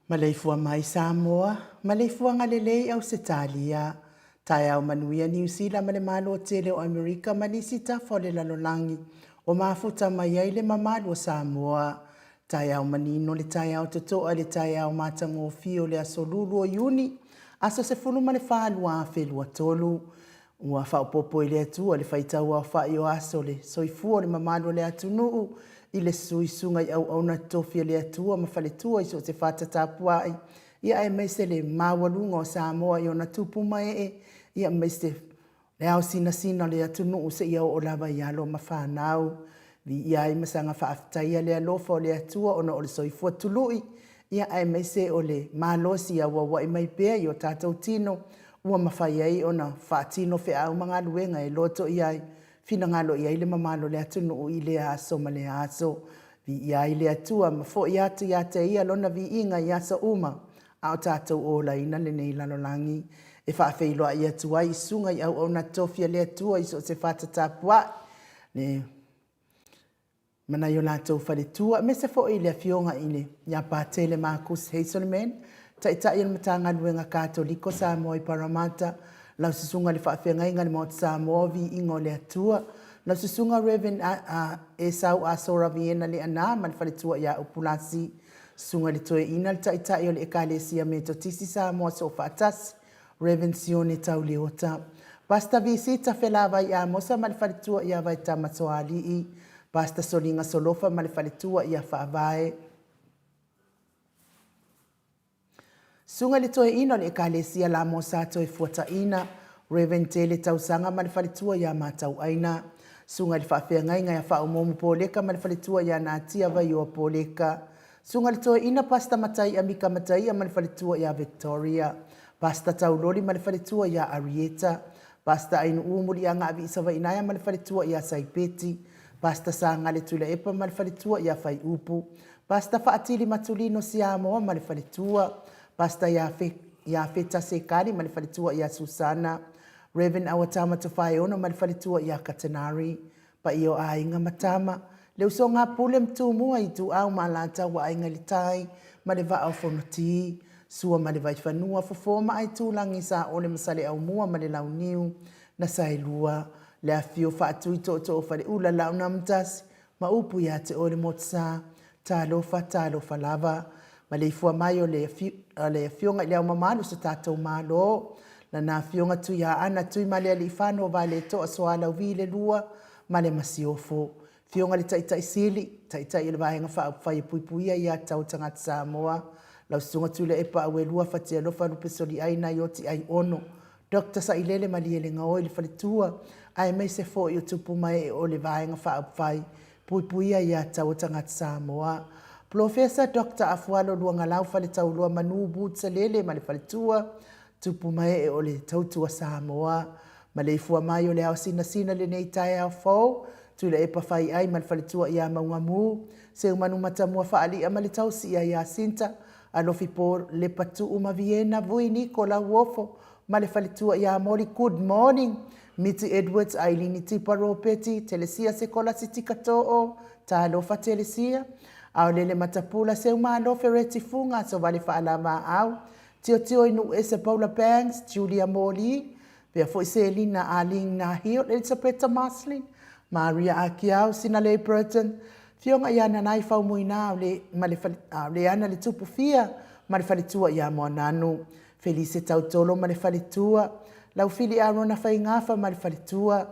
Maleifua mai Samoa, maleifuaga lelei Ausetalia, taeao manuia Niu Sila ma le Malo tele o Amerika ma nisi tafa o le lalolagi o mafuta mai ai le mamalu o Samoa. Taeao manino le taeao totoa le taeao matagofie o le aso Lulu o Iuni, aso 14 2023. Ua faaopoopo i le Atua le faitau aofai o aso le soifua o le mamalu o le atunuu i le suisuga i auauna totofi a le Atua ma faletua i so o se fata tapuai, ia aemaise le maualuga o Samoa i ona tupu ma ee, ia aemaise le ao sinasina o le atunuu seia oo lava i alo ma fanau. Viia ai ma saga faafetaia le alofa o le Atua ona o le soifua tului, ia aemaise o le malosi e auauai mai pea i o tatou tino ua mafai ai ona faatino feau ma galuega e loto i ai, finagalo i ai le mamalu o le atunuu i lea aso ma lea aso. Viia ai le Atua ma foi atu ia te Ia Lona viiga i aso uma a o tatou olaina lenei lalolagi. E faafeiloai atu ai i susuga i auauna tofi a le Atua i so o se fata tapuai, le ma nai o latou faletua, aemaise foi le Afioga i le ia Patele Marcus Hazelman, Taitai o le Matagaluega Katoliko Samoa i Parramatta, lau Susuga i le Faafeagaiga i le Maota Samoa o Viiga o le Atua, lau Susuga Rev. Esau Asora Viena Leaana ma le faletua ia Upulasi, Susuga i le Toeaina le Taitai o le Ekalesia Metotisi Samoa Soofaatasi, Rev. Sione Tauleota, Pastor Visita Felavai Amosa ma le faletua ia Vaetama Toalii, Pastor Soliga Solofa ma le faletua ia Faavae. Susuga i le Toeaina o le Ekalesia Lamosa Toefuataina, Rev. Tele Tausaga ma le faletua ia Matauaina, Susuga i le Faafeagaiga ia Faaumuumu Poleka ma le faletua ia Natia Vaioa Poleka, Susuga i le Toeaina Pastor Mataia Mika Mataia ma le faletua ia Victoria, Pastor Tauloli ma le faletua ia Arieta, Pastor Ainu'u Muliaga Aviisavainaea ma le faletua ia Saipeti, Pastor Sagale Tuilaepa ma le faletua ia Faiupu, Pastor Faatili Matulino Siamoa ma le faletua, Pastor Iafeta Sekali ma le faletua ia Susana, Rev. Awatama Tofaeono ma le faletua ia Katenari, Paia o aiga ma tama, le usoga a Pule ma Tumua, Ituau ma Alataua, Aiga i le Tai ma le Vaa o Fonoti, Sua ma le Vaifanua, Fofo ma Aitulagi, Saole ma Saleaaumua ma le Launiu na Saelua, le afifio Faatui Tootoo o Faleula, Laaunaamotasi ma upu ia te oe le Motusa, talofa, talofa lava. Maleifua mai o le Afioga i Le Ao Mamalu o so tatou Malo, Lana Afioga Tuiaana Tuimalealiifano Vaaletoa Sualauvi le Lua ma le Masiofo, Afioga i le Taitai Sili, Taitai o le Vaega Faaupufai e Puipuia Ia Tatau a Tagata Samoa, lau Susuga Tuilaepa Auelua Fatialofa Lupesoliai Naioti Aiono, Doctor Sailele Malielegaoi le faletua, aemaise foi o tupu ma ee o le Vaega Faaupufai Puipuia Ia Tatau a Tagata Samoa. Polofesa Doctor Afualo Luagalau Faletauloa Manu Wood Salele ma le faletua, tupu ma ee o le Tautua Samoa. Maleifua mai o le ao sinasina lenei taeao fou, Tuilaepa Faiai ma le faletua ia Maugamu, Seumanu Matamua Faali'a ma le tausi ia Jacinta, Alofi Po Lepatuu ma Viena Vui Niko Lauofo ma le faletua ia Moli Good morning Miti Edwards Ailini Tipa Ropeti Telesia Sekolasi Tikatoo Talofa Telesia Aolele Matapula Seumalo Fereti Fuga Sovale Faalavaau Tiotio i Nuuese Paula Banks Julia Moli Pea foi Selina Arlene Nahil Elisapeta Marcelin Maria Akiau Sinalei Burton Fioga ia Nanai Faumuina o le, ma le, o le ana le tupu fia ma le faletua ia Moananu Felice Tautolo ma le faletua Laufili Arona Faigafa ma le faletua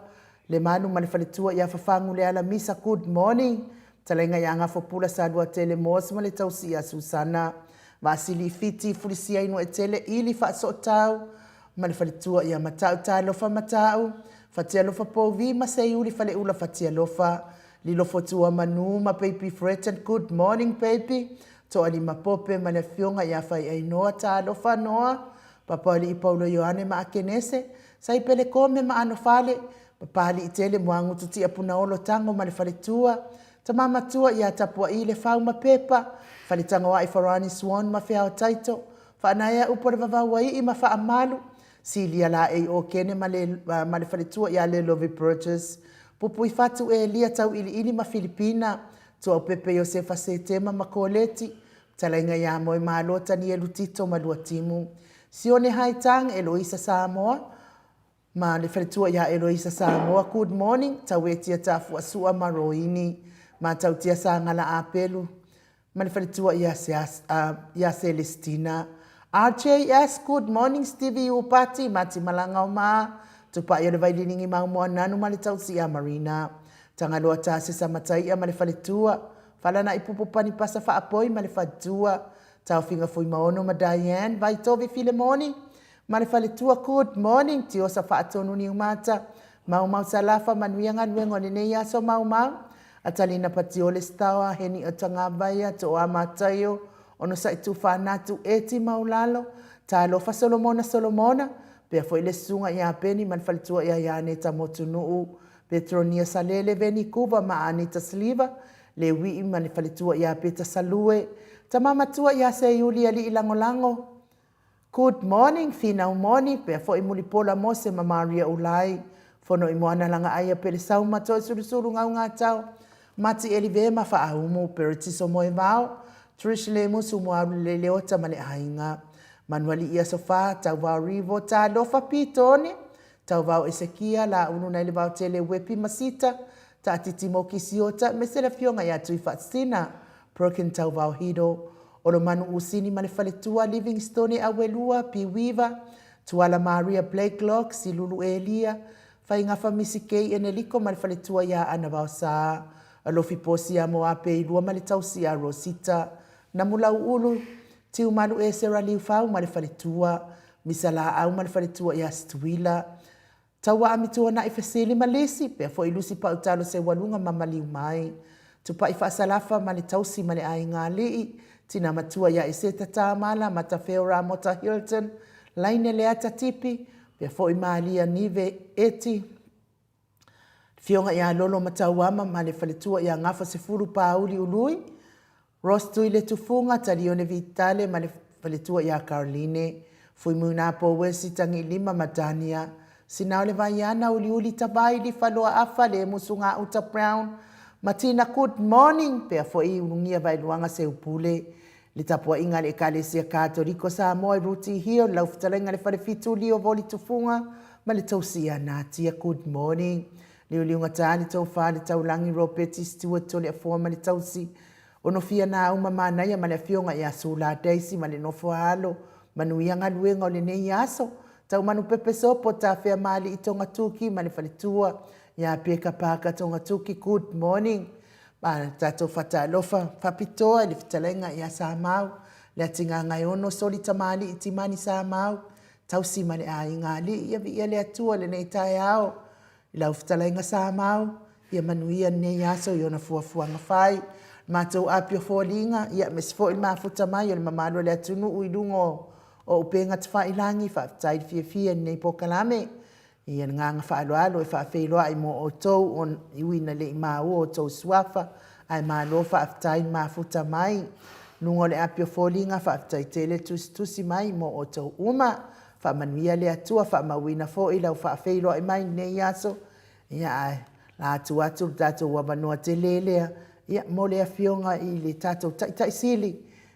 Lemanu ma le faletua ia Fafagu Leala Misa Good morning Talaiga ia Gafopula Saluatele Moss ma le tausi ia Susana Vaasili Fiti Fulisia Inuaetele Ili Faasootau ma le faletua ia Matau Talofa Matau Fatialofa Pouvi ma Seiuli Faleula Fatialofa Lilofotua Manu ma Baby Fretton Good morning baby Toalima Pope ma le afioga ia Faiainoa Talofa Noa Papalii Paulo Ioane ma Akenese Saipele Kome ma Anofale Papalii Tele Muagutu Tiapunaolo Tago ma le faletua Tama matua ia Tapua'i le Fau ma Pepa Faletagoa'i Farani Swan ma Feao Taito Faanaea upu o le Vavauai'i ma Faamalu Silia Laei Okene ma le, ma le faletua ia Lelovi Burgess Pupuifatu Elia Tauiliili ma Filipina Tuaupepe Iosefa Setema ma Koleti Talaiga ia Moemalo Tanielu Tito ma Luatimu Sione Haitang Eloisa Samoa Ma le faletua ia Eloisa Samoa Good morning Tauetia Tafuasua ma Roini Matautia Sagala Apelu ma le faletua ia ia Celestina RJS Good morning Stevie Upati Matimalanga o Ma Tupai o le Vaililingi Maumoananu ma le tausi ia Marina Tagaloa Tasesa Mataia ma le faletua Falana'i Pupu Panipasa Faapoi ma le faletua Taofiga Fuimaono ma Diane Vaitovi Filemoni Ma le faletua Good morning Tiosa Faatonu Niumata Maumau Salafa Manuia galuega o lenei aso Maumau Atalina Patiole Staoa Heni o Tagavaia Toa Mataio Onosai Tufanatu Eti Maulalo Talofa Solomona Solomona Pea foi le susuga ia Peni ma le faletua ia Ianeta Motunuu Petronia Salele Veni Kuva ma Anita Sliva Lewii ma le faletua ia Peta Salue Tama matua ia Seiuli Alii Lagolago Good morning Finau moni pea foi Mulipola Mose ma Maria Ulai Fono i Moana Langa Aia Pele Sauma Toi Sulusulu Gaugātao Mati Elive ma Faaumu Peretiso Moevao Trish Lemusu Moaulu Leleota ma le Aiga Manualii Aso Fa Tauvao Rivo Talofa Pitone Tauvao Esekia Laulu nai le Vaotele Wepi Masita Taatiti Moki Siota me se le Afioga ia Tuifaasina Perkin Tauvao Hido Olomanu Usini ma le Faletua Livingstone Auelua Piuiva Tuala Maria Blakelock Silulu Elia Faigafa Misi Kei Eneliko ma le Faletua ia Ana Vaosa Alofi Posia Moape Ilua ma le Tausi ia Rosita Namulauulu Tiumalu Esera Liufau ma le Faletua Misa Laau ma le Faletua ia Stuila Taua Amituana'i Fesili ma Lisi, pea foi Lusi Pautalo Seualuga ma Maliu Mai. Tupai Faasalafa ma le Tausi ma le Aiga Alii, Tina Matua ia Eseta Tamala, Matafeo Ramota Hilton, Laine Leata Tipi, pea foi Malia Nive Eti. Afioga ia Lolo Matauama ma le faletua ia Gafa Sefulu Pauli Ului, Ross Tuiletufuga, Talione Vitale ma le faletua ia Caroline, Fuimuina Powesi Tagiilima ma Dania, Sinao le Vaiana, Uliuli Tavai, Lifa Loaafa, Le Musugauta Brown, Matina Good morning, pea foi Ulugia Vaeluaga Seupule, le tapuaiga a le Ekalesia Katoliko Samoa i Ruti Hill, lau fetalaiga le Falefitu Lio Voli Tufuga ma le tausi ia Natia Good morning. Liuliuga ta le tofa le taulagi Ropeti Stewart Toleafoa ma le tausi Onofia Nauma Manaia ma le afioga ia Sula Daisy ma le nofo a alo. Manuia galuega o lenei aso. Taumanu Pepe Sopo Tafea Maalii Togatuki ma le faletua ia Peka Parker Togatuki Good morning. Ma tatou faatalofa faapitoa i le fetalaiga ia Samau le Atigagaeono Soli Tamalii Timani Samau tausi ma le aiga alii ia viia le Atua i lenei taeao i lau fetalaiga Samau ia manuia lenei aso i ona fuafuaga fai. Matou api o foliga ia aemaise foi le mafuta mai o le mamalu o le atunuu i luga o upega tafailagi faafetai le fiafia i lenei polokalame. Ia le agaga faaaloalo e faafeiloai mo outou e ui ina le i maua outou suafa, ae malo faafetai le mafuta mai. I luga o le api o foliga, faafetai tele le tusitusi mai mo outou uma. Faamanuia le Atua, faamauina foi lau faafeiloai mai i lenei aso. Ia ae la atu atu le tatou avanoa tele lea, ia mo le afioga i le tatou Taitai Sili,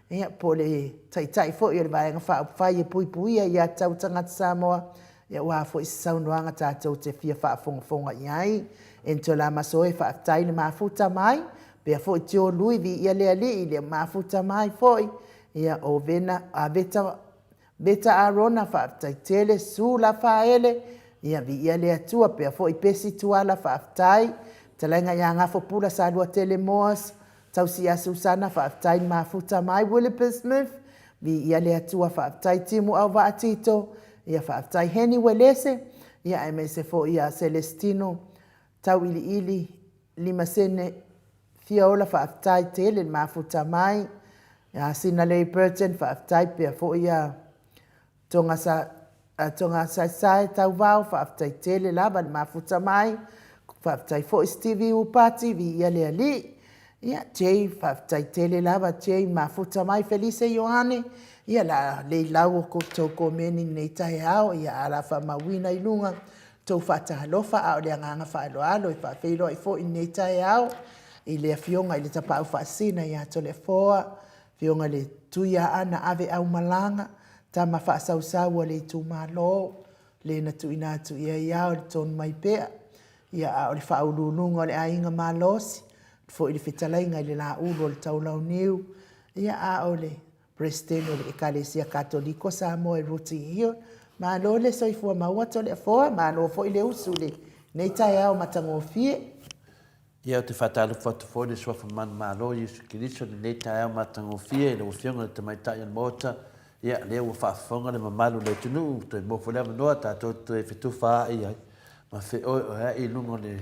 ia po o le Taitai foi o le Vaega Faaupufai e Puipuia ia Tau Tagata Samoa, ia aua foi se saunoaga tatou te fia faafogafoga i ai. Entola Masoe, faafetai le mafuta mai, pea foi Tio Lui, viia le Alii le mafuta mai foi, ia o Vena, a Veta, Veta Arona, faafetai tele, Su Lafaele, ia viia le Atua, pea foi Pesi Tuala, faafetai, Fetalaiga ia Gafopula Saluatele Moas, Tausi ia Susana, faafetai le mafuta mai, Williper Smith, viia le Atua, faafetai Timu Auvaa Tito, ia faafetai Heni Uelese, ia aemaise foi ia Celestino Tauiliili Limasene Fiaola, faafetai tele le mafuta mai, ia Sinalei Burton, faafetai pea foi ia Tonga sa Tonga Saesae Tauvao, faafetai tele lava le mafuta mai, faafetai foi Stevie Upati, viia le Alii. Ia Jay, faafetai tele lava Jay, mafuta mai Felise Ioane, ia la lei lau o tou komeni i lenei taeao, ia a la faamauina i luga tou faatalofa, a o le agaga faaaloalo e faafeiloai foi i lenei taeao i le afioga i le Tapaau Faasisina ia Toleafoa, Afioga i le Tuiaana Ave Aumalaga, tama faasausau a le itumalo, le na tuuina atu i ai ao le tonu mai pea, ia a o le faauluuluga o le aiga malosi, foi le fetalaiga i le Laulu o le Taulauniu, ia a o le Peresetene o le Ekalesia Katoliko Samoa i Rooty Hill. Malo le soifua maua Toleafoa, malo foi le usu i lenei taeao matagofie. Ia, ou te faatalofa atu foi i le Suafa Manumalo o Iesu Keriso i lenei taeao matagofie i lau Afioga i le Tamaitai o le Maota. Ia, lea ua faafofoga le mamalu o le atunuu, toe maua foi le avanoa tatou te toe fetufaai ai ma feoeoeai i luga o le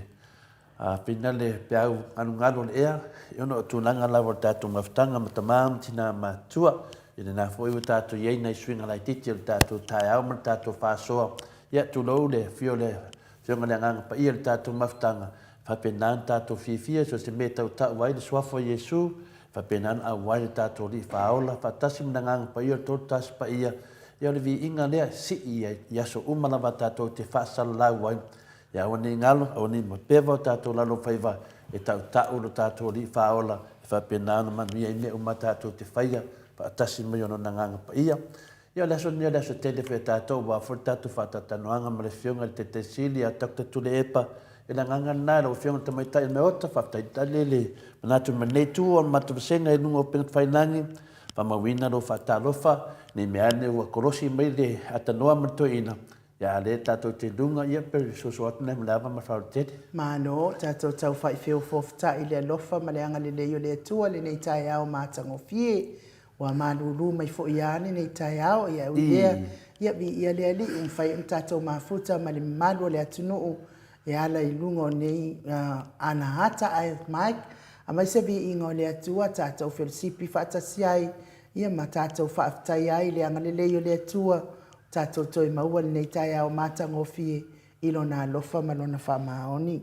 finale peau galugalu o le ea, ona o tulaga lava o le tatou mafutaga ma tama ma tina matutua. I lena foi ua tatou i ai nai suiga laitiiti o le tatou taeao ma le tatou faasoa. Ia, tulou le afio o le Afioga i le Agaga Paia i le tatou mafutaga, e faapena ona tatou fiafia so o se mea e tautau ai le Suafa o Iesu, e faapena ona auai le tatou Alii Faaola faatasi ma le Agaga Paia o le Toatasi Paia, ia o le viiga lea e sii ai i aso uma lava tatou te faasalalau ai. Ia aua ne i galo, aua ne i mapeva o tatou lalofaiva e tautau lo tatou Alii Faaola, e faapena ona manuia ai mea uma tatou te faia faatasi mai o Lona Agaga Paia. Ia o le aso lenei o le aso tele foi a tatou aua foi le tatou faatalatalanoaga ma le Afioga i le Taitai Sili ia Doctor Tuilaepa. I le agaga lena i lau Afioga i le Tamaitai o le Maota, faafetai tele le manatu mai lenei itu o le matou vasega i luga o upega tafailagi, faamauina lou faatalofa, ne i mea ane ua kolosi mai le atanoa ma le toeaina, ia a o lea tatou te i luga, ia pei o le soso atu lena ma le ava ma le faaaloalo tele. Malo, tatou tau faifeofoofotai i le alofa ma le agalelei o le Atua i lenei taeao matagofie. Ua malulu mai foi lava lenei taeao, ia ui lea, ia viia le Alii ua mafai ona tatou mafuta ma le mamalu o le atunuu e ala i luga o nei anahata ae Mike, aumai se viiga o le Atua tatou felosipi faatasi ai, ia ma tatou faafetaia ai le agalelei o le Atua ua tatou toe maua lenei taeao matagofie i Lona alofa ma Lona faamaoni.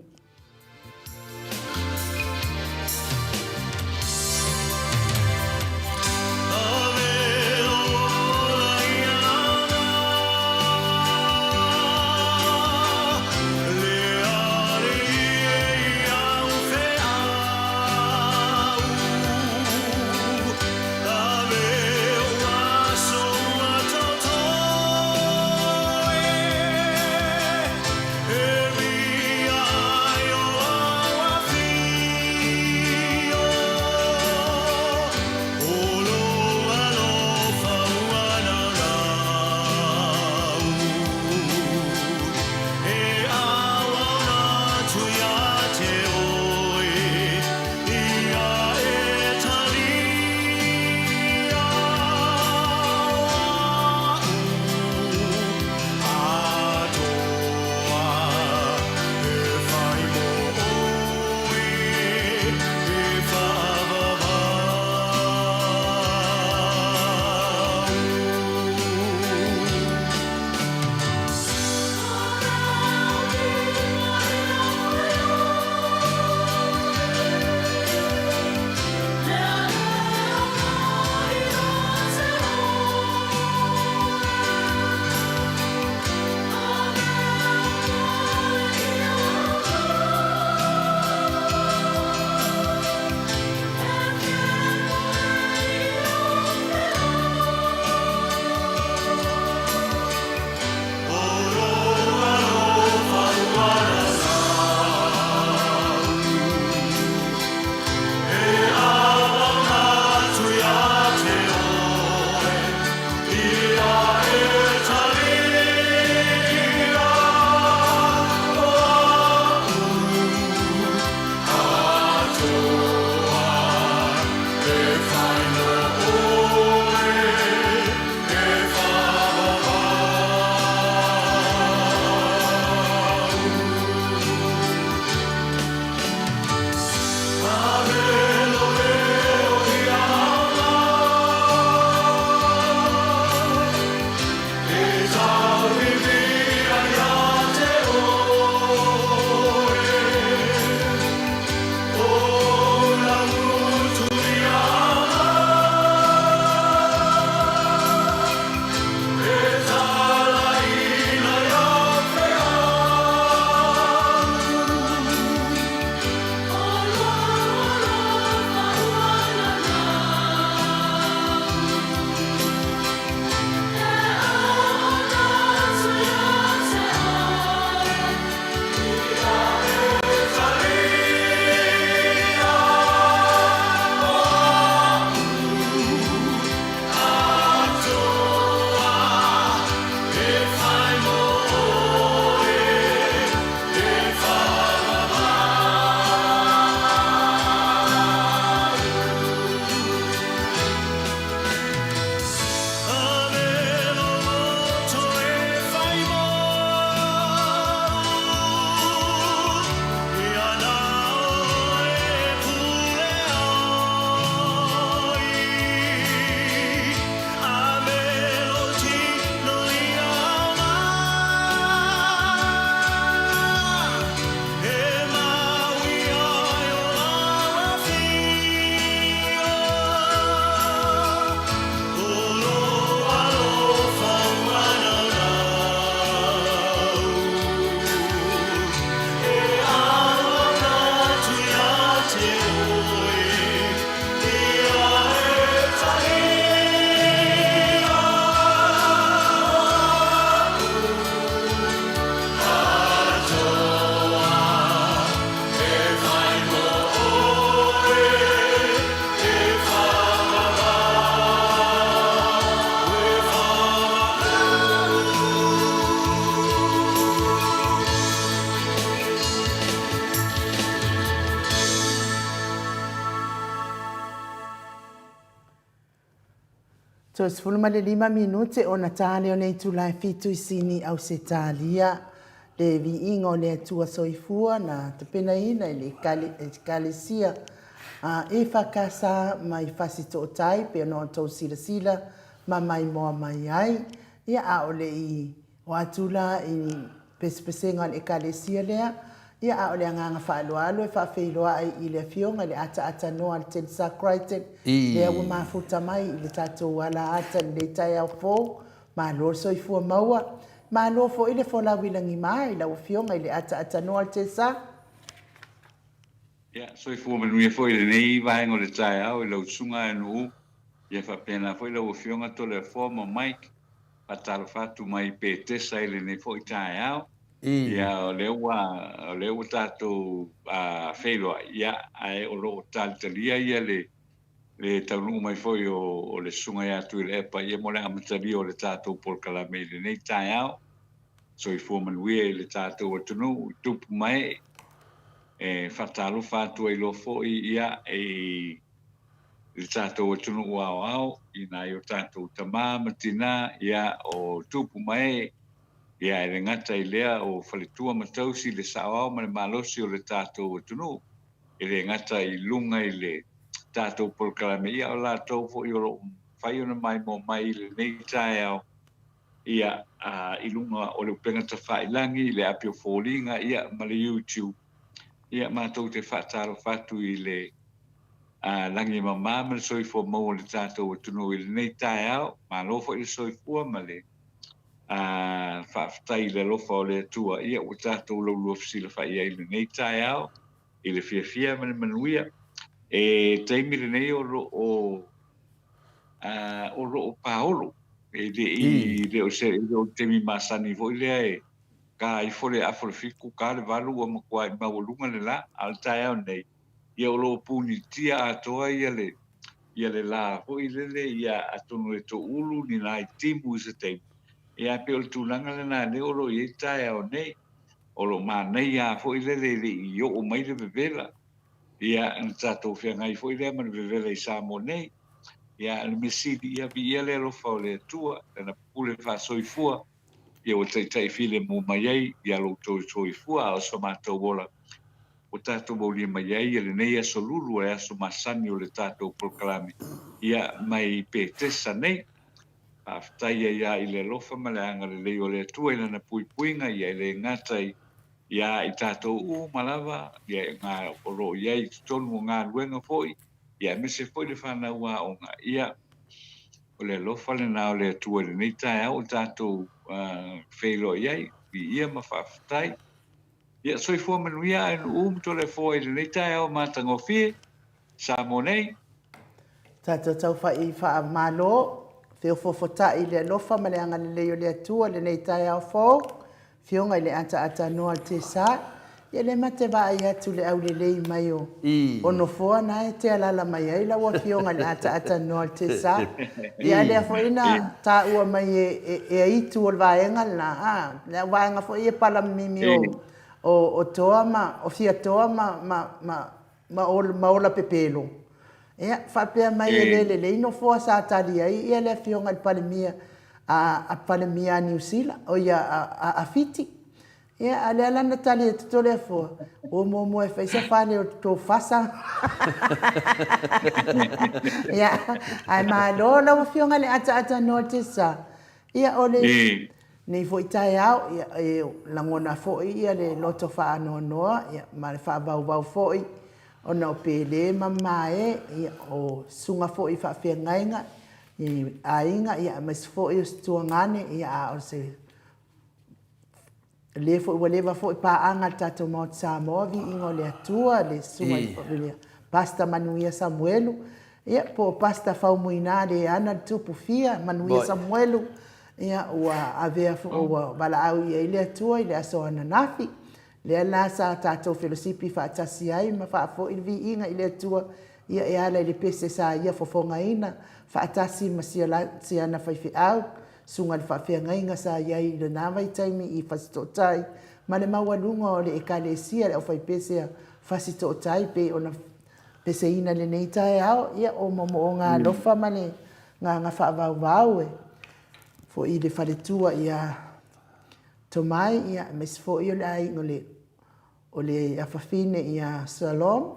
35 minute ona tā lea o le itula e 7 i Sini, Ausetalia. Le viiga o le Atua Soifua na tapenaina i le Ekalesia a EFKS mai Fasitootai pei ona outou silasila ma maimoa mai ai. Ia, a o le i O atu la i pesepesega o le Ekalesia lea, ia a o le agaga faaaloalo e faafeiloai i le Afioga i le Ataata Noa a le Telsa Crichton, lea ua mafuta mai i le tatou ala ata i lenei taeao fou. Malo le soifua maua. Malo foi le folau i lagima i lau Afioga i le Ataata Noa a le Telsa. Ia, soifua manuia foi i lenei vaega o le taeao i lau susuga e Nuu, ia faapena foi lau Afioga Toleafoa ma Mike. Faatalofa atu mai Petesa i lenei foi taeao. Ia, o lea ua, o lea ua tatou feiloai, ia, ae o lo o talitalia ia le, le taunuu mai foi o, o le Susuga ia Tuilaepa, ia mo le amatalia o le tatou polokalame i lenei taeao. Soifua manuia i le tatou atunuu i tupu ma ee. E faatalofa atu ai loa foi, ia, i le tatou atunuu aoao i nai o tatou tama ma tina, ia, o tupu ma ee, ia, e le gata i lea o faletua ma tausi le saoao ma le malosi o le tatou atunuu, e le gata i luga i le tatou polokalame, ia, o latou foi o lo o mafai ona maimoa mai i lenei taeao, ia, i luga o le upega tafailagi, le api o foliga, ia, ma le YouTube. Ia, matou te faatalofa atu i le lagi e mama ma le soifua maua o le tatou atunuu i lenei taeao. Malo foi le soifua ma le faafetai i le alofa o le Atua, ia ua tatou laulua fesilafai ai i lenei taeao i le fiafia ma le manuia. E taimi lenei o lo o o lo o paolo, e le i le o se le o le taimi masani foi lea e ka ifo le afa o le 7, ka le 8 ua matuai maualuga le la, a o le taeao nei, ia o lo o punitia atoa ia le ia le la foi lele, ia atonu e toulu ni nai timu i se taimi, ia ae pei o le tulaga lena lea o lo o i ai le taeao nei, o lo o manaia foi lele e le i oo mai le vevela, ia na tatou feagai foi lea ma le vevela i Samoa nei, ia le mea sili, ia viia le alofa o le Atua, lana pule faasoifua, ia ua taitai filemu mai ai ia lo outou soifua, a o so matou ola ua tatou aulia mai ai ia lenei aso lulu, le aso masani o le tatou polokalame, ia mai Petesa nei. Faafetai ai lava i le alofa ma le agalelei o le Atua i Lana puipuiga, ia e le gata i ia i tatou uma lava, ia ngā o lo o i ai i totonu o galuega foi, ia aemaise foi le fanau aoga, ia O le alofa lena o le Atua i lenei taeao ua tatou feiloai ai, viia ma faafetai. Ia, soifua manuia ae nuu ma Toleafoa i lenei taeao matagofie, Samoa nei. Tatou taufa'i faamalo, feofoofota'i i le alofa ma le agalelei o le Atua i lenei taeao fou. Afioga i le ataata noa o le Tesa, ia lea ma te vaai atu i le aulelei mai o o nofoa na e te alala mai ai lau Afioga i le ataata noa o le Tesa. Ia a lea foi na taua mai e e e aitu o le vaega lena, a, le vaega foi e palamimimi o o o Toa ma o Fiatoa ma ma ma ma ma Ola Pepelo. Ia, faapea mai e le lelei nofoa sa tali ai ia le Afioga i le Palemia a, a Palemia a Niu Sila, o ia a, a, a Fiti. Ia, a lea la na tali atu Toleafoa, ua muamua e fai se fale o tou fasa. Ia, ae malo lau Afioga i le ataata noa te sa. Ia, o le, nei foi taeao, ia, e lagona foi ia le loto faanoanoa, ia, ma le faavauvau foi, ona o Pele ma Mae, ia, o susuga foi i faafeagaiga, i aiga, ia, aemaise foi o se tuagane, ia, a o se le foi ua leva foi paaga a le tatou Maota Samoa, viiga o le Atua, le susuga i le Pastor Manuia Samuelu, ia, po o Pastor Faumuina le ana le tupu fia, Manuia Samuelu, ia, ua avea foi, ua valaau i ai le Atua i le aso ananafi. Lea la sa tatou felosipi faatasi ai ma faafoi le viiga i le Atua, ia e ala i le pese sa ia fofogaina faatasi ma si ana faifeau, susuga i le faafeagaiga sa i ai i lena vaitaimi i Fasitootai ma le maualuga o le Ekalesia le Aufaipese a Fasitootai pei ona peseina i lenei taeao, ia o moomooga alofa ma le. Agaga faavauvau e foi i le faletua ia Tomai, ia, aemaise foi o le aiga o le o le afafine ia Shalom,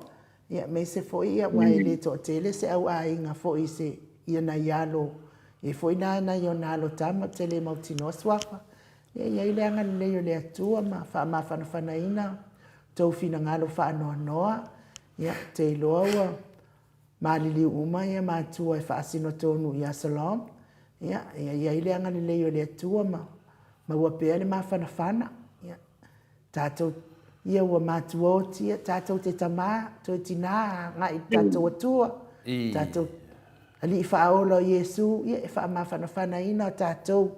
ia aemaise foi ia aua e le toatele se au aiga foi i se ia nai alo, e i ai foi la nai ona alo tama ou te le mautinoa suafa. Ia e i ai le agalelei o le Atua ma faamafanafanaina outou finagalo faanoanoa, ia ou te iloa ua maliliu uma ia matua e faasino tonu ia Shalom, ia ia i ai le agalelei o le Atua ma maua pea le mafanafana. Ia Tatou, ia ua matuaoti, ia tatou te tamā, toe tinā, agai i le tatou Atua, tatou Alii Faaola o Iesu, ia e faamafanafanaina tatou.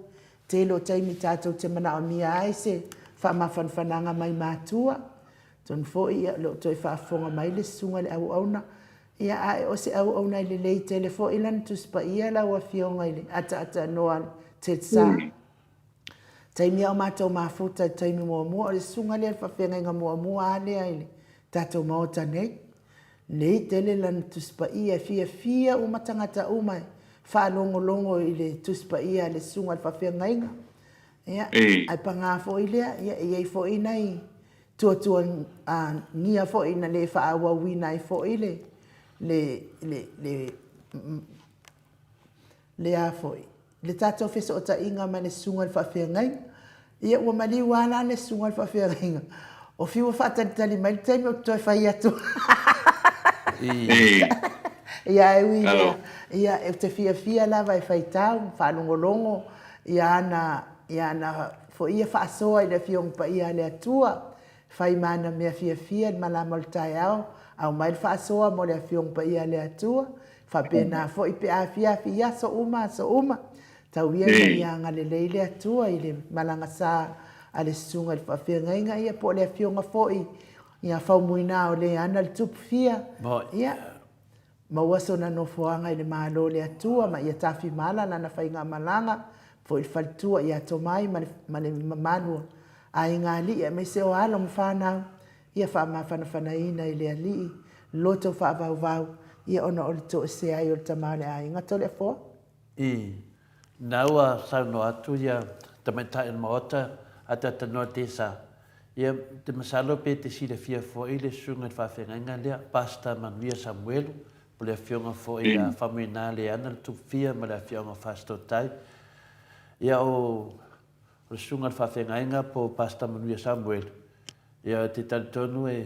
Tele o taimi tatou te manaomia ai se faamafanafanaga mai matua. Atonu foi, ia, o lo o toe faafofoga mai le Susuga i le Auauna, ia, ae o se auauna e lelei tele foi lana Tusi Paia lau Afioga i le ataataanoa a le Tetsa. Taimi a o matou mafuta i le taimi muamua, o le susuga lea i le faafeagaiga muamua a lea i le tatou maota nei. Nei tele lana Tusi Paia e fiafia uma tagata uma e faalogologo i le Tusi Paia a le susuga i le faafeagaiga. Ia, ae paga foi lea, ia, e i ai foi nai tuatuagia foi na le faaauauina ai foi le, le, le, le, le a foi, le tatou fesootaiga ma le susuga i le faafeagaiga. Ia ua maliu lava la le susuga i le faafeagaiga, o fiu e faatalitali mai le taimi ou te toe fai atu. Ia ae ui i lea, ia ou te fiafia lava e faitau ma faalogologo i ana, i ana foi ia faasoa i le Afioga Paia a le Atua, fai ma ana mea fiafia i le malama o le taeao, aumai le faasoa mo le Afioga Paia a le Atua, Faapena foi pe a afiafi i aso uma aso uma, tau ia ina ia agalelei le Atua i le malaga sa a le susuga i le faafeagaiga ia po o le afioga foi ia Faumuina o le ana le tupu fia, ia maua sona nofoaga i le Malo o le Atua ma ia tafimala lana faigamalaga foi i le faletua ia Tomai ma le, ma le mamalu o aiga alii aemaise o alo ma fanau. Ia faamafanafanaina i le Alii loto faavauvau, ia ona o le toesea ai o le tama o le aiga Toleafoa. I na ua saunoa atu ia tamaitai o le Maota a Tatanoa Desa, ia te masalo pe te silafia foi le susuga i le faafeagaiga lea, Pastor Manuia Samuelu, po le afioga foi ia Faumuina Leana le Tupufia ma le afioaga o Fasitotai. Ia o le susuga i le faafeagaiga po o Pastor Manuia Samuelu, Ia, ou te talitonu e,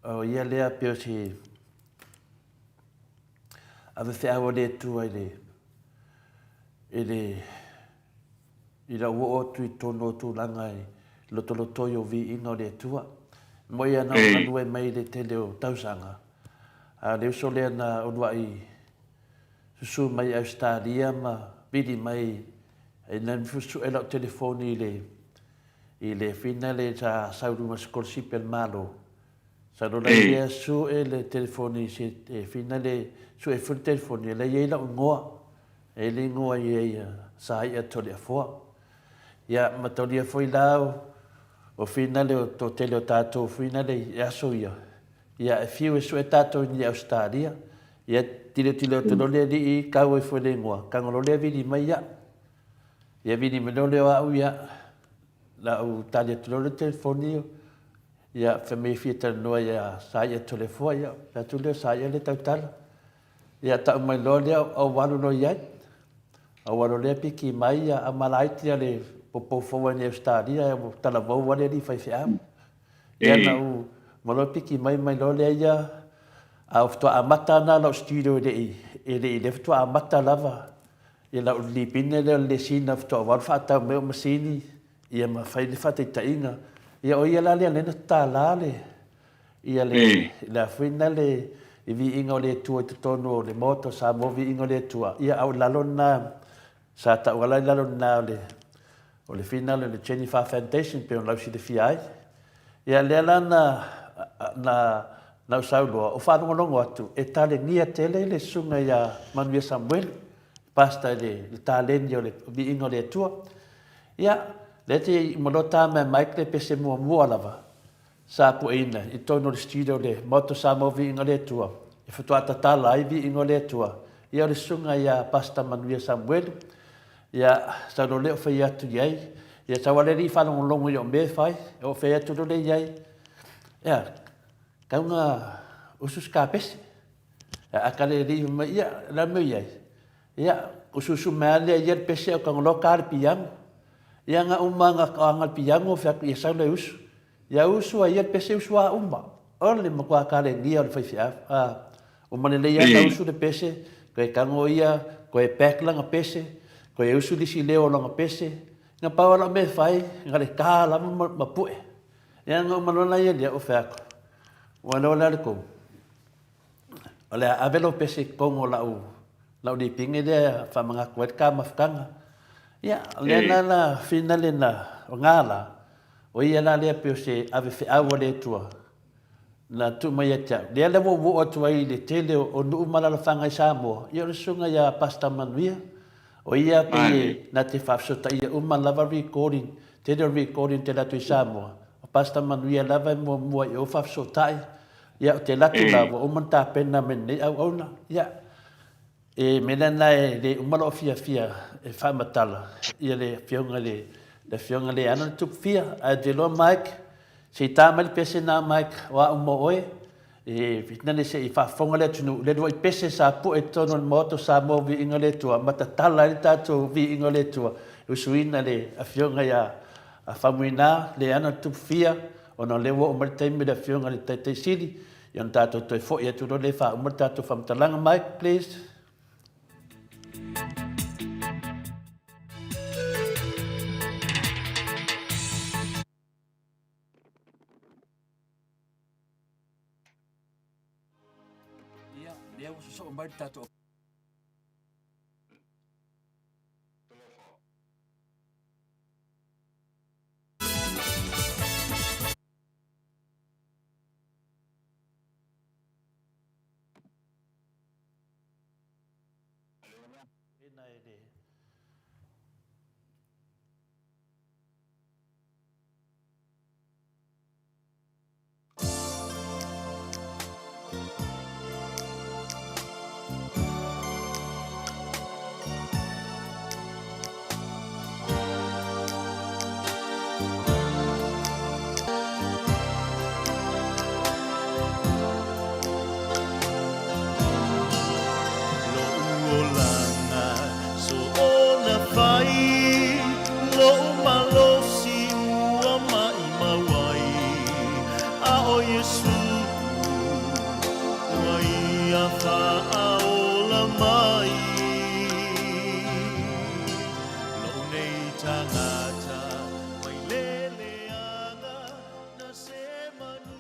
o ia lea pei o se ave feau a le Atua i le, i le, i lau oo atu i totonu o tulaga i lotolotoi o viiga o le Atua. Mo ia na o galue mai i le tele o tausaga, a o le uso lea na uluai susu mai i Ausetalia ma vili mai, ina sue lau telefoni i le, I le finale sa sau i luga sikolasipi a le Malo, sa lola ai lea sue le telefoni i se finale sue foi le telefoni e la i ai lau igoa, e i ai le igoa i ai a Saia Toleafoa. Ia mataulia foi la o finale o toatele o tatou finale i aso ia, ia e fiu e sue tatou i ni Ausetalia, ia tilotilo atu loa le alii kau ai foi le igoa, tago loa lea vili mai ia. Ia vili mai loa lea o au ia, la ou tali atu loa le telefoni, ia fai mai e fia talanoa ia Saia Toleafoa, ia fai atu lea o Saia lea tautala. Ia tau mai loa lea ou alu loa i ai. Ou alu lea piki mai ia aumalaiti a le popo fou ai nei Ausetalia, ua talavou lava le alii faifeau. Ia na ou ma loa piki mai mai loa lea ia, a o faatoa amata ana lau studio e le i, e le i lea faatoa amata lava Ia lau lipine lea o le lesina faatoa ou alu faatau mai au masini ia ma fai le faataitaiga. Ia o ia la lea lea na tatala le ia le le a foi na le i viiga o le Atua i totonu o le Maota o Samoa viiga o le Atua. Ia a o lalo lena sa tau ala i lalo lena o le O le finale o le Jennifer Foundation pei ona lausilafia ai. Ia lea la na, na, na ou sau loa, o faalogologo atu, e talenia tele le susuga ia Manuia Samuelu, pastor i le, le taleni o le viiga o le Atua. Ia, lea te i uma loa ta mai Mike le pese muamua lava, sa pueina i totonu o le studio o le Maota o Samoa Viiga o le Atua, e faatoa tatala ai Viiga o le Atua. Ia o le susuga ia Pastor Manuia Samuelu, ia sau loa lea o fai atu i ai, ia sau lava le alii faalogologo i au mea e fai, o fai atu loa lea i ai, ia, tau na usu se kapese. A ka le alii fai mai, ia, o le a le mea o i ai? Ia, usuusu mai lava lea ia le pese ae tago loa ta le piano. Ia na uma na aga le piano fai atu, ia sau loa e usu. Ia usu ai ia le pese usu a uma. O le matua kalenia o le faifeau. A, uma lelei lava na usu le pese, toe tago ia, toe pack lana pese, toe usu le isi leo o lana pese. Na pau lava lau mea e fai, na le ta lava ma pue. Ia na uma loa la ia lea, ou fai atu, ua iloa o le a le tonu? O le a ave lau pese i totonu o lau, lau lipine lea e faamanatu ai le ta mafutaga. Ia, o lea la la finale na, o na la, o ia la lea pei o se ave feau a le Atua na tuu mai ia te au. Lea la ua ou oo atu ai i le tele o nuu ma alaalafaga i Samoa, ia o le susuga ia Pastor Manuia, o ia pei e na te faafesootaia uma lava recording, tele o recording te alu atu i Samoa, o Pastor Manuia lava e muamua i o faafesootai, ia ou te alu atu la ua uma ona tapena mai lenei auauna, ia E mea lena e le uma lou fiafia e faamatala ia le afioga i le le afioga Leana le tupu fia. Ae ou te iloa Mike, se i ta mai le pese na Mike, o au mo oe. E nane se i faafofoga le atunuu, le luai pese sa pue i totonu o le Maota o Samoa Viiga o le Atua, ma tatala ai le tatou Viiga o le Atua, e usuina le afioga ia Faumuina Leana le tupu fia, ona o lea ua oo mai le taimi o le afioga i le Taitai Sili, Ia ona tatou toe foi atu loa lea e faauma le tatou faamatalaga. Mike, please. Ia, lea ua sosoo mai le tatou Lo'u olaga soona fai, lo'u malosi ua maʻimau ai, a ʻo Iesū ua ia faaola mai. Lo'u nei tagata mai le leaga na se manu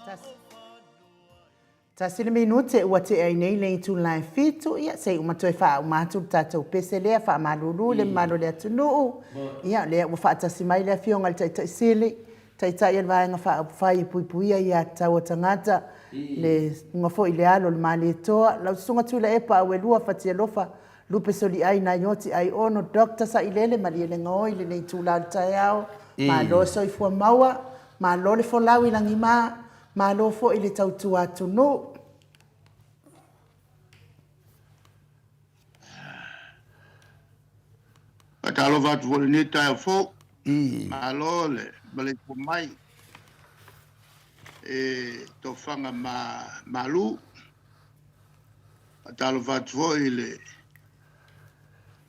a o fanua i. Tasi le minute ua tea ai nei le itula e fitu, ia se i uma toe faauma atu le tatou pese lea, faamalulu i le mamalu o le atunuu. Ia o lea ua faatasi mai le Afioga i le Taitai Sili, Taitai o le Vaega Faaupufai e Puipuia Aia Tatau a Tagata, le Susuga foi i le Alo o le Malietoa, lau Susuga Tuilaepa Auelua Fatialofa Lupe Soliai Naioti Aiono Doctor Sailele Malielegaoi i lenei itula o le taeao. Malo le soifua maua, malo le folau i lagima, malo foi le tautua atunuu. Faatalofa atu foi i lenei taeao fou. Malo le maleifua mai e tofaga ma malu. Faatalofa atu foi i le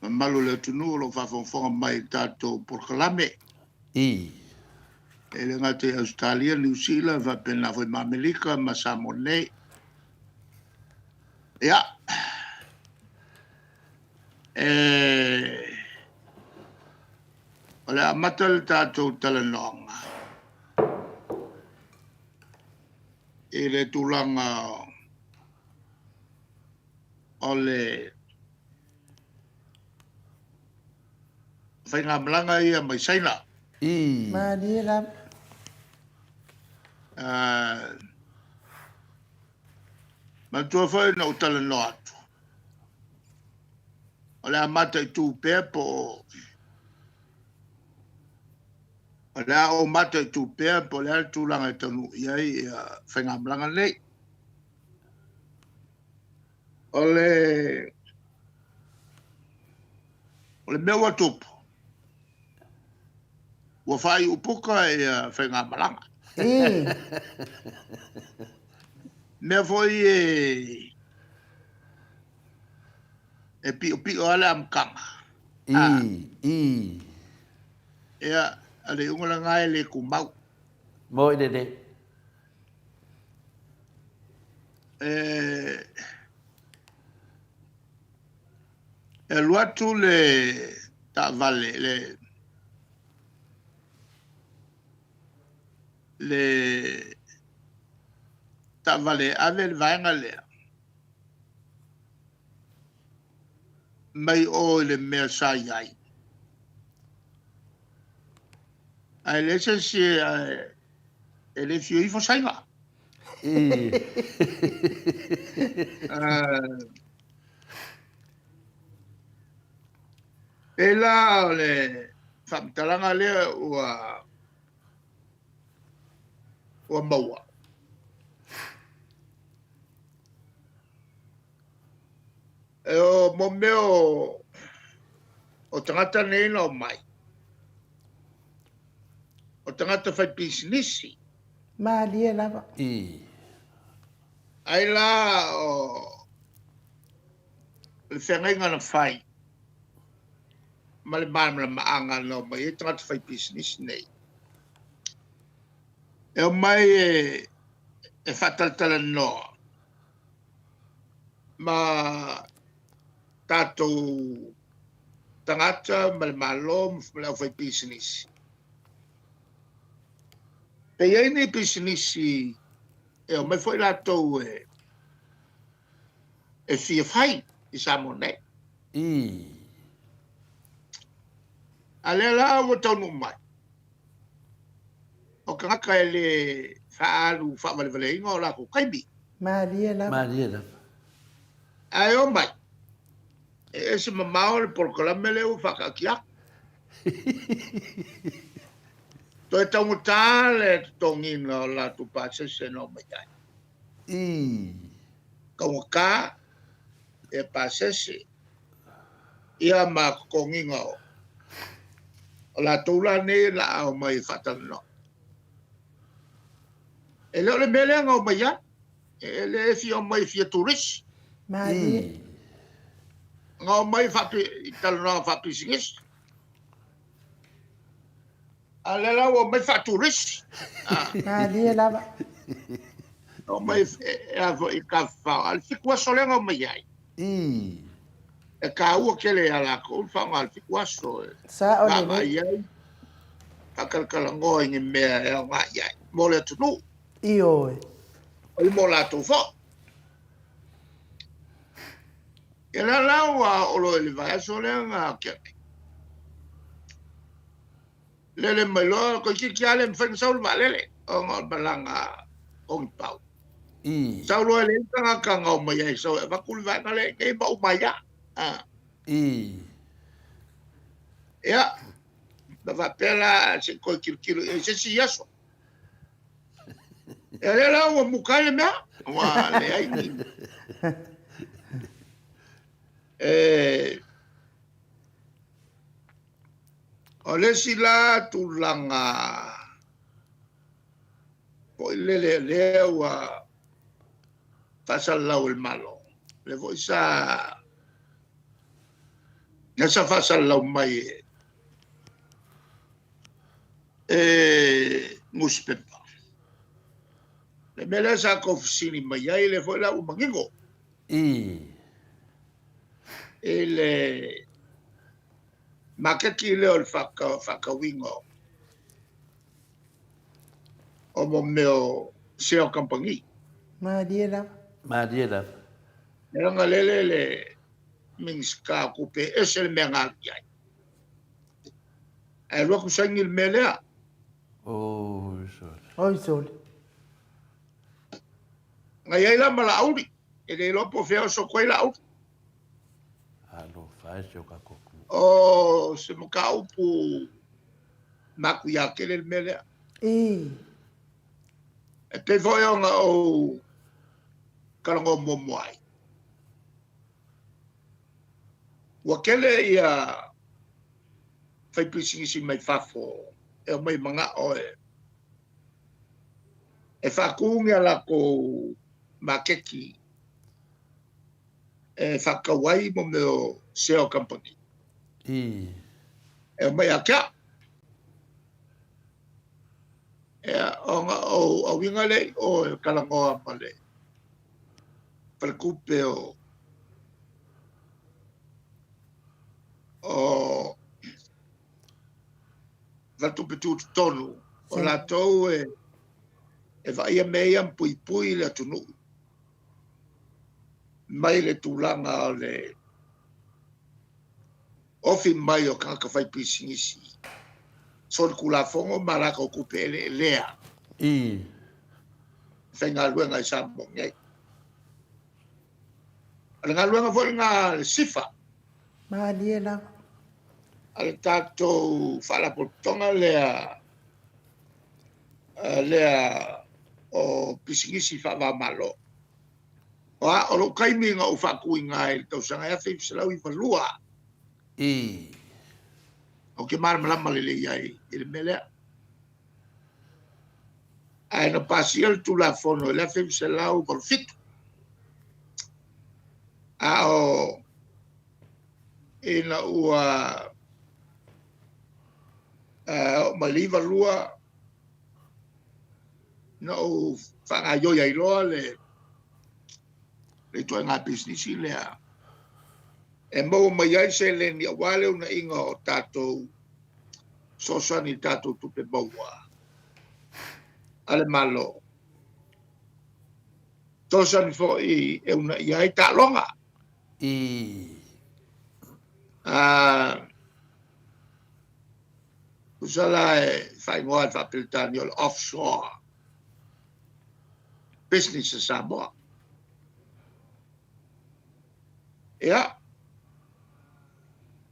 mamalu o le atunuu o lo o faafogafoga mai i le tatou polokalame. E le gata i Ausetalia, Niu Sila, faapena foi ma Amerika ma Samoa nei. Ia, e, o le a amata le tatou talanoaga i le tulaga o le faigamalaga ia mai Saina. Malie lava. Manatua foi na ou talanoa atu, o le a mataitu pea po o o le a ou mataitu pea po o le a le tulaga e taunuu i ai ia faigamalaga nei. O le o le mea ua tupu, ua faaiupuka ia faigamalaga. Mea foi e e piopio lava le amataga. I, i. Ia, o le iuga lena e le tumau. Moi lelei. E, e alu atu le taavale, le, le taavale e ave le vaega lea mai o i le mea sa i ai. Ae leai se isi e le fio ifo saina. Pei la o le faamatalaga lea ua ua maua. E o mo mea o, o tagata nei na omai. O tagata fai pisinisi. Malie lava. I. Ai la o le feagaiga na fai ma le malamalamaaga na omai ai tagata fai pisinisi nei. E omai e, e faatalatalanoa ma tatou tagata ma le Malo ma le aufaipisinisi. Pe i ai ni pisinisi e omai foi latou e e fia fai i Samoa nei. I. A lea la ua taunuu mai. O tagata e le faaalu faavalevaleina o latou taimi. Malie lava. Malie lava. Ae omai, e ese mamao le polokalame lea ua faataatia atu. Toe taugata le totogiina o latou pasese na omai ai. I. Taugata ia pasese ia ma totogiina o o latou la nei la a omai e faatalanoa. E le o le mea lea na omai ai. E le fia omai fia turisi. Malie. Na omai faapi, i talanoaga faapisinisi. A lea la ua omai faaturisi. Ah. Malie lava. Omai e a foi i tafafao. A le 7 aso lea na omai ai. I. E tāua tele ia latou le faaaoga le 7 aso e Sao lelei. vaavaai ai, faatalatalanoa i ni mea e aoga i ai mo le atunuu. Ioe. O mo latou foi. Ia la la ua oo loa i le vaiaso lea na tea nei. Lele mai loa, toeitiiti lava le mafai ona sau le vaalele ona o le malaga togipau. I. Sau loa e leai ni tagata na omai ai, sau e avatu le vaega lea i inei ma uma ai lava. Ah. I. Ia, na faapea la se i toe tilotilo i ai i se isi aso. Ia lea la ua muka ai le mea, ua leai ni. E, o le isi la tulaga foi lele lea ua faasalalau e le Malo, lea foi sa lea sa faasalalau mai e e nusipepa. Le mea lea sa tou fesili mai ai, lea foi la ua manino. I. I le maketi lea o le faatauina o mo mea o sea o kamupani. Malie lava. Malie lava. Leaga lele le Minisita o Tupe e ese le mea na alu i ai. Ae alu atu saini le mea lea. Oi sole. Oi sole. Na i ai la ma Laauli. E le iloa po o fea o soto ai Laauli. Alofa e si o tatou atunuu. O se mataupu matuia tele le mea lea. I. E pei foi ona ou talanoa muamua ai. Ua tele ia faipisinisi mai fafo e omai manao e e faatu ni a latou maketi e faatau ai mo mea o share o kamupani. E omai ia te au. Ia, ona ou auiga lea i o e talanoa ma le faletupe o o faletupe tutotonu, o latou e e vaaia mea ia ma puipui le atunuu mai le tulaga o le ofi mai o tagata faipisinisi solitulafono ma latou tupe eleelea I. faigaluega i Samoa nei. O le galuega foi lena a le SIFA. Malie lava. A le tatou faalapotopotoga lea lea o pisinisi faava-o-Malo. O, a, o lou taimi na ou faatuina ai i le tausaga e 1992. I. Ou te malamalama lelei ai i le mea lea. Ae na pasia le Tulafono i le 1987. A o ina ua oo mai le 92 na ou faagaoioi ai loa le le ituaiga pisinisi lea e maua mai ai seleni aua le uunaiga o tatou fesoasoani i tatou tupe maua a le Malo. Fesoasoani foi e uunaia ai taaloga. I. Tusa la e faaigoa i le faa-Peretania o le offshore business a Samoa. Ia,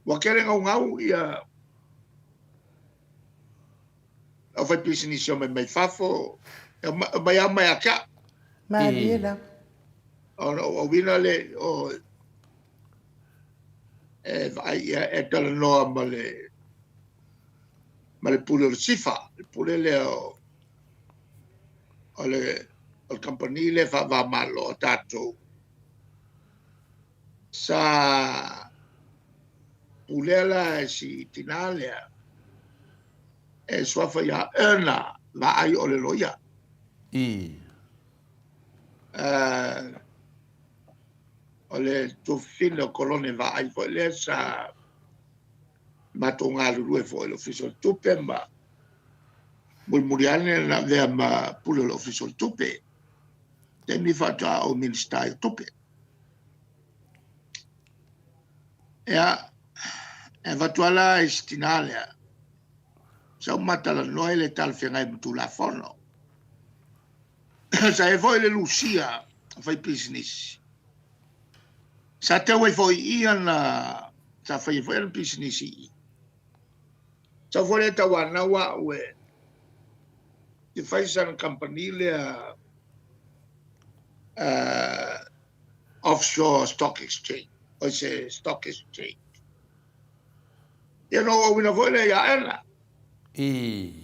ua tele naunau ia aufaipisinisi omai mai fafo, e omai lava mai ia te au. Malie lava. Ona ou auina lea i o e vaai ia e talanoa ma le ma le pule o le SIFA, le pule lea o o le o le kamupani lea faava-o-Malo a tatou sa pulea la e si tinā lea e suafa ia Erna Vaai o le loia. I. O le tuafafine o Kolone Vaai foi lea sa matou galulue foi i le Ofisa o le Tupe ma mulimuli ane na avea ma pule o le Ofisa o le Tupe. Taimi faatoa ou Minisita i Tupe. Ia, e avatu lava la i si tinā lea, sa ou matalanoa e le talafeagai ma Tulafono. Sa i ai foi le Lusia faipisinisi. Sa teu ai foi i i ana, sa fai ai foi ana pisinisi i i. Sau foi lea tauanau au e te fai sana kamupani lea offshore stock exchange, o se stock exchange. Ia na ou auina foi lea ia Ena. I.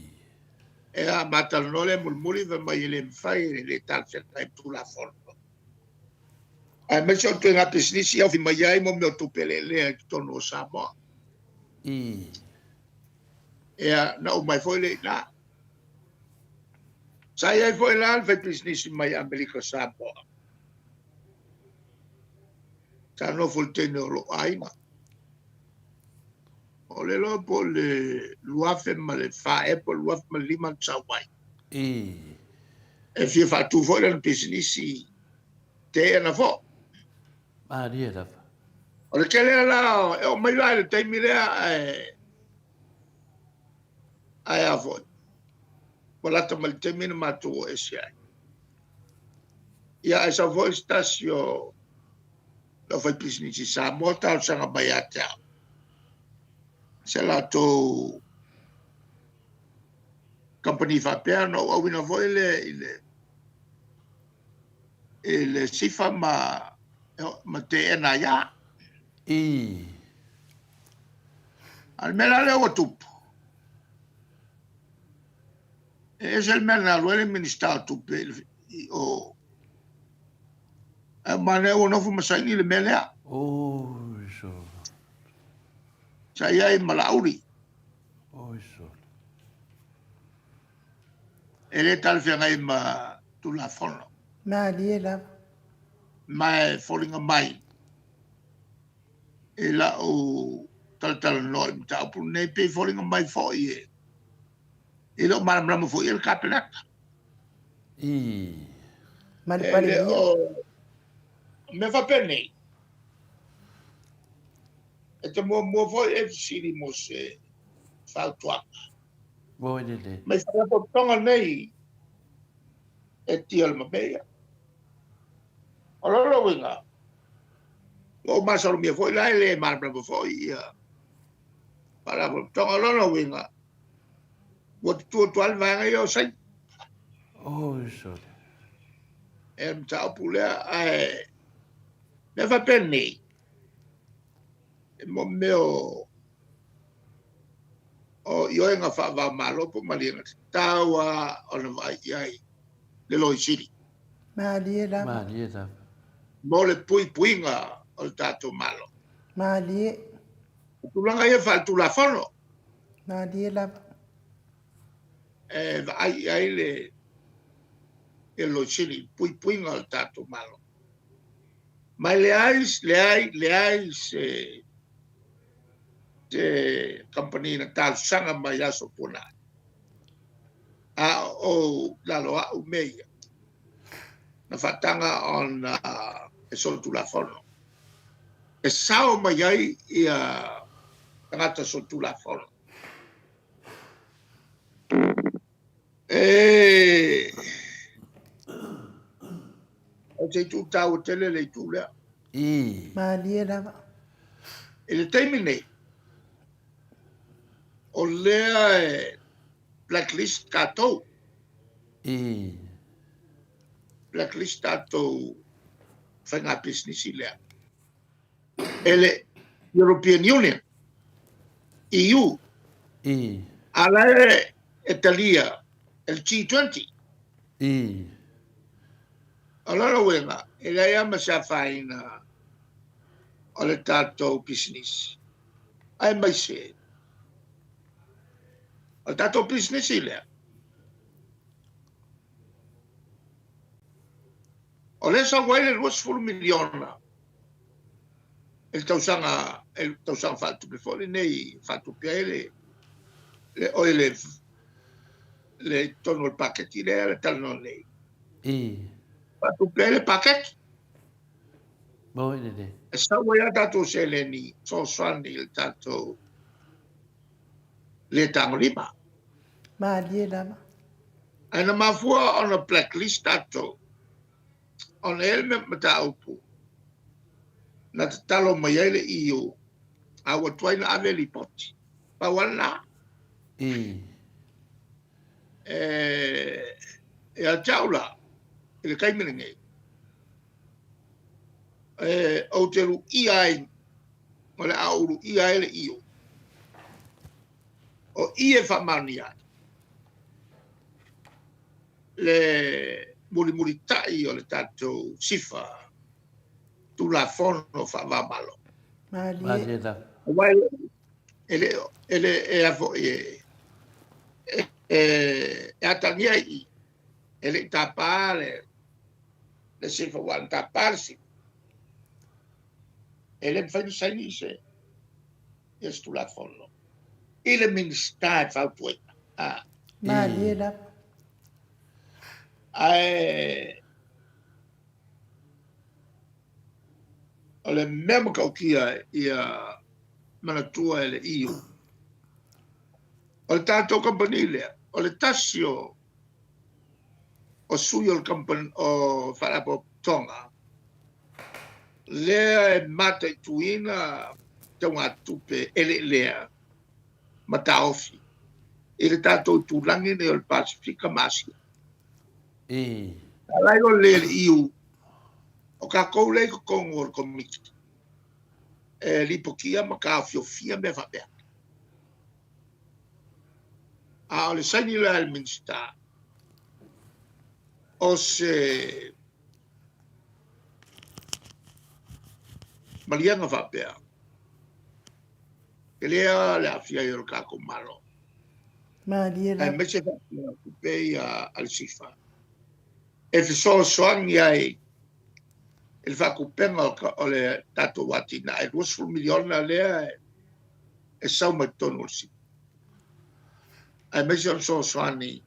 Ea, ma talanoa lea mulimuli fai mai e le mafai e le talafeagai ma Tulafono. Aemaise o ituaiga pisinisi e ofi mai ai mo mea o tupe eleelea i totonu o Samoa. I. Ea, na uma ai foi lea i ina. Sa i ai foi la le faipisinisi mai Amerika Samoa. Sa nofo i le teine o lou aiga. O le iloa po o le 2004 ea po o le 2005 na sau ai. I. E fia faatu foi lana pisinisi teena foi. Malie lava. O le tele la, e oo mai la i le taimi lea ae ae a foi. Ua lata mai le taimi na matou oo ese ai. Ia ae sau foi se tasi o le aufaipisinisi Samoa talosaga mai ia te au. Se latou kamupani faapea ona ou auina foi lea i le i le SIFA ma ma teena ai. I. A o le mea la lea ua tupu, e ese le mea na alu ai le Minisita o Tupe i o, ae manaia ua nofo ma saini le mea lea. Oi sole. Sa i ai ma Laauli. Oi sole. E le talafeagai ma Tulafono. Malie lava. Ma e foliga mai i la'u talatalanoa i le mataupu lenei, pei foliga mai foi e e le o malamalama foi i le Kapeneta. I. Ma le E le Palemia. o mea faapenei, e te muamua foi e fesili mo se fautuaga. Moi lelei. Mai faalapotopotoga nei e tia le mameia. O lona uiga, ua ou masalomia foi la e le malamalama foi ia faalapotopotoga. O lona uiga, ua tutu atu lava le vaega ia o Saini. Oi sole. E mataupu lea, ae mea faapenei, e mo mea o o ioega faava-o-Malo po o maliega tatau lava ona vaai i ai le Loia Sili. Malie lava. Malie lava. Mo le puipuiga o le tatou Malo. Malie. O tulaga ia faaletulafono. Malie lava. E vaai i ai le le Loia Sili, puipuiga o le tatou Malo. Ma e leai, leai, leai se se kamupani na talosaga mai i aso tuanai. A o lalo a'u mea ia na faataga ona e solitulafono e sao mai ai ia tagata solitulafono. E o se itu taua tele le itu lea. I. Malie lava. I le taimi nei, o lea e blacklist tatou. I. Blacklist tatou faiga pisinisi lea. E le European Union, EU. I. A la e, e talia e le G20. I. O lona uiga, e leai lava ma se afaina o le tatou pisinisi, aemaise o le tatou pisinisi lea, o lea e sau ai le 20 miliona i le tausaga, i le tausaga faaletupe foi lenei e faatupe ai le, le, oi le, le totonu o le paketi lea le talanoa nei. I. Faatupe ai le paketi. Moi lelei. E sau ai a tatou seleni fesoasoani i le tatou le tagolima. Malie lava. Ae na mafua ona blacklist tatou ona e i ai le mataupu na tatalo mai ai le EU a ua tuai ona ave lipoti. Pau lava lena. I. E, ia te au la, i le taimi lenei, e, ou te luia ai, o le a ou luia ai le EU. O i e faamaonia ai le mulimulitai o le tatou sifa Tulafono faava-o-Malo. Malie. Malie lava. Aua e le e le e a foi e e e atagia i i e le i tapa le le sifa ua na tapa le sifa. E le mafai ona saini se ia se Tulafono i le Minisita e fautuaina. A. Malie lava. Ae O le mea matautia ia manatua e le EU, o le tatou kamupani lea, o le tasi o o sui o le kamupani o Faalapotopotoga lea e mataituina taugatupe eleelea ma taofi i le tatou itulagi nei o le Pasefika ma Asia. I. Ala ai o le EU, o tatou lea i totonu o le Komiti e lipotia ma taofiofia mea faapea. A o le saini lea a le Minisita, o se maliega faapea, tele lava le aafia ai o le tatou Malo. Malie lava. Aemaise faapea tupe ia a le SIFA e fesoasoani ai i le faatupega o le tatou atinae $20 miliona lea e sau mai totonu o le SIFA. Aemaise o le fesoasoani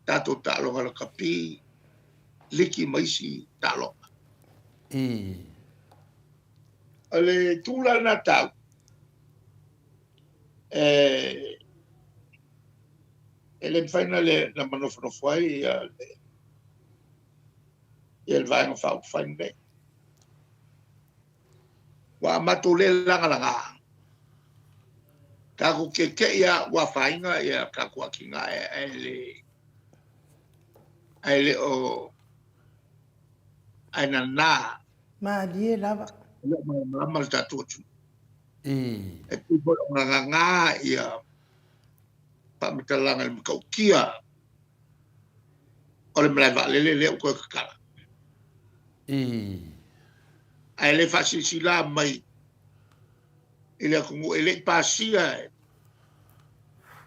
tatou taaloga lakapi, liki ma isi taaloga. O le itu la lena tau, e le mafai ona le na manofonofo ai ia le ia le Vaega Faaupufai lenei. Ua a matou le lagalaga, tatou keke'i lava ua afaina ia tatou atinae ae le ae le o ae nana. Malie lava. E le o malamalama le tatou atunuu. E pei foi ona nana ia faamatalaga i le matautia o le malae vaalele lea ua toe tatala. Ae le faasilasila mai i le atunuu e le i pasia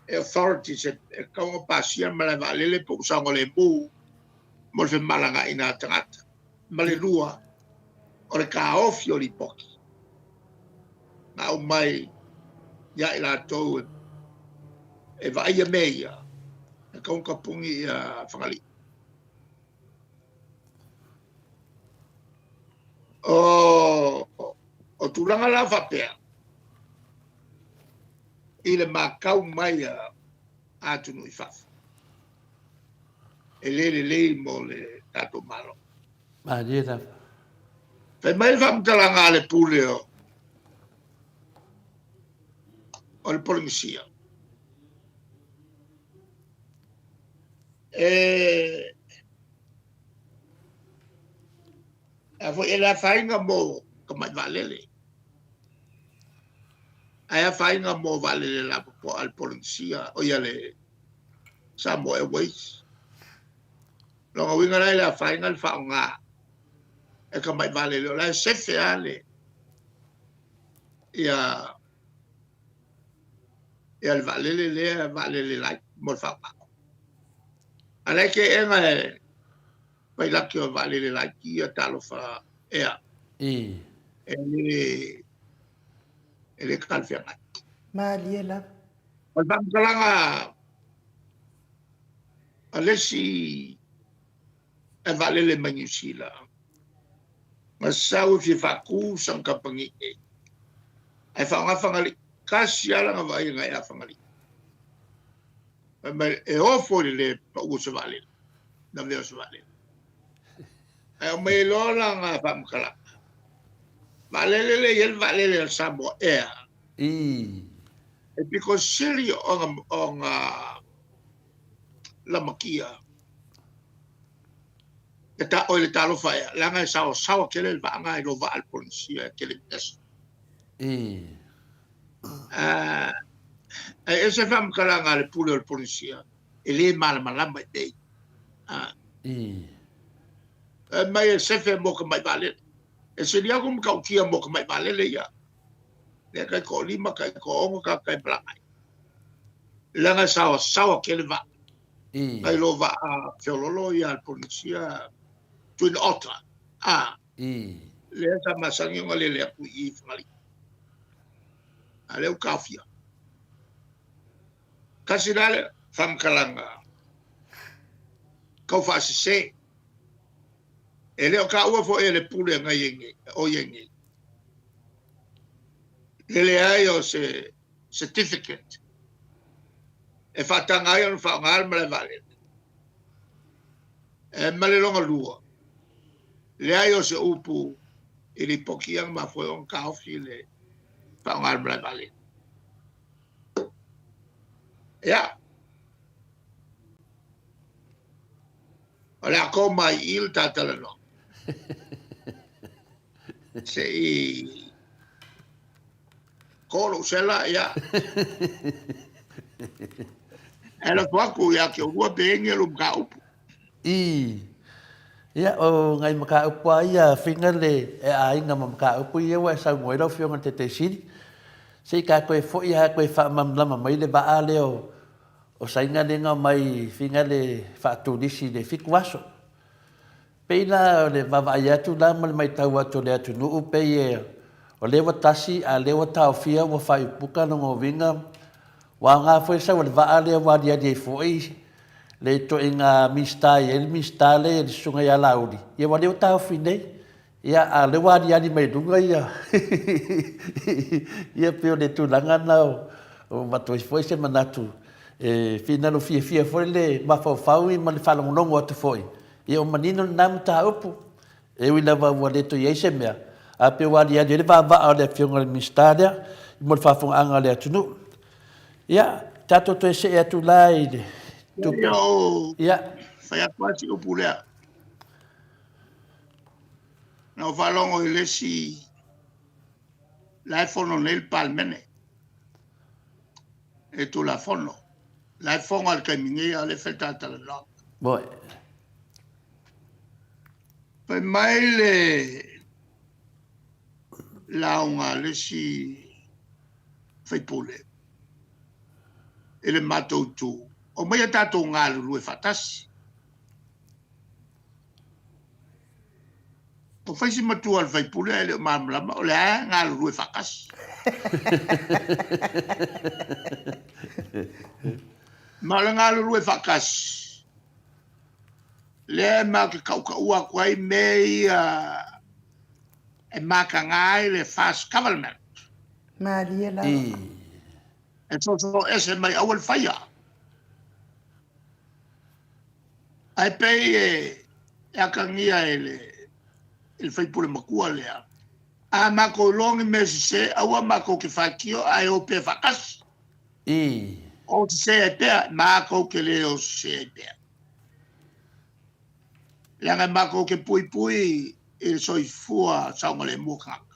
e authorities e tatau ona pasia le malae vaalele po o saogalemu mo le femalagaaiga a tagata. Ma le lua, o le taofi o lipoti na aumai ia i latou e vaaia mea ia, e tatau ona tapuni ia Fagalii. O, o tulaga la faapea, i le matau mai a atunuu i fafo, e le lelei mo le tatou Malo. Malie lava. Fai mai le faamatalaga a le pule o, o le Polenisia. E a foi e le afaina mo tamai vaalele, ae afaina mo vaalele lapopoa a le Polenisia, o ia le Samoa Airways. Lona uiga la e le afaina le faaaoga e tamai vaalele, o la e sefe lava le ia ia le vaalele lea, vaalele laiti mo le faaaoga. A la e teena e pailate o vaalele laiti ia talofa ea. E le e le talafeagai. Malie lava. O le faamatalaga a le isi e vaalele mai Niu Sila, na sau e fia faatu sana kamupani nei, ae faaaoga Fagalii. Tasi lava lana vaaiga ia Fagalii. Fai mai, e ofo i le le pau o se vaalele, lavea o se vaalele. Ae aumai ai loa lana faamatalaga. Vaalele lea e i ai le vaalele a le Samoa Air. E pito sili ona, ona lamatia le ta, oi le talofa ea, leaga e saosaoa tele le vaa i lo vaa a le Polenisia e tele international. Ae ese faamatalaga a le pule o le Polenisia e le malamalama i mea ia. Fai mai e sefe mo tamai vaalele. E sili atu matautia mo tamai vaalele ia. Lea tai toalima, tai toaono tagata e malaga ai. Leaga e saosaoa tele vaa. Nai lo vaa feololo ia a le Polenisia Twin Otter. Lea sa masani ona lele atu i i Fagalii. A lea ua taofia. Tasi la le faamatalaga tau faasese. E le o taua foi e le pule na i ai nei, o i ai nei. Le leai o se certificate e faataga ai ona faaaoga le malae vaalele. E ma le lona lua, leai o se upu i lipoti ia na mafua ai ona taofi le faaaoga le malae vaalele. Ia, o le a kō mai i le ta talanoa. Se i kō lou sela, ia. Ae lafo atu ia te oulua pe i ai ni alu mataupu. Ii. Ia, o ngai mataupu lava ia Fingal e aiga ma mataupu ia ua e saunoa ai lau Afioga i le Taitaisili. Se i ta toe foi lava e toe faamalamalama mai le vaa lea o Saina lea na omai Fingal e faaturisi i le 7 aso. Pei la o le vaavaai atu la ma le matau atu o le atunuu pei e o lea ua tasi a lea ua taofia ua faaiupuka lona uiga ua aoga foi le sau a le vaa lea ua aliali ai foi le ituaiga Minisita e i ai le Minisita lea le Susuga ia Laauli ia ua lea ua taofi nei. Ia a o lea ua aliali mai luga ia ia pei o le tulaga lena o avatu ai foi se manatu e finagalo fiafia foi le mafaufau ma le faalogologo atu foi Ia ua manino lena mataupu, e ui lava ua le toe i ai se mea, ae pei ua aliali ai le vaavaa o le Afioga i le Minisita lea mo le faafofogaaga a le atunuu. Ia, tatou toe see atu la i le tupe. Ia, o Ia. Fai atu lava si upu lea. Na ou faalogo i le isi la e fono nei le Palemene e Tulafono. La e fono i le taimi nei a o lea e fai le talatalanoaga. Moi. Fai mai le lauga a le isi faipule i le matou itu, omai a tatou galulue faatasi. Ua fai si matua o le faipule ae le o malamalama o le a galulue faatasi. Ma o le galulue faatasi, lea e matou te tautaua atu ai mea ia e mataga ai le fast government. Malie lava. E soso ese mai aua le faia. Ae pei e atagia e le i le faipule matua lea, a matou iloa ni mea sese, aua matou te faitio ae o pea faatasi. O sese ai pea, matou te le o sese ai pea. Leaga matou te puipui i le soifua saogalemu o tagata.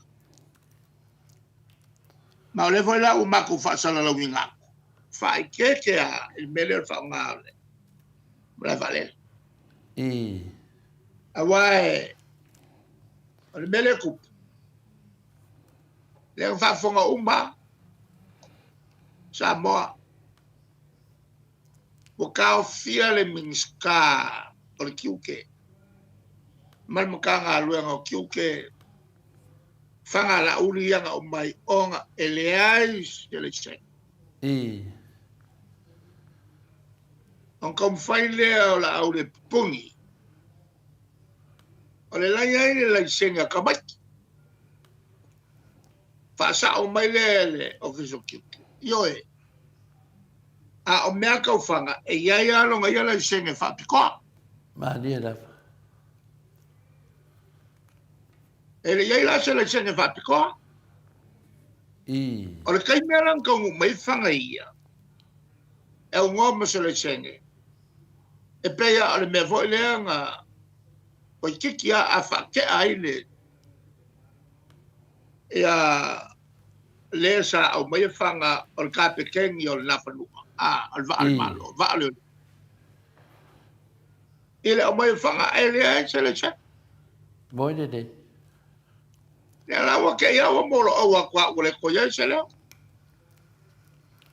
Ma o lea foi la ua matou faasalalauina atu, faaeteete lava i le mea lea o le faaaoga o le malae vaalele. Aua o le mea lea e tupu, lea na faafofoga uma Samoa, ua taofia le Minisita o le Tiute ma le Matagaluega o Tiute faga Laauli ia na aumai ona e leai se laisene. Ona taumafai lea o Laauli e pupuni, o le la e i ai le laisene a tamaiti. Faasao mai lea e le Ofisa o Tiute, ioe, a o mea tau faga, e i ai lava lona ia laisene faapitoa. Malie lava. E le i ai la se laisene faapitoa. O le taimi lava la na taunuu mai ai faga ia, e aunoa ma se laisene, e pei lava o le mea foi lea na toeitiiti lava a faatea ai le ia le sa aumaia faga o le kapeteni o le Nafanua, a, o le vaa a le Malo, vaa o le I le aumaia faga e leai se laisene. Moi lelei. Lea la ua te i a ua moloau atu a ua le toe i ai se leo.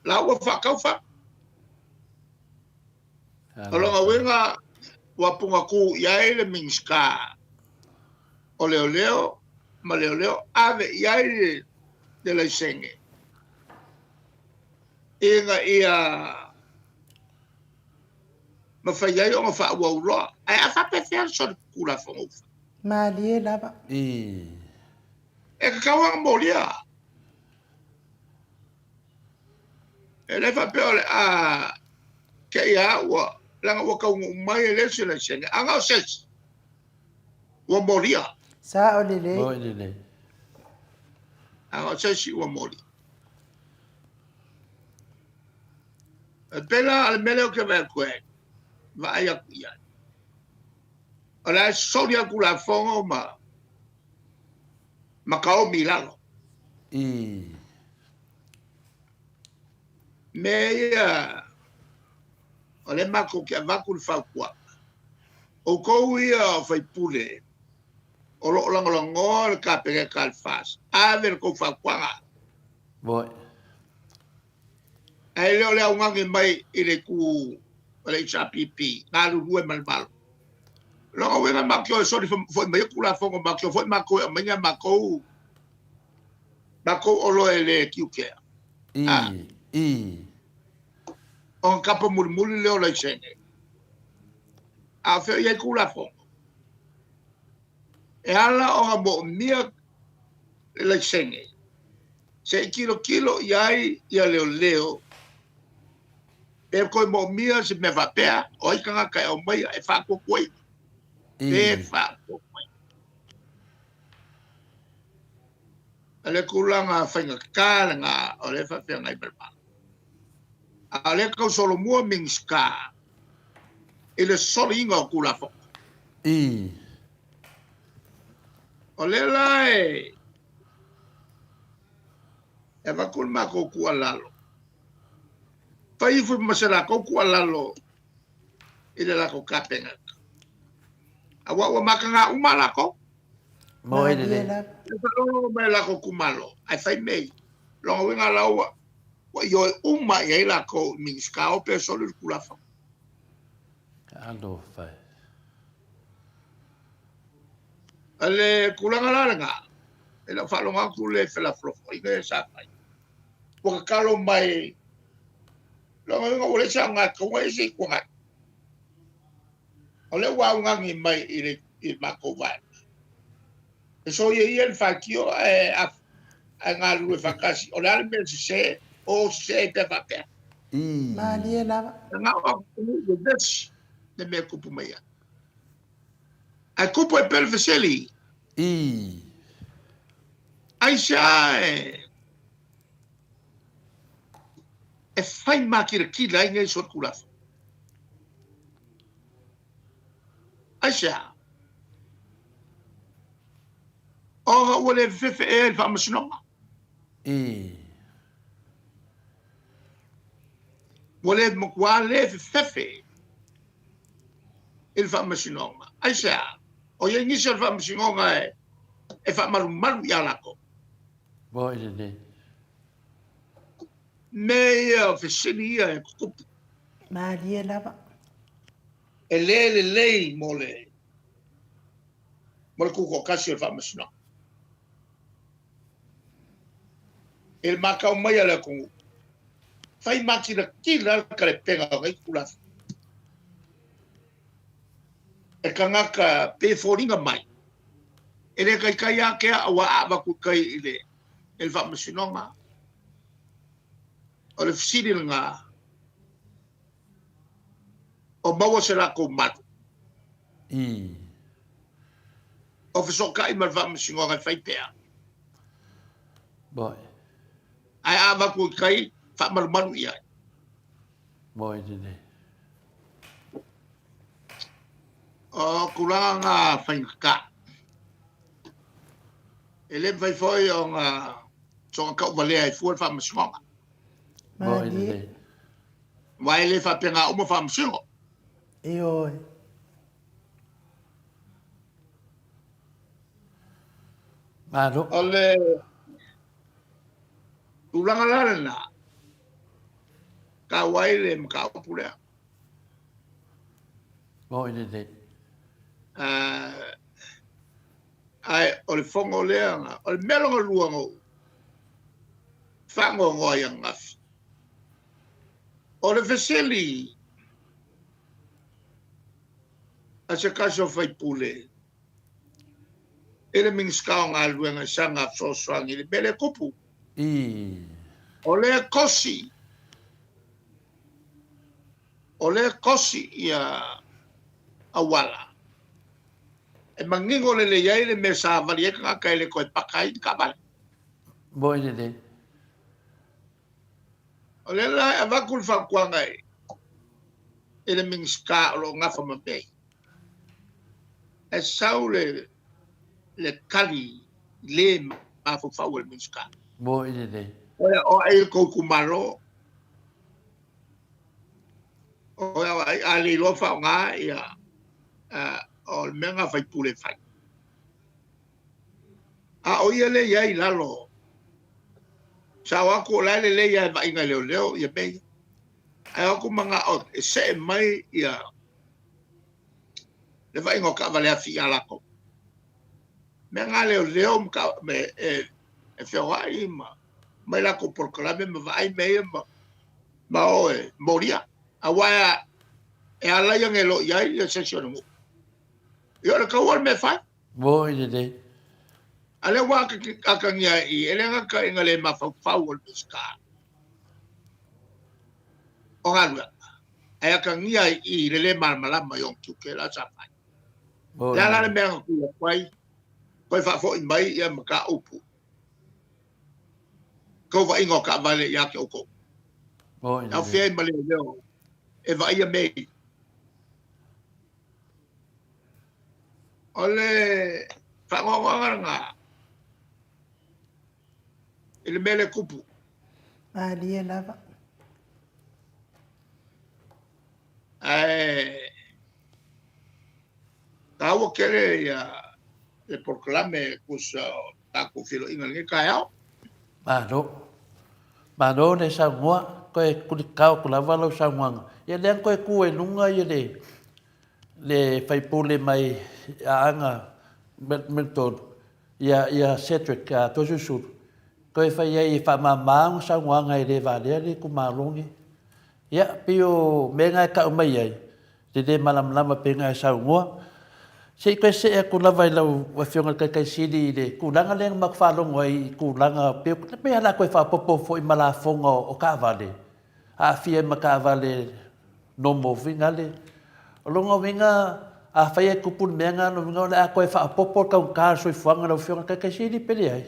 La ua faatau faga. O lona uiga ua punatu i ai le Minisita o Leoleo ma Leoleo ave i ai le laisene ina ia mafai ai ona faaauau loa. Ae a faapefea le solitulafono ua fai? Malie lava. E tatau ona molia. E le faapea o le a te i a ua, leaga ua taunuu mai e le o se laisene. A na o se isi, ua molia. Sao lelei. Moi lelei. A na o se isi ua molia. E pei la o le mea lea ou te vaai atu ai, vaai atu i ai. O le a soli atu Tulafono ma ma kaomi i lalo. Mea ia O lea matou te avatu le fautuaga. Outou ia o faipule o lo o lagolagoa le Kapeneta a le FAST, ave le tou fautuaga. Moi. Ae le o le augani mai i le itu o le HRPP, galulue ma le Malo. O lona uiga matou te o e soli foi mai Tulafono, matou te o foi matou e aumai ni a matou matou oloa e le tiutea. I. I. Ona tapa mulimuli lea o laisene. A o fea o i ai Tulafono? E ala ona moomia le laisene se i tilotilo i ai ia leoleo pe toe moomia se mea faapea, o ai tagata e aumaia e faatuatuaina. Pe faatuatuaina. O le tulaga faigata lena o lea e faafeagai ma le Malo. A o lea e tau solomua Minisita i le soliina o Tulafono. O lea la e avatu le matou tuualalo, fai ifo ma se latou tuualalo i le latou Kapeneta. Aua ua mataga uma latou. Moi lelei. E faalogo mai latou itumalo, ae fai mea ia. Lona uiga la ua ioe uma i ai latou i Minisita o pe soli le Tulafono. Alofa e. O le tulaga la lena, e le o faalogo atu le felafolafoaiga ia sa fai. Ua tatalo mai, lona uiga ua leai se aoga e tatau ona i ai se Itu Agai. O lea ua augani mai i le matou vaega. E soia ia le faitio ae ae galulue faatasi. O le a le mea sese, o sese ai pea faapea. Malie lava. Na o atu vevesi le mea e tupu mai ai. Ae tupu ai pea le fesili. Aisea e e fai makilatila ai nei solitulafono? Aisea? Ona ua le fefefe ea i le faamasinoga. Ua le matua le fefefe i le faamasinoga. Aisea? O i ai nisi o le faamasinoga e faamalumalu ia latou. Moi lenei. Mea ia o fesili ia e tutupu. Malie lava. E le lelei mo le mo le tutoatasi o le faamasinoga. I le matau mai a le atunuu, fai matilatila le talepega o nei Tulafono. E tagata pe foliga mai, e le taitai ākea aua a avatu i tai i le, i le faamasinoga. O le fesili lena, o maua se latou malu? O fesootai ma le faamasinoga e fai pea. Moi. Ae a avatu i tai, faamalumalu i ai. Moi lenei. O tulaga na faigata. E le mafai foi ona soona tauvalea ai fua le faamasinoga. Moi lenei. Aua e le faapena uma faamasino. Ioe. Malo. O le tulaga la lena, taua ai le mataupu lea. Moi lenei. Ae o le fono lea, o le mea lona lua na ou faanoanoa ai ananafi, o le fesili a se tasi o faipule i le Minisita o Galuega i sana fesoasoani i le mea lea e tupu. O lea e kosi, o lea e kosi ia auala e manino lelei ai le mea e savali ai tagata e le toe paka ai ni taavale. Moi lelei. O lea la e avatu le fautuaga i le Minisita o lo o nafa ma mea ia, e sau le le tali le mafaufau a le Minisita. Moi lelei. O ai le tou itumalo? O a le iloa faaaoga ia o le mea na faipule e fai. A o ia lea i ai i lalo, sao atu o la e lelei lava e vaaiga e leoleo ia mea ia. Ae o atu manao e see mai ia le vaaiga o taavale afi ia latou. Mea na leoleo ma e e feoai ma mai latou polokalame ma vaai mea ia ma ma o e molia. Aua e alai ane loa i ai ia se isi o le nuu. Ia o le taua le mea e fai. Moi lelei. A lea ua atagia i i, e le gata ina le mafaufau o le Minisita o Galuega, ae atagia i i le le malamalama i ona tiute la sa fai. O le a la le mea na tu atu ai, toe faafoi mai ia mataupu tou vaaiga o taavale ia te outou. E afea ai ma leoleo e vaaia mea ia. O le faanoanoaga lena i le mea lea e tupu. Malie lava. Ae taua tele ia le polokalame e tusa o tatou feiloaiga i lenei taeao. Malo. Malo le saunoa, toe tulikao atu lava lau saunoaga. Ia lea na toe tu ai luga ia le le faipule mai Aana Numera 3, ia ia Cedric Toeolesulusulu, toe fai ai e faamama ona saunoaga e le valea le itumalo lenei. Ia, pei o mea na e tau mai ai, le le malamalama pei ona e saunoa. Se i toe see atu lava i lau Afioga i le Taitai Sili i le tulaga lea na matou faalogo ai i tulaga, pei o le a toe faaopoopo foi ma lafoga o taavale, aafia ai ma taavale normal foi nale. O lona uiga, afai e tupu le mea lena, o lona uiga o le a toe faaopoopo le taugata o le soifuaga i lau Afioga i le Taitai Sili pe leai?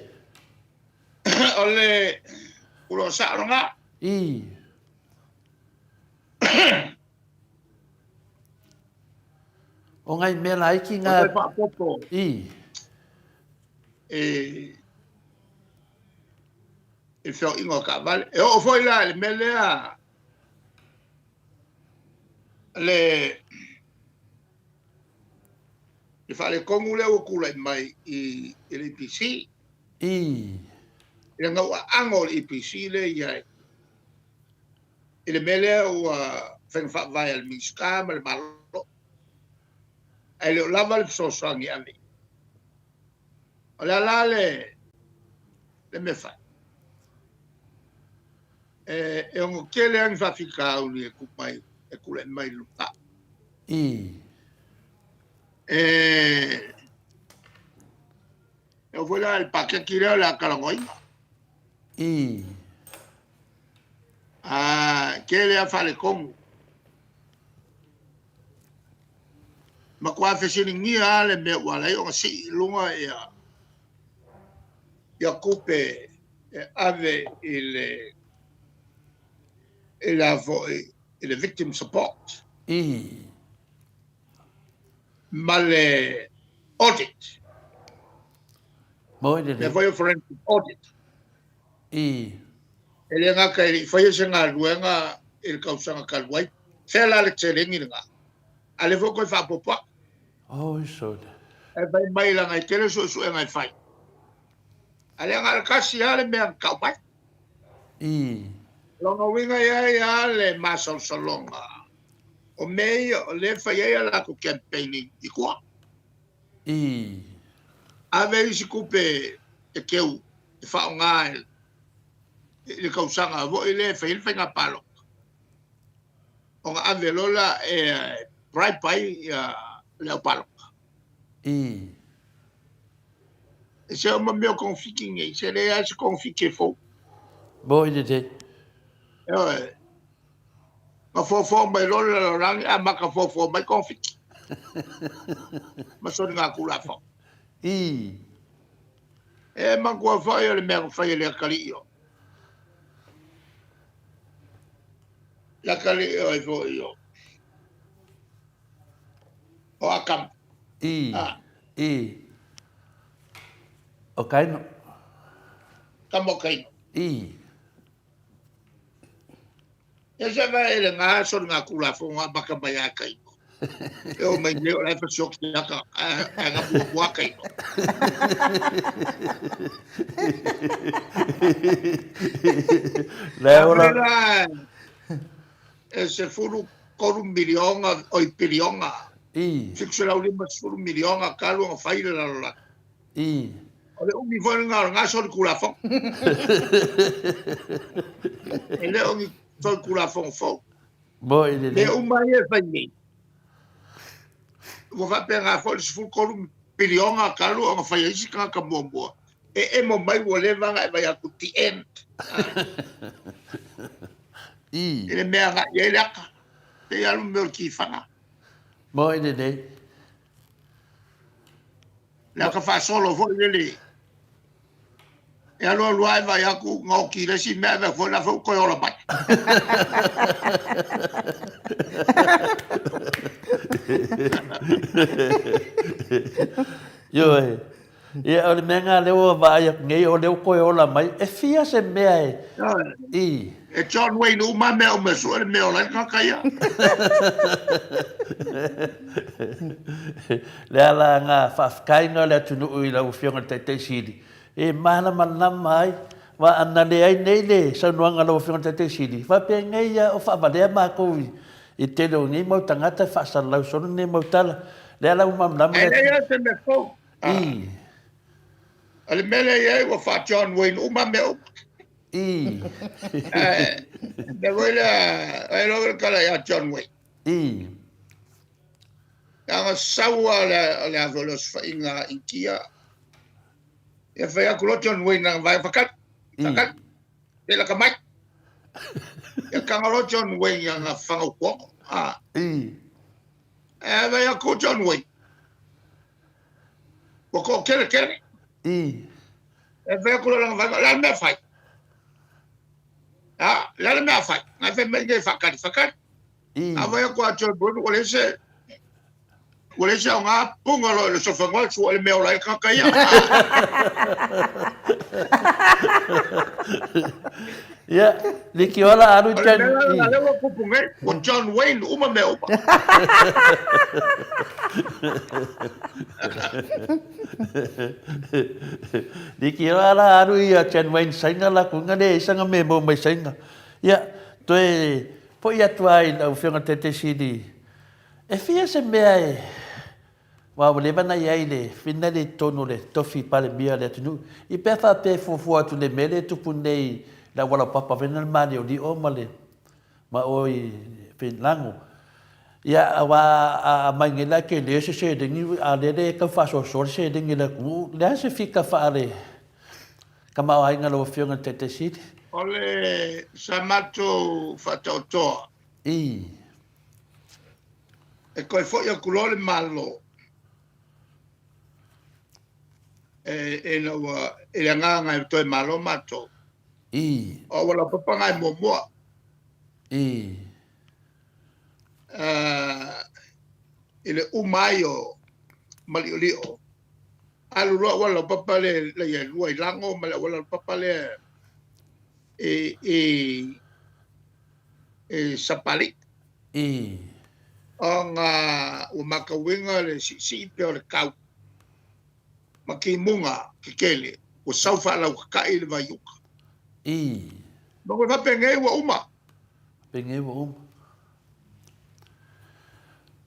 O le tulaga sao lena. I. O nai mea laiti na... O le faaopoopo. I. E i le feoaiga o taavale. E oo foi la i le mea lea le le faaletonu lea ua tulai mai i le EPC. I. I le gauaano o le EPC lea e i ai i le mea lea ua faiga faavae a le Minisita ma le Malo, ae le o lava le fesoasoani e ave i ai. O le a la le le mea fai? E, e ono tele lava ni faafitauli e tu mai, e tulai mai i le lumanai. I. E, e oo foi la i le paketi lea o le a talanoaina. I. A, tele lava faaletonu. Matua fesiligia lava le mea ua ala ai ona sii i luga ia ia tupe e ave i le i le foi i le victim support. I. Ma le audit. Moi lelei. Mea foi o forensic audit. I. E le gata e le i faia se galuega i le tausaga talu ai, fea la le seleni lena? A lea foi ua toe faaopoopo atu. Oi sole. Ae fai mai leaga e tele suesuega e fai. A lea na o le tasi lava le mea na tau mai. I. Lona uiga e i ai lava le masalosaloga o mea ia o lea e fai ai a latou campaigning i tua. I. Ave isi tupe e teu e faaaoga i le tausaga foi lea e fai ai le faiga palota, ona ave loa la e bribe ai le au palota. I. E se uma mea o togafiti nei, se leai se togafiti e fou. Moi lelei. Ioe. Na foafoa mai loa le lalolagi amata foafoa mai togafiti. Ma soligatulafono. I. E manatua foi o le mea na fai e le atalii o le atalii o ai foi o o Atamu. I. Ah. I. O Kaino. Tama o Kaino. I. Ia se vae le ngā soliga tulafono amata mai a Kaino. E o mai nei o la e fasioki aka a nga muamua Kaino. Le ola. E 13 miliona, oi piliona. I. 750 miliona talu ona fai le lalolagi. I. O le umi foi lena o lena solitulafono. E le o ni solitulafono fou. Mo i le Mea uma ia e fai nei. Ua faapena foi le 13 piliona talu ona fai ai isi tagata muamua. E emo mai ua leva ona e vaai atu the end. I. I le mea agai i ai le aka. Pei lava le mea o le tifaga. Mo i lenei. Le aka faasolo foi lele. E alu alu lava e vaai atu gaoki i le isi mea, avea foi la foi ua toe ola mai. Ioe. Ia, o le mea lena lea ua vaai atu nei, o lea ua toe ola mai. E fia se mea e... I. E John Wayne uma mea uma e sue le mea ola ai le tagata ia. Le ala nga faafetaiga o le atunuu i lau Afioga i le Taitai Sili, e malamalama ai, aua ana leai nei le saunoaga a lau Afioga i le Taitai Sili, faapea nei ia o faavalea matou i le tele o nei mau tagata e faasalalau solo nei mau tala. Le ala ua malamalama le atunuu. E leai lava se mea fou. I. O le mea lea e i ai ua faa-John Wayne uma mea uma. I. Ae, mea foi lea, e iloa le tala ia John Wayne. I. Leaga sau lava o le ave o le osofaiga Initia. Ia fai atu loa John Wayne lana vaega, Fakali, fakali, se laka mai. Ia taga loa John Wayne i ana fagautuono. I. Ae fai atu John Wayne, Ua toatele tele. I. E fai atu loa lana vaega, o le a le mea e fai? A, o le a le mea a fai? Na e fai mai nei faatali, faatali. I. A fai atu a John Bruno, ua leai se, ua leai se aoga, puna loa i le sofanoa, sua le mea ola ai le tagata ia. Ia, Likiola alu i John. O le mea lea ua tupu nei, ua John Wayne uma mea uma. Likiola alu i John Wayne saina la kuinga le isanga me mo mai saina. Ia, toe foi atu ai lau Afioga Tete Sili. E fia se mea e Aua ua leva ona i ai le whina le i totonu o le tofi Palemia o le atunuu, i pea faapea e fuafua atu le mea lea e tupu nei i le auala o Papa Vena le Maliolio ma le ma o i Lago. Ia, aua a aumai nei la e tele se seleni, a o lea e tau faasoasoa le seleni a le atunuu, o le a se fika faale tamaoaiga a lau Afioga i le Taitai Sili? O le sa matou faataotoa. I. E toe foi atu loa le Malo ina ua i le agaga e toe malo matou. I. O auala papa na e muamua. I. I le uma ai o Maliolio, alu loa auala papa le laia e lua i Lago ma le auala papa lea i i i Sapali. I. Ona ua matauina le siisii pea o le tau ma timuga tetele ua sau faalautata'i le vaiuka. I. Ma ua faapenei ua uma. Faapenei ua uma.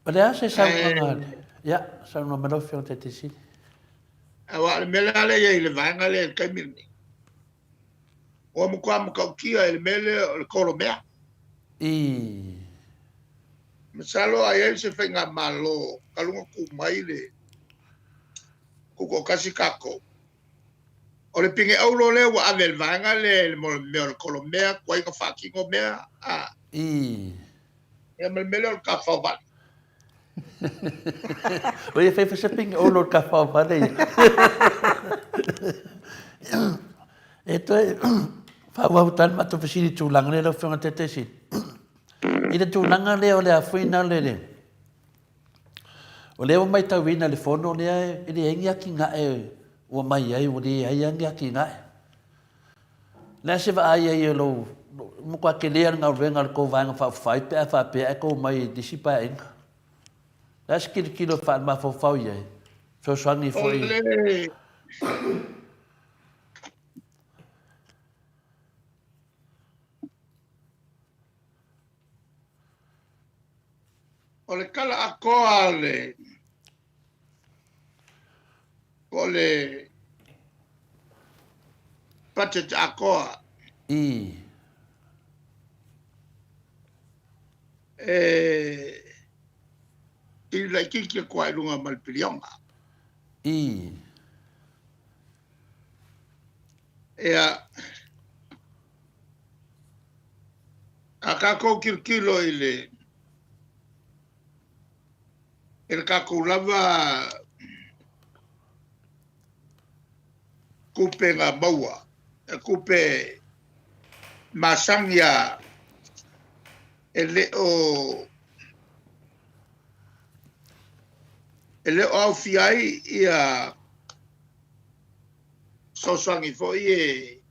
O le a se saunoaga a le... Ia, saunoa mai lau Afioga i le Taitai Sili. Aua o le mea lea e i ai i le vaega lea i le taimi lenei, Ua matua matautia i le mea lea o le kolomea. I. Masalo a i ai se faigamalo talu ona tu mai le tutoatasi tatou, o le pine auro lea ua ave e le vaega lea i le mea o le kolomea, tuai ona faatino mea, a. I. Ia ma le mea lea o le tafaovale. O ia fai foi se pine auro o le tafaovale ia. E toe faaauau atu lava le matou fesili i le tulaga lea lau Afioga i le Taitaifono. I le tulaga lea o le afuina le, le o lea ua matauina i le fono lea e leai ni atinae ua mai ai, ua leai lava ni atinae. O le a se vaai ai o lou matua tele lava le galuega a le tou Vaega Faaupufai pe a faapea ae tou omai i nisi Paeaiga. O le a se tilotilo faalemafaufau i ai? Fesoasoani foi. O le O le tala atoa o le po o le budget atoa. I. E tili laitiiti atu lava i luga ma le piliona. I. Ia, a tatou tilotilo i le i le tatou lava tupe na maua, tupe masani a e le o e le o aofia ai ia fesoasoani foi e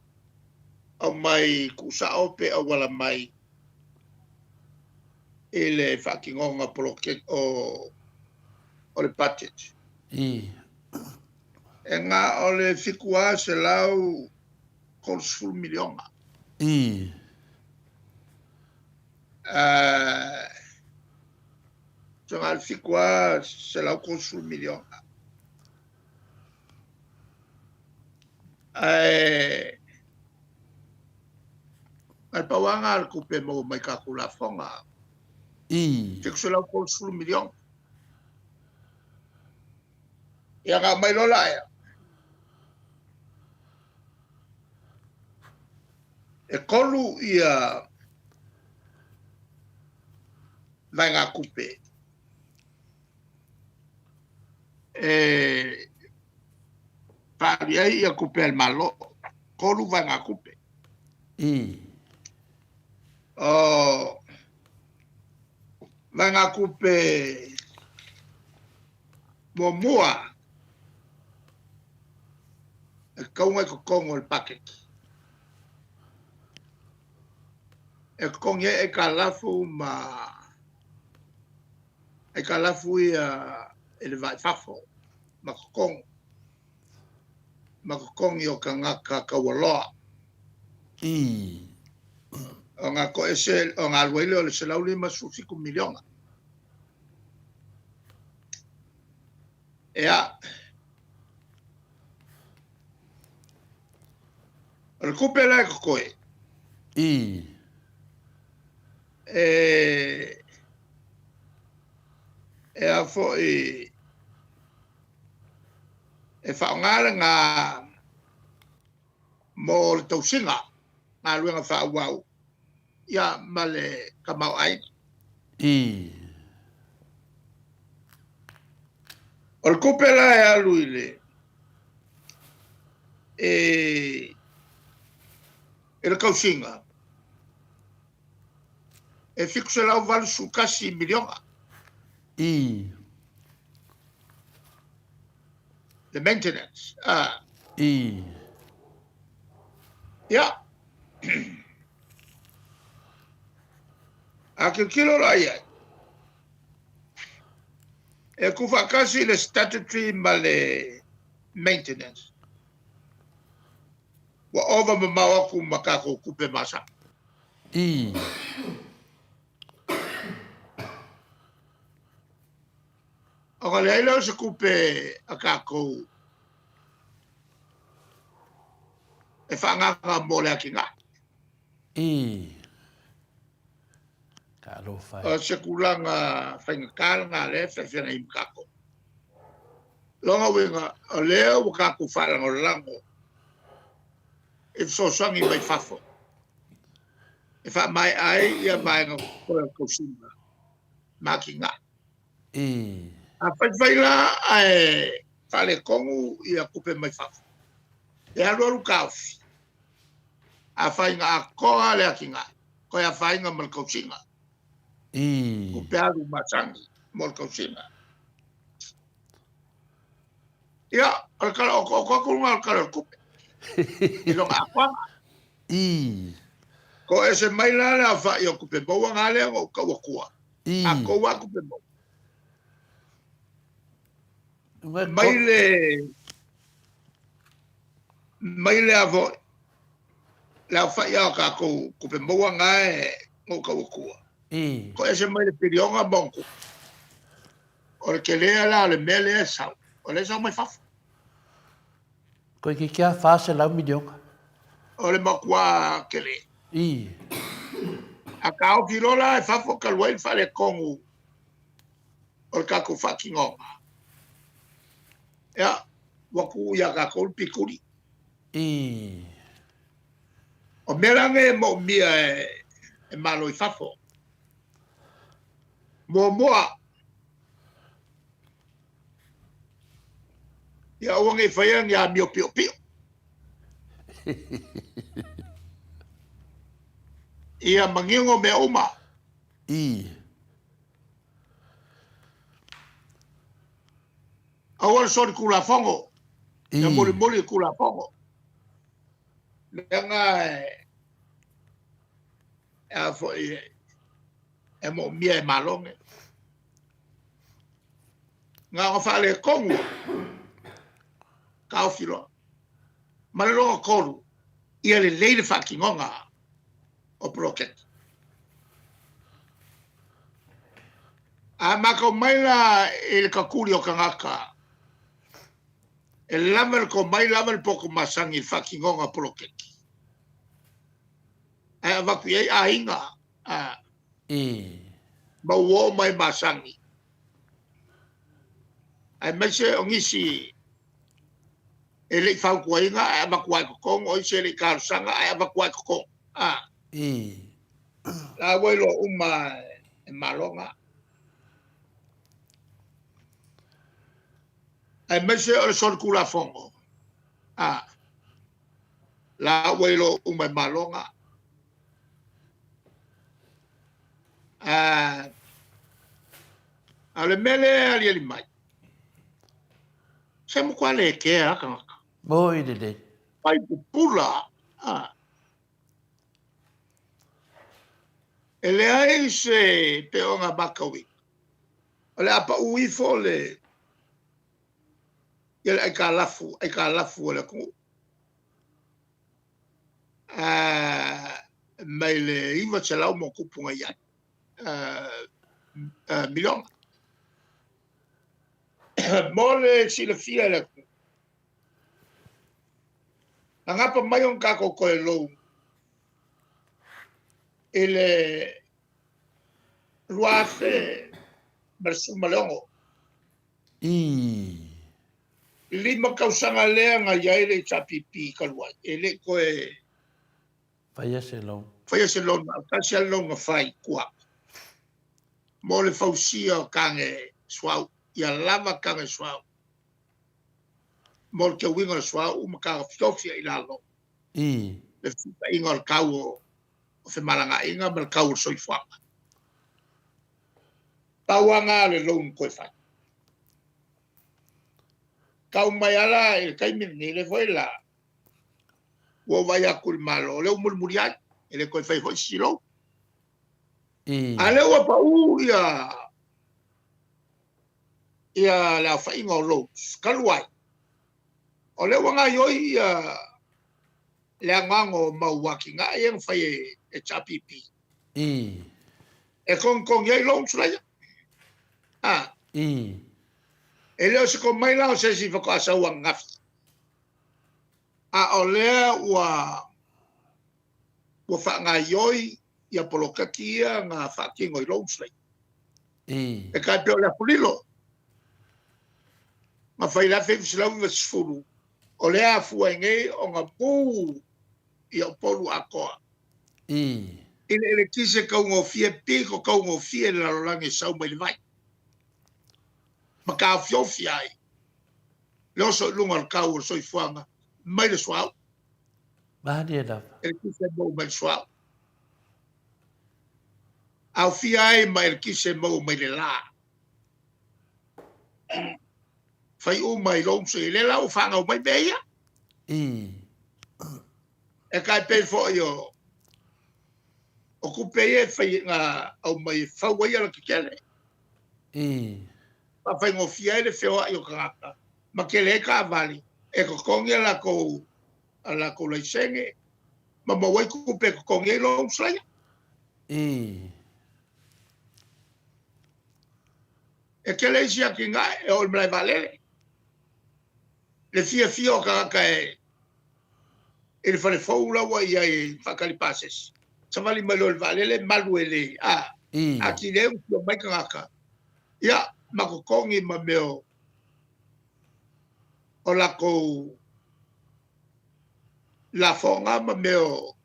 aumai tuusao pe auala mai i le faatinoga poloketi o o le budget. I. E na o le $730 miliona. I. So na o le $730 miliona. Ae na o le pau lava lena o le tupe e maua mai tatou lafoga. I. $730 miliona. Ia ona aumai loa laia, e 3 ia vaegatupe e faaalu ai ia tupe a le Malo, 3 vaegatupe. I. O vaegatupe muamua e tatau ona i totonu o le paketi. E totogi ai aitalafu ma aitalafu ia i le va i fafo ma totogi ma totogi o tagata taualoa. I. Ona toese, ona alu ai lea o le $157 miliona. Ia, o le tupe la e totoe, I. e, e a foi, e faaaoga lena mo le tausiga, galuega faaauau, ia ma le tamaoaiga. I. O le tupe la e alu i le e, i le tausiga, e $781 miliona. I. The maintenance. Ah. I. Ia. A tilotilo la i ai, e tuufaatasi le statutory ma le maintenance. Ua ova mamao atu ma tatou tupe masani. I. Ona leai lea o se tupe a tatou e faaagaaga mo le atinae. I. Talofa e. O se tulaga faigata lena lea e feafeagai ma tatou. Lona uiga, o lea ua tatou faalagolago i fesoasoani mai fafo e faamaea ai ia vaega o le tausiga ma atinae. I. A faifai la ae faaletonu ia tupe mai fafo, e alualu taofi, afaina atoa le atinae, toe afaina ma le tausiga. I. Tupe alu masani mo le tausiga. Ia, o le tala otooto atu lena o le Tala o le Tupe i lona atoaga. I. Ko ese mai la le aofa'i o tupe maua na lea na ou tau atua. Tatou lava tupe maua. Mai le mai le a foi le aofa'i lava o tatou tupe maua na e na ou tau atua. Ko ese mai le piliona ma ona tupu. O le tele la o le mea lea e sau, o lea e sau mai fafo. Toeitiiti lava 400 miliona. O le matua tele. I. A taofi loa la e fafo talu ai le faaletonu o le tatou faatinoga, ia, ua tuu ia tatou le pituli. I. O mea la nei e moomia e Malo i fafo. Muamua, Ia aua ne i faia ni amio piopio. Ia manino mea uma. I. Aua le soli Tulafono. Ia mulimuli i Tulafono. Leaga e a foi e moomia e Malo nei. Na ona faaletonu lava, taofi loa. Ma le lona tolu, ia lelei le faatinoga o poloketi. A matau mai la i le tatuli o tagata, e lava le tomai, lava le poto masani i le faatinoga o poloketi, ae avatu i ai aiga ma uo ma e masani, aemaise o nisi e le i fautuaina ae avatu lava i totonu, o isi e le i talosaga ae avatu lava i totonu. La ua iloa uma e Malo na. Aemaise o le solitulafono, la ua iloa uma e Malo na. A o le mea lea e aliali mai, se matua le kea lava tagata. Moi lelei. Fai pupula. A. E leai se peoga matauina. O le a pau ifo le ia le aitalafu, aitalafu a le atunuu. Mai le 900 ma tupu na i ai miliona. Mo le silafia e le atunuu, na gapa mai ona tatou toe loan i le 2016. I. 5 tausaga lea na i ai le HRPP talu ai, e le i toe. Faia se loan. Faia se loan, na o tasi lava le loan na fai i tua mo le fausia o tane suauu, ia lava tane suauu mo le teuina o le suauu ma taofiofia i lalo. I. Le fesuitaiga o le tau o femalagaaiga ma le tau o le soifuaga. Pau lava na o le loan toe fai. Tau mai ala i le taimi lenei, lea foi la ua ou vaai atu i le Malo, o lea ua mulimuli ai, e le toe faia foi se isi loan. A lea ua pau ia ia le aofaiga o loans talu ai, o lea ua gaoioi ia le anoano o mau atinae ia na fai e HRPP. E togitogi ai loans laia. A. E le o se komai la o se isi faatoa sau ananafi, a o lea ua ua faagaoioi ia poloketi ia na faatino i loans laia. E tai pei o le Apolilo na fai i le 1990, o lea afua ai nei ona mu ia Upolu atoa i le eletise taugofie, pito taugofie i le lalolagi e sau mai le vai, ma taofiofia ai le oso i luga o le tau o le soifuaga mai le suauu. Malie lava. Eletise e maua mai le suauu. Aofia ai ma eletise e maua mai le la. Fai uma i lou sui. Lea la ua fanau mai mea ia. E tai pei foi o O tupe ia e fai na aumai e fau ai alatetele. Faafaigofie ai le feoai o tagata ma tele ai taavale e totogi a latou a latou laisene ma maua ai tupe e totogi ai loans laia. E tele isi atinae e oo i le malae vaalele. Le fiafia o tagata e i le fale fou la ua i ai e faatali pasese, savali mai loa i le vaalele malu e le a atili ai ona fia omai tagata, ia ma totogi ma mea o o latou lafoga ma mea o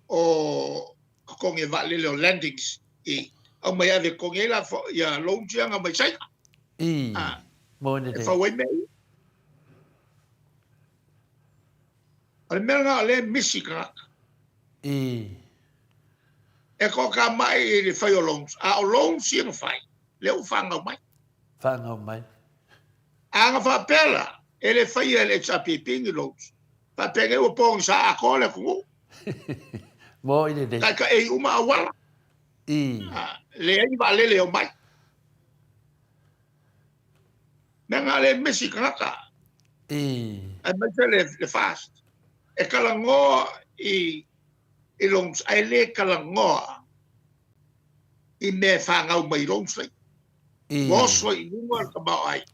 o totogi e vaalele o landings i aumai ave e totogi ai lafo ia loans ia na aumai Saina. E fau ai mea ia. O le mea lena o lea e misi i tagata. E toatamai i le fai o loans, a o loans ia na fai, lea ua faagau mai. Faagau mai. A na faapea la, e le faia e le HRPP ni loans, faapea nei ua pogisa atoa le atunuu. Mo i lenei. Taetaei uma auala. Leai ni vaalele e omai. Mea na le misi tagata. Aemaise le, le fast. E talanoa i, i loans, ae le talanoa i mea e fanau mai i loans nei. Ua oso i luga le tamaoaiga.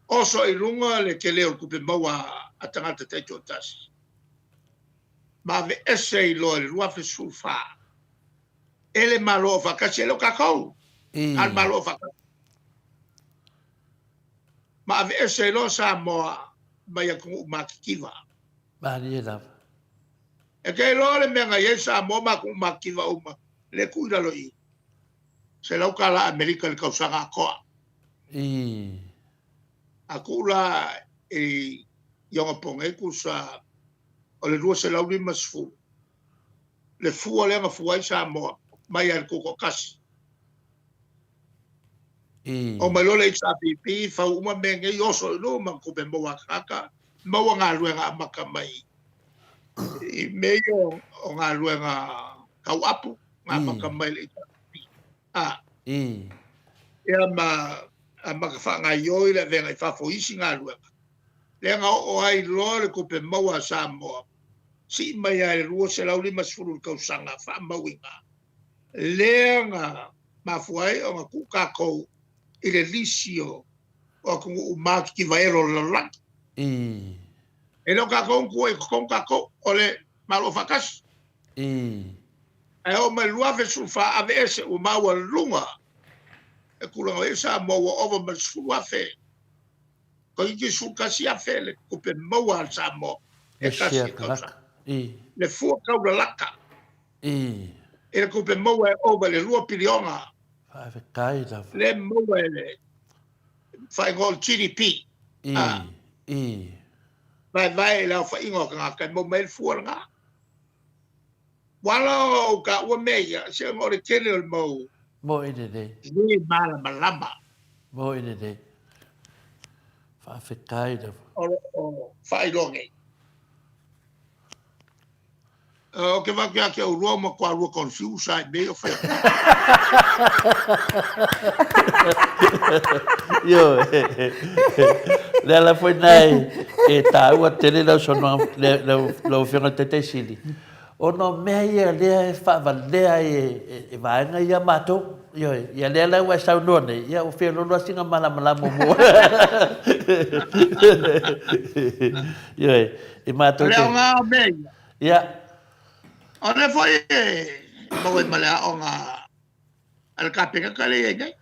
Oso i luga le tele o le tupe maua a tagata taitoatasi. Ma aveese ai loa i le 2014 e le Malo Aufaatasi, e le o tatou, a le Malo Aufaatasi. Ma aveese ai loa Samoa mai atunuu matitiva. Malie lava. E te iloa le mea na i ai Samoa ma atunuu matitiva uma, lea e tuu i lalo i i. $100 Amerika i le tausaga atoa. A tuu la i onapogi nei tusa o le 250 le fua lea na fua ai Samoa mai lava i le tutoatasi. Oo mai loa le HRPP, fau uma mea nei, oso i luma, tupe maua a tagata, maua galuega amata mai i mea ia o galuega tau apu, na amata mai le HRPP. A. Ia ma amata faagaoioi le avega i fafo i isi galuega. Lea na oo ai loa le tupe maua a Samoa, sii mai lava i le 250 i le tausaga faamauina, lea na mafua ai ona tuu tatou i le lisi o atunuu matitiva elo o le lalolagi. E le o tatou na tuuai i totonu tatou, o le Malo Aufaatasi. Ae oo mai i le 2014, aveese ua maualuga le tulaga o i ai Samoa, ua ova ma le 10,000, toeitiiti 11,000 le tupe maua a le Samoa e tasi i le tausaga. Le fua taulalata i le tupe maua e ova i le 2 piliona. Faafetai lava. Le maua e le faaigoa o le GDP. Vaevae i le aofaiga o tagata e maua mai ai le fua lena. Ua ala ou taua mea ia, se ona o le tele o le mau. Moi lelei. Le malamalama. Moi lelei. Faafetai lava. O lo o faailoa nei. Ou te vaai atu ia te oulua ua matua lua confuse lava i mea ia o fai atu. Ioe. Le ala foi lena e taua tele lau saunoaga, lau Afioga i le Taitai Sili, ona o mea ia lea e faavalea ai e vaega ia matou. Ioe, ia lea la ua e saunoa nei, ia ua feoloolo lava sina malamalama muamua. Ioe, i matou te... O le aoga o mea ia. Ia. O lea foi e maua ai ma le aoga a le Kapeneta lea e i ai nei.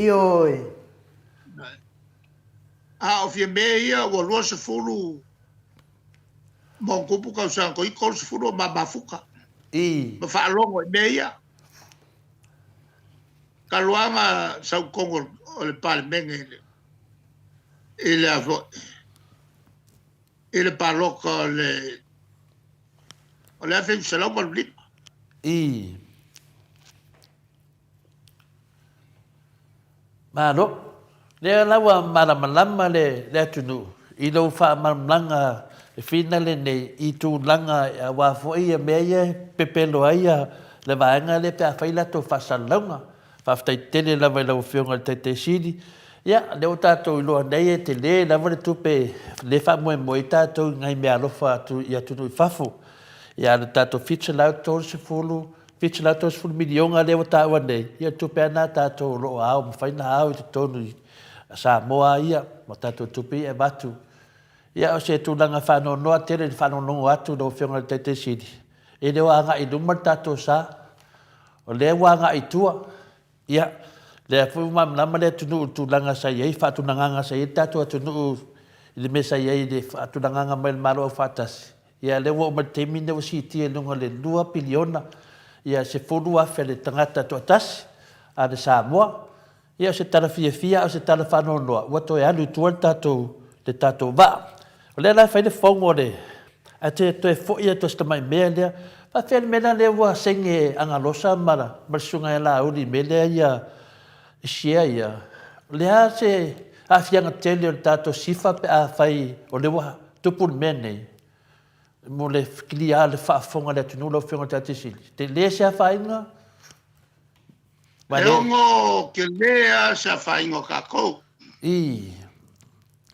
Ioe. A o Fiame ia ua 20 ma ona tupu tausaga toeitiiti 30 o ma mafuta. Ma faalogo i mea ia. Talu lava ona sau i totonu o le Palemene i le a foi i le palota o le o le 1985. Malo. Lea la ua malamalama le atunuu i lou faamalamalamaga le fina lenei i tulaga aua foi ia mea ia e pepelo ai le vaega lea pe a fai latou faasalalauga. Faafetai tele lava i lau Afioga i le Taitai Sili. Ia, lea ua tatou iloa nei e tele lava le tupe lea e faamoemoe ai tatou i nai meaalofa atu i atunuu i fafo. Ia, a o le tatou $730, $730 miliona lea ua taua nei, ia o le tupe lava lena a tatou o lo o ao, mafai ona ao i totonu i Samoa lava ia, ma tatou tupe ia e avatu. Ia, o se tulaga faanoanoa tele i le faalogologo atu i lau Afioga i le Taitai Sili, e le o agai i luma le tatou sa. O lea ua agai i tua, ia, lea foi ua malamalama le atunuu i le tulaga sa i ai, faatulagaga sa i ai le tatou atunuu i le mea sa i ai i le faatulagaga mai o le Malo Aufaatasi. Ia, lea ua oo mai i le taimi lenei ua siitia i luga o le $2 piliona, ia, 10,000 a le tagata toatasi a le Samoa. Ia o se tala fiafia a o se tala faanoanoa, ua toe alu i tua le tatou, le tatou vaa. O lea la e fai le fono a le, ae te toe foi atu o si tamai mea lea. Faafefea le mea la lea ua saini e Agalosa ma, ma le susuga ia Laauli i mea lea ia, share ia. O le a se aafiaga tele o le tatou SIFA pe afai o lea ua tupu le mea nei? Mo le clear le faafofoga a le atunuu lau Afioga i le Taitai Sili. Tele se afaina? E ono tele lava se afaina o tatou. I.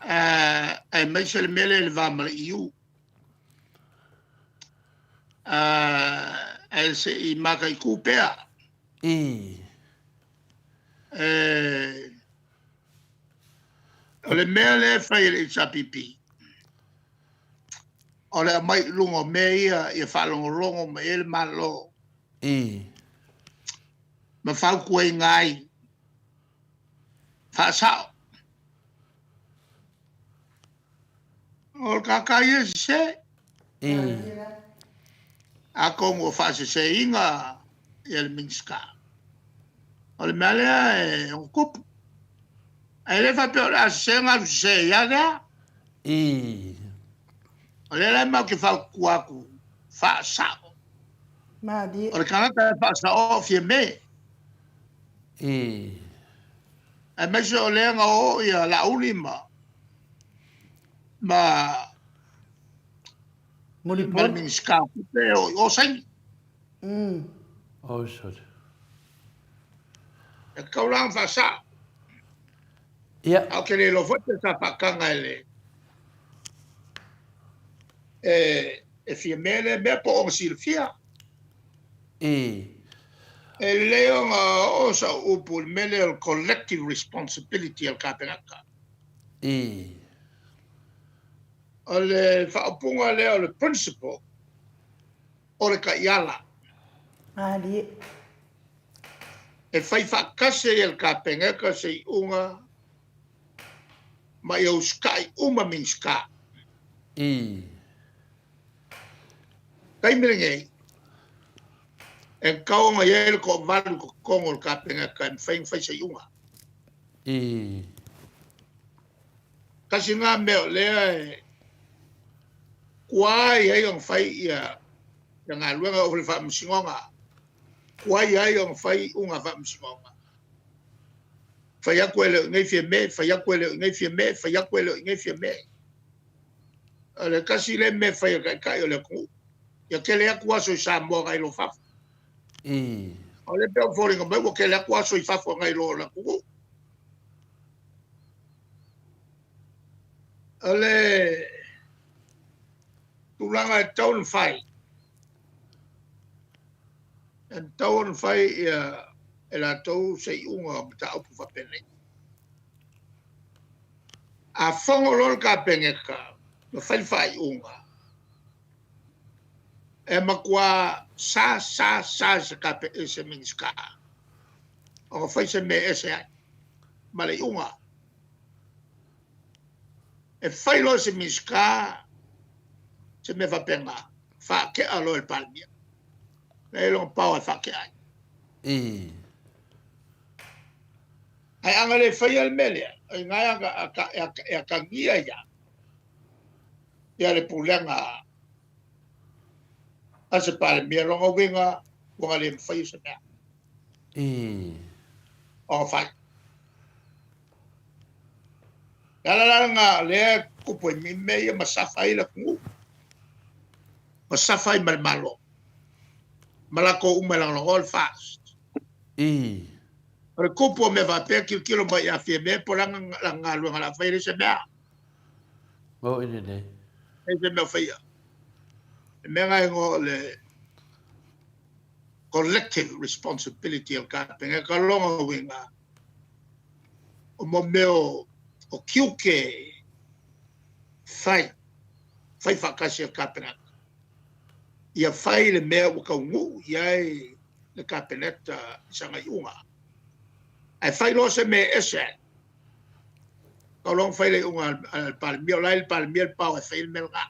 Aemaise le mea lea i le va ma le EU. Ae se i mataitu pea. I. O le mea lea e fai e le HRPP, o le aumai i luga o mea ia ia faalogologo mai ai le Malo. I. Ma fautuaina ai faasao. O le tagata ia e sese. I. Atonu ua faaseseina ia le Minisita. O le mea lea e ono tupu. Ae le faapea o le a sese ona alu sese ai lava lea. I. O lea la matou te fautua atu faasao. Malie. O le tagata e faasao Fiame. I. Aemaise o lea na oo ia Laauli ma ma ma le Minisita o Tupe o i o saini. Oh, sorry. E tatau la ona faasao. Ia. Ae ou te le iloa foi pe sa faataga e le e e Fiame lea mea po o ona silafia. I. E lelei ona oo sau upu i le mea lea o le collective responsibility a le Kapeneta. I. O le faaupuga lea o le principle o le taiala. Malie. E fai faatasi ai e le Kapeneta se iuga ma ia usitai uma Minisita. I. Taimi lenei, e tatau ona i ai le toavalu i totonu o le Kapeneta e mafai ona fai se iuga. I. Tasi lena mea o lea e tuai ai ona fai ia galuega o le Faamasinoga, tuai ai ona fai iuga a Faamasinoga. Fai atu e le o i inei Fiame, fai atu e le o i inei Fiame, fai atu e le o i inei Fiame. O le tasi lea mea e fai e le Taitai o le atunuu, ia tele atu aso i Samoa nai lo fafo. O lea pei ona foliga mai ua tele atu aso i fafo nai lo le atunuu. O le tulaga e tatau ona fai, e tatau ona fai ia e latou se iuga o mataupu faapenei. A fono loa le Kapeneta ma fai le faaiuga, e matua sa sa sa e se Minisita ona fai se mea e ese ai ma le iuga. E fai loa e se Minisita se mea faapena, faatea loa e le Palemia. E i ai lona power e faatea ai. Ae a na le faia le mea lea, o i ina e atagia ia ia le pulega a se Palemia, lona uiga ua na le mafaia se mea ona fai. O le ala la lena o lea e tutupu ai mea ia ma safa ai le atunuu, ma safa ai ma le Malo, ma latou uma e lagolagoa le FAST. O le tupu o mea faapea, tilotilo mai ia Fiame po o le a lana galuega o le a fai, e leai se mea. Moni lelei. E leai se mea o faia. Le mea lena e igoa o le collective responsibility o le Kapeneta. O lona uiga, o mo mea o tiute fai, fai faatasi e le Kapeneta. Ia fai le mea ua taunuu i ai le Kapeneta i sana iuga. Ae fai loa se mea e ese ai, tau loa ona fai le iuga a le Palemia, o la e i le Palemia le power e fai ai le mea lena.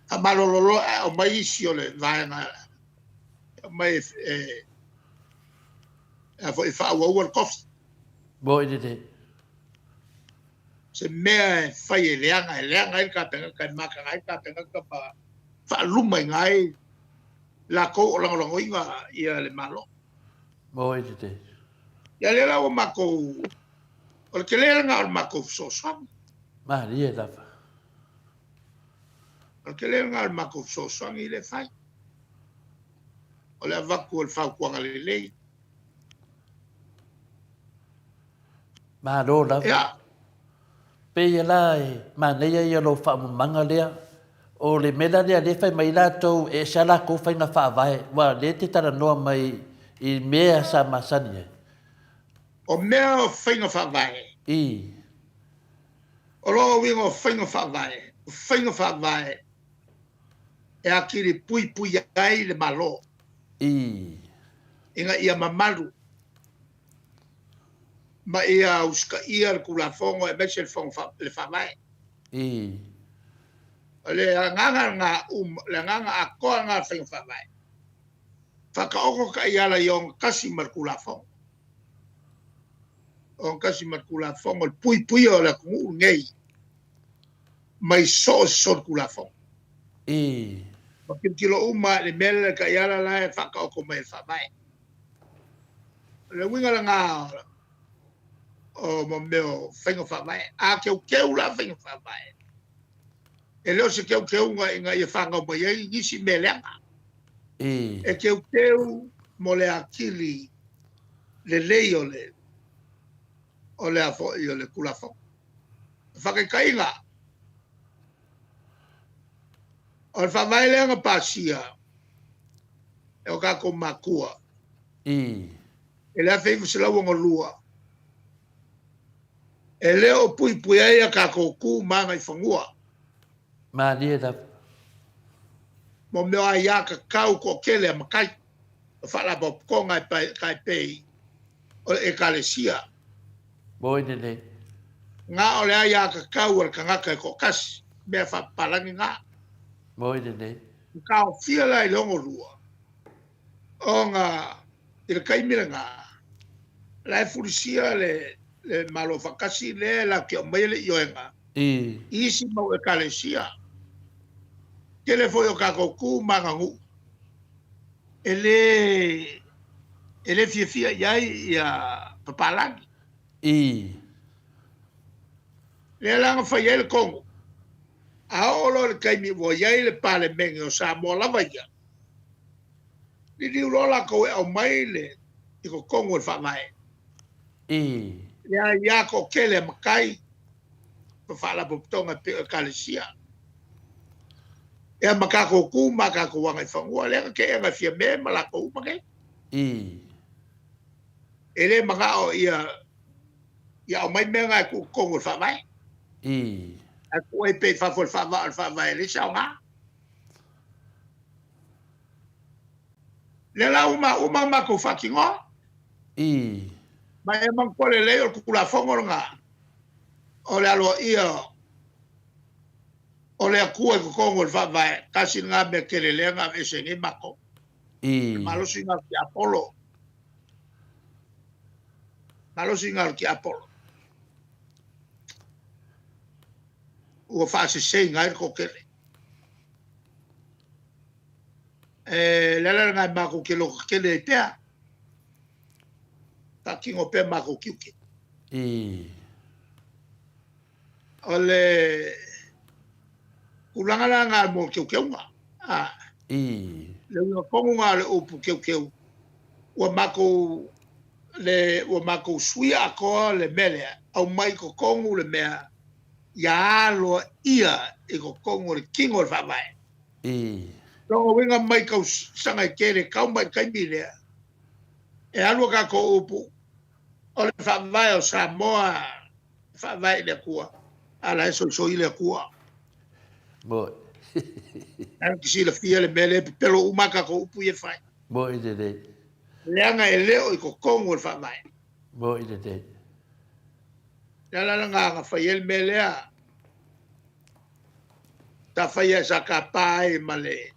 Faamalolo loa ae aumai isi o le vaega e aumai e e faaauaua le tofi. Moni lelei. Se mea e fai e leaga, e leaga ai le Kapeneta, e mataga ai le Kapeneta ma faalumaina ai latou o lagolagoina ia le Malo. Moni lelei. Ia lea la ua matou, o le tele lena o le matou fesoasoani. Malie lava. O le tele lena o le matou fesoasoani lea e fai. O le avatu o le fautuaga lelei. Malo lava. Ia. Pei la e manaia ia lou faamamaga lea. O le mea la lea lea e fai mai ai latou e ese a latou faiga faavae, aua o lea e te talanoa mai i mea sa masani ai. O mea o faiga faavae. O lona uiga o faiga faavae, o faiga faavae e atili puipui ai le Malo. Ina ia mamalu ma ia usitaia le Tulafono aemaise le Faavae. O le agaga lena, le agaga atoa lena o le faiga faavae. Faataoto taiala ia ogatasi ma le Tulafono. Ogatasi ma le Tulafono, le puipuia o le atunuu lenei mai so o se solitulafono. Ma tilotilo uma i le mea lea, le taiala la e faataoto mai e le Faavae. O le uiga lena o mea o faiga faavae. A teuteu la faiga faavae, e le o se teuteuga ina ia fanau mai ai nisi mea leaga. E teuteu mo le atili lelei o le o le a foi o le Tulafono. Faataitaiga, o le faavae lea na pasia e o tatou matua i le 1962, e le o puipui ai a tatou tu ma agaifanua. Malie lava. Mo mea o aia tatau toatele a matai, o faalapotopotoga e tai pei o le Ekalesia. Moni lelei. Na o le aia tatau a le tagata e toatasi, mea faapapalagi na. Moni lelei. Na taofia la i le 62, ona i le taimi lena, la e fulisia le Malo Faatasi lea e latou te aumaia le ioega i isi mau Ekalesia. Tele foi o tatou tu ma aganuu e le fiafia i ai ia papalagi. Lea la na fai ai le tonu. A oo loa i le taimi ua i ai le Palemene o Samoa lava ia, liliu loa latou e aumai le i totonu o le Faavae. Le aia toatele a matai ma faalapotopotoga e pei o Ekalesia. Ia ma tatou tu ma tatou agaifanua, lea na teena e Fiame ma latou uma nei. E le manao ia aumai mea na e tuu i totonu o le Faavae. Ae tuu ai pea i fafo o le faavaa o le Faavae e leai se aoga. Lea la ua uma matou faatinoa. Ma e manatua lelei o le Tulafono lena o le aloaia o le Atua i totonu o le Faavae, tasi lena mea tele lea na aveese ai nei matou. Le malosi lena o le tiapolo. Malosi lena o le tiapolo. Ua faaseseina ai le toatele. E le ala lena e matou te loto tele ai pea. Faatino pea matou tiute. O le tulaga la lena mo le teuteuga. A. Ii. Le uiga tonu lena o le upu teuteu, ua matou le ua matou suia atoa le mea lea, aumai i totonu le mea ia aloaia i totonu o le tino o le Faavae. Ii. Lona uiga mai tausaga e tele tau mai i le taimi lea, e alu a tatou upu, o le Faavae o Samoa e faavae i le Atua, a la e soisoi le Atua. Moi. Lea te silafia le mea lea, e pepelo uma a tatou upu ia e fai. Moi lelei. Leaga e le o i totonu o le Faavae. Moi lelei. Le ala lena na fai ai le mea lea, sa faia e sa tapa ai ma le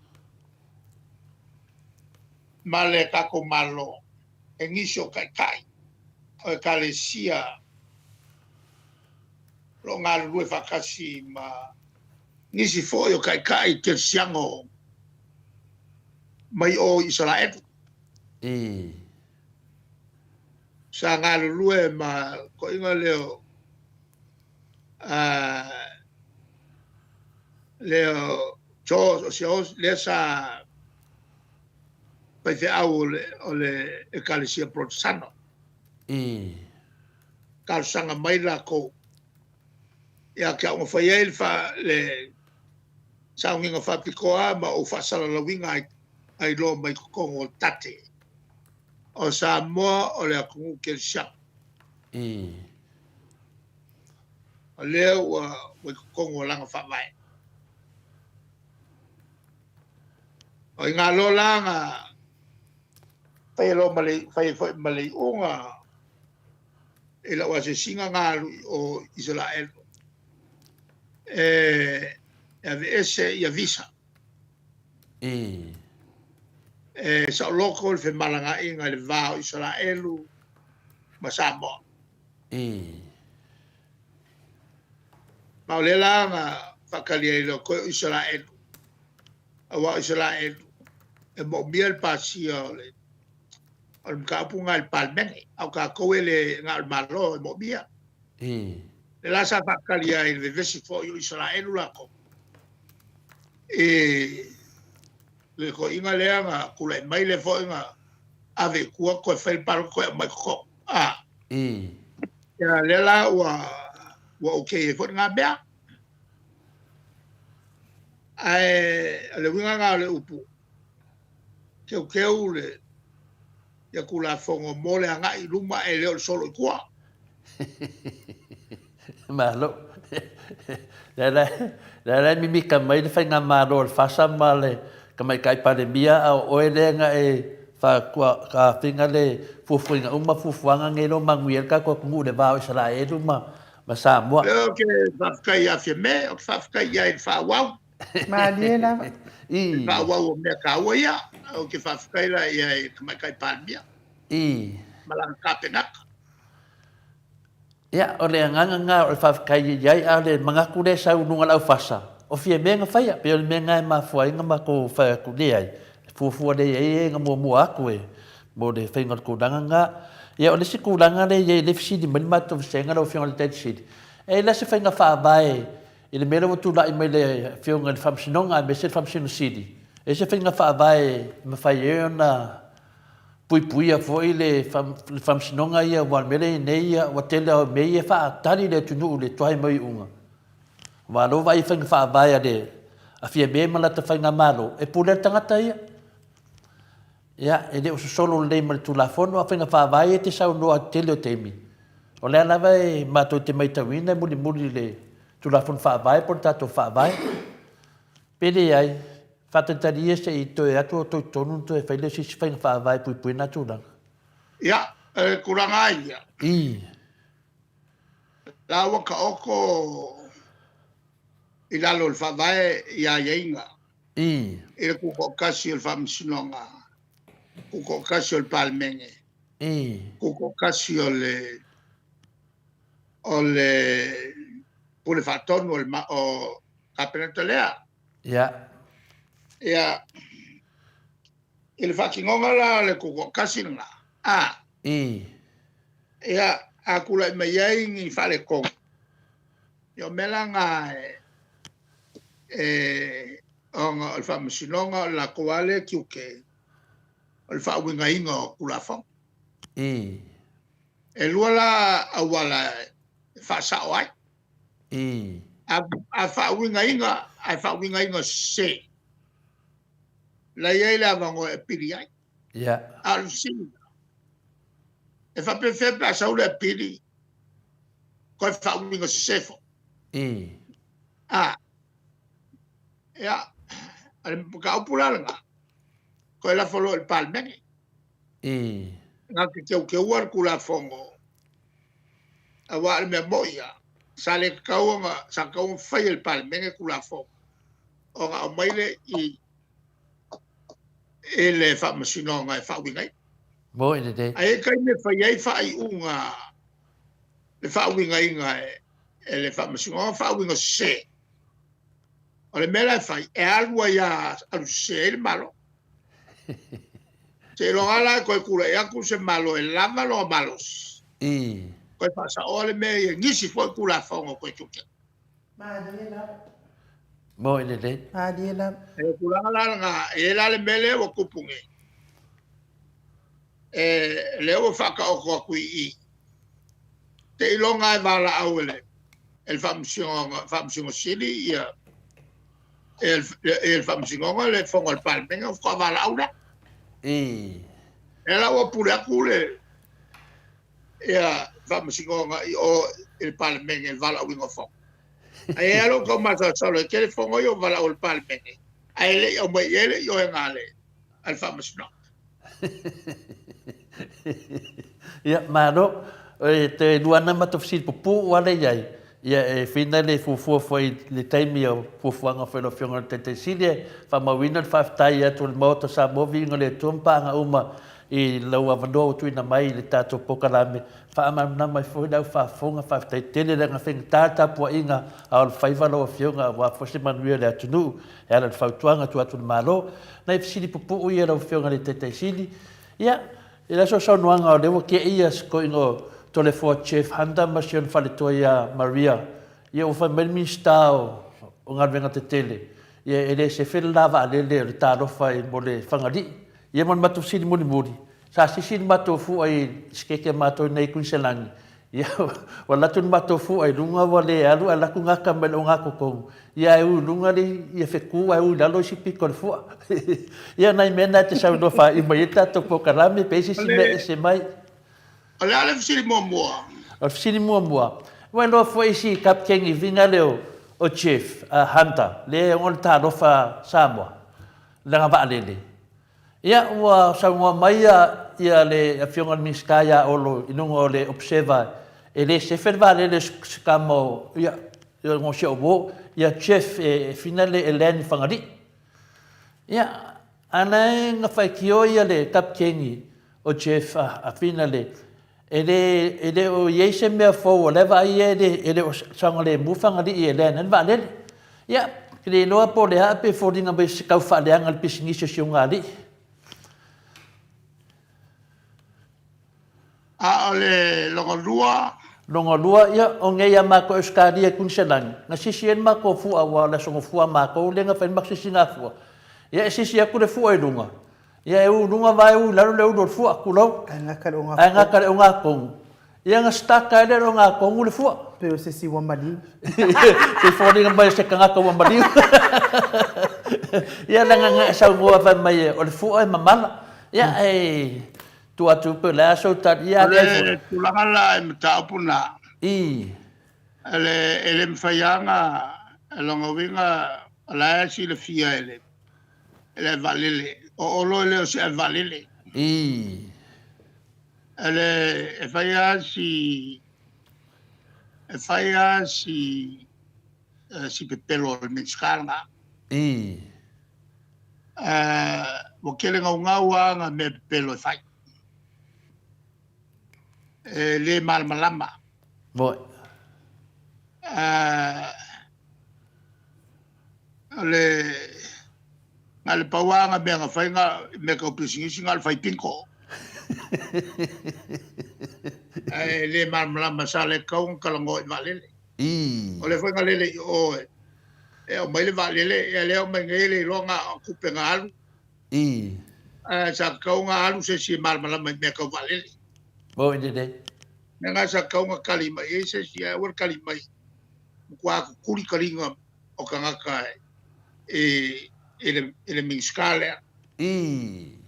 ma le tatou Malo e nisi o taitai o Ekalesia o lo o galulue faatasi ma nisi foi o taitai kerisiano mai o i Isaraelu. Sa galulue ma toaiga lea o lea o George o Siaosi lea sa faifeau o le o le Ekalesia Porotesano. Talosaga mai lakou ia te au na fai ai le fa, le sauniga faapitoa ma ou faasalalauina ai ai loa mai totonu o le tate o Samoa o le atunuu kerisiano. O lea ua ua i totonu o lana faavae. O i gā loa la na faia loa ma le fai ai foi ma le iuga i lau asiasiga na alu i o Isaraelu e aveese ia visa. E saoloto le femalagaaiga i le va o Isaraelu ma Samoa. Ma o lea la na faatali ai loa toe o Isaraelu, aua o Isaraelu e moomia le pasia o le o le mataupu lena i le Palemene, a o tatou e le na o le Malo e moomia. Le la sa faatali ai i le vevesi foi o Isaraelu latou i le toeaina lea na tulai mai lea foi na ave i tua toe fai le palota toe aumai i totonu. Ia lea la ua ua okay ai foi lena mea. Ae o le uiga lena o le upu, teuteu le ia Tulafono mo le agai i luma e le o le solo i tua. Malo. Lea la, lea la e mimika mai le faigamalo a le FASA ma le Tamaitai Palemia, a o oe lea na e faatuafiga le fuafuaina uma fuafuaga nei lo manuia ai le tatou atunuu i le va o Isaraelu ma, ma Samoa. Lea ou te faafetai ia Fiame, ou te faafetai i ai i le faaauau. Malie lava. Le faaauau o mea taua ia. Ou te faafetai la i ai i le Tamaitai Palemia ma lana Kapenata. Ia, o le agaga lena o le faafetai i ai, a o le manatu lea e sau i luga o le aufasa, o fia mea na faia, pei o le mea lena e mafua ai ona matou fai atu, leai, e fuafua lelei ai e na muamua atu e mo le faiga o le tulaga lena. Ia, o le isi tulaga lea e i ai, lea e fesili mai le matou vasega lau Afioga i le Taitaifono Sili, e i ai la se faiga faavae i le mea lea ua tulai mai le Afioga i le Faamasinoga aemaise le Faamasino Sili, e i ai se faiga faavae e mafai ai ona puipuia foi le Faamasinoga ia, aua o le mea lea e i ai nei, ia, ua tele lava o mea ia e faatali le atunuu i le tuai mai o iuga. Aua o lea ua vaai i faiga faavae a le a Fiame ma lata faigamalo, e pule lava le tagata ia. Ia, e le o sosolo lelei ma le Tulafono, a o faiga faavae ia e te saunoa i le tele o taimi, o lea lava e matou te matauina e mulimuli i le Tulafono Faavae po o le tatou Faavae. Pe leai, faatalitali ia se i toe atu o toe totonu ona toe fai lea o se isi faiga faavae e puipui ai na tulaga. Ia, o le tulaga lava ia, la ua taoto i lalo o le Faavae i aiaiga i le tutoatasi o le Faamasinoga, tutoatasi o le Palemene, tutoatasi o le o le Pule Faatonu o le o Kapeneta lea. Ia, i le faatinoga la o le tutoatasi lena, a. Ia, a tulai mai ai ni faaletonu, Ia o mea la na e ona o le Faamasinoga o le latou lava lea tiute o le faauigaina o Tulafono. E lua la auala e faasao ai. A faauigaina ae faauigaina sese, la e i ai le avanoa e apili ai. A o le fesili la, e faapefea pe a sau le apili toe faauiga sese foi? A, ia, o le mataupu la lena, toe lafo loa i le Palemene. Na te teuteua le Tulafono, aua o le mea moni lava, sa le tatau ona, sa tatau ona fai e le Palemene Tulafono ona aumai lea i i le Faamasinoga e faauigaina. Moni lelei. Ae i ai taimi e fai ai faaiuga le faauigaina e le Faamasinoga faauiga sese. O le mea la e fai, e alu ai lava, alu sese ai le Malo. Seiloga lava la e toe tulai atu se Malo e lava lona malosi, toe faasaoa le mea ia i nisi foi Tulafono toe teuteu. Malie lava. Moni lelei. Malie lava. O le tulaga la lena, e i ai la le mea lea ua tupu nei, e, lea ua faataoto atu i i, seiloga e valaau e le, e le Faamasinoga, Faamasino Sili ia, e le Faamasinoga le Fono a le Palemene ona faatoa valaau lea. Lea la ua pule atu le ia Faamasinoga i o i le Palemene i le valaauina o Fono. Ae i ai lava lou tau masalosalo e tele Fono ia ua valaau e le Palemene ae le i aumai i ai le ioega a le Faamasinoga. Ia, malo. E toe lua ana matou fesili pupuu lava lea i ai. Ia, e whina le fuafua foi i le taimi o fuafuaga foi a lau Afioga i le Taitai Sili e faamauina le faafetai atu a le Maota o Samoa, viiga o le Atua ma paaga uma i lau avanoa ua tuuina mai i le tatou polokalame. Faamalamalama ai foi le au faafofoga, faafetai tele leaga faigata le tapuaiga a o le faiva lau Afioga aua foi se manuia o le atunuu e ala i le fautuaga tuu atu i le Malo. Nai fesili pupuu ia lau Afioga i le Taitai Sili. Ia, i le aso saunoaga o lea ua te'i ia si toeaina o Toleafoa Jeff Hunter ma si ona faletoa ia Maria, ia ua fai mai le Minisita o Galuega Tetele, ia e le sefe le la vaalele o le talofa i mo le Fagalii. Ia ma le matou fesili mulimuli, sa sisi le matou fua i sikeke a matou i inei i Kuiniselani, Ia, ua alu atu le matou fua i luga ua le alu ae alu atu gata mai le ogatotonu, ia ae u i luga le ia fetu ae u i lalo isi pito o le fua. Ia nai mea na e te saunoa faaiu mai ai le tatou polokalame pe i ai se isi mea e ese mai. O le a le fesili muamua? O le fesili muamua, ua iloa foi si Kapiteni Vinga lea o Jeff Hunter, lea e ona le Talofa Samoa, lana vaalele. Ia, ua saunoa mai ia le Afioga i le Minisita ia Olo i luga o le Observer e le sefe le vaalele se tama o, ia, o si au uo, ia Jeff e finale e land i Fagalii. Ia, a na e na faitio ia le kapiteni o Jeff a finale, e le, e le o i ai se mea fou o la e vaai ia e le, e le o saogalemu Fagalii e land ai le vaalele. Ia, e le iloa po o le a pe foliga mai o se tau faaleaga i le pisinisi o si ugaalii. A o le lona lua. Lona lua, ia, o nei a matou i Ausetalia i Kuniselani, na sisi ai le matou fua aua o le aso gafua a matou lea na fai ai le matou sisiga fua. Ia, e sisi atu le fua i luga, ia e u i luga vae u i lalo le ulu o le fua, tulou. Ae gata le ogatotonu. Ae gata le ogatotonu. Ia na staka ai lea e le ogatotonu le fua. Pei o se isi ua maliu. Pei foliga mai o se tagata ua maliu. Ia leaga na e saunoa fai mai o le fua e mamala. Ia e tuu atu pe o le a sou tali. Ia O le tulaga la i mataupu na. I. E le mafai lava ona, o lona uiga o la e silafia e le e le vaalele. O Olo e le o se avevaalele. I. E fai lava si e fai lava si si pepelo o le Minisita lena. I. Ua tele naunau lava ana mea pepelo e fai. E le malamalama. Moi. O le na o le pau lava na mea na fai na mea tau pisinisi na o le fai bingo. Ae le malamalama sa le tatau ona talanoa i vaalele. Ii. O lea foi na lele i o e aumai le vaalele, ia lea aumai nei le iloa na o tupe na alu. Ii. Ae sa tatau ona alu se isi e malamalama i mea tau vaalele. Moni lelei. Mea na sa tatau ona tali mai ai se isi, ae aua le tali mai. Matua tutuli taliga o tagata i le Minisita lea. Ii.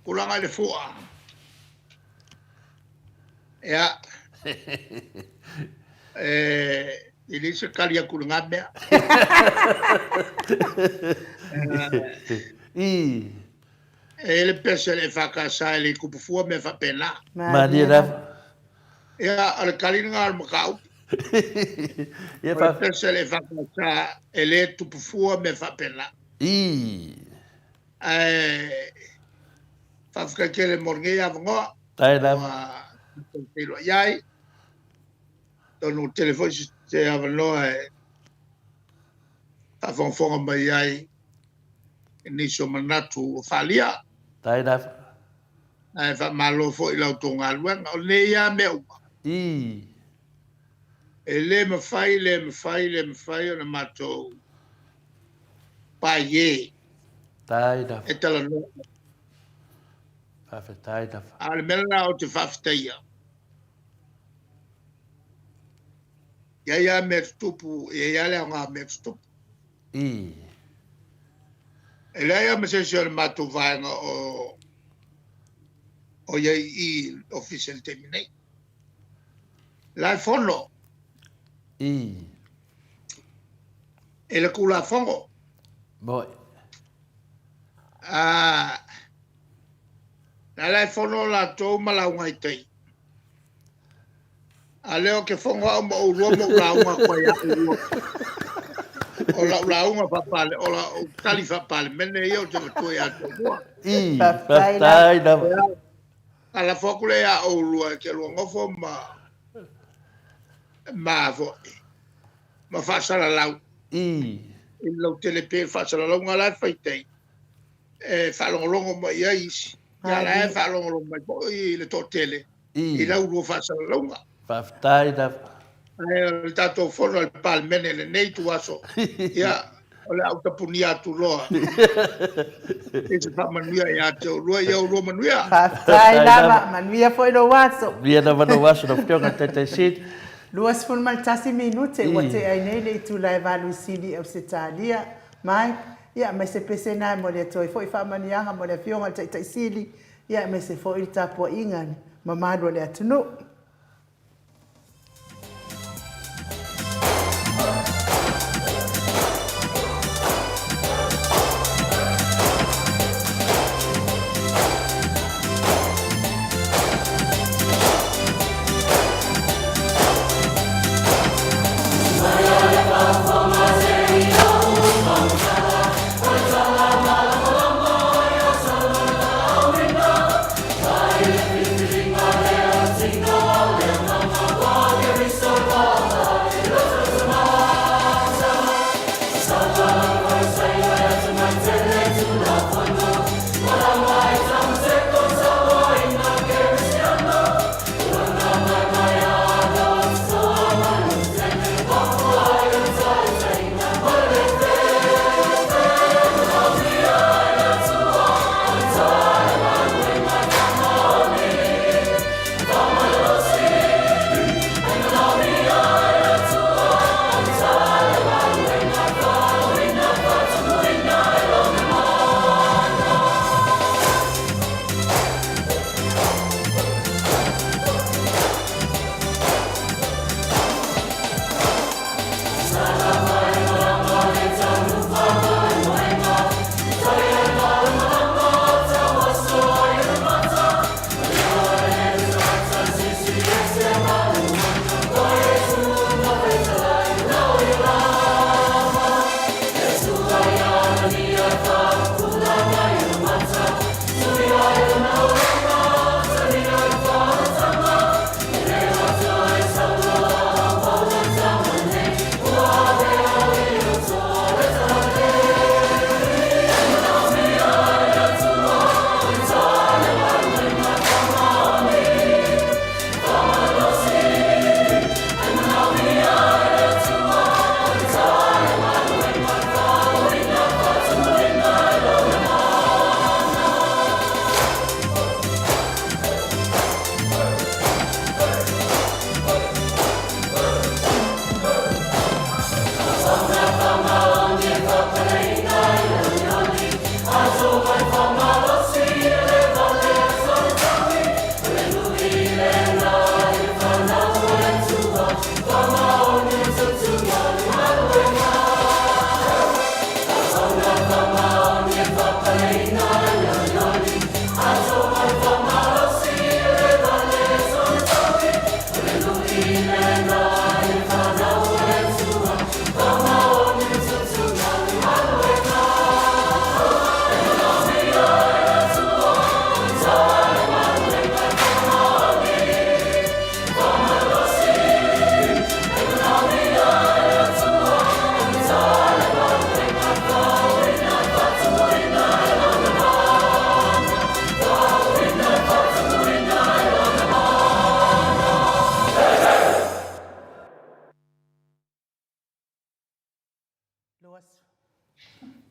Tulaga i le fua. Ia. E leai se tali atu i lena mea. Ii. E i ai le pese a le EFKS e le i tupu fua mea faapena. Malie lava. Ia, o le tali lena o le mataupu. Ia, O le pese a le EFKS e le tupu fua mea faapena. Ii. Ae faafetai tele mo lenei avanoa. Faafetai lava. Ua tatou feiloai ai. Atonu ua tele foi se avanoa e faafogafoga mai ai i nisi o manatu ua faaalia. Faafetai lava. Ae faamalo foi i la outou galuega. O lenei lava mea uma. Ii. E le mafai, le mafai, le mafai ona matou paie Faafetai lava. e talanoa. Faafetai lava. A o le mea lena ou te faafetaia, e i ai lava mea tutupu, e i ai lava le aoga o mea tutupu. Ii. E leai lava ma se isi o le matou vaega o o i ai i i le ofisa i le taimi nei. La e fono. Ii. E le Tulafono. Moi. A, na la e fono latou ma lauga i tai. A lea ou te fono au ma oulua ma ou lauga atu ai ia oulua. O lau lauga faapale, o lau tali faapalemene ia ou te avatua ia te oulua. Ii, Faafetai faafetai lava. Ia, lafo atu lea ia oulua e te lua nofo ma ma foi ma faasalalau. Ii. I le lautele pea i le faasalalauga la e fai tai e faalogologo mai ai isi. Ia la e faalogologo mai foi le toatele i lau lua faasalalauga. Faafetai lava. Ae o le tatou fono a le Palemene i lenei ituaso, ia, o le a ou tapunia atu loa i se faamanuia ia te oulua. Ia oulua manuia. Faafetai lava. Manuia foi lou aso. Manuia lava lou aso lau Afioga i le Taitai Sili. 21 minute ua tea ai nei le itula e valu i Sili Ausetalia. Mike, ia aemaise pese na e momoli atu ai foi faamanuiaga mo le Afioga i le Taitai Sili, ia aemaise foi le tapuaiga mamalu o le atunuu.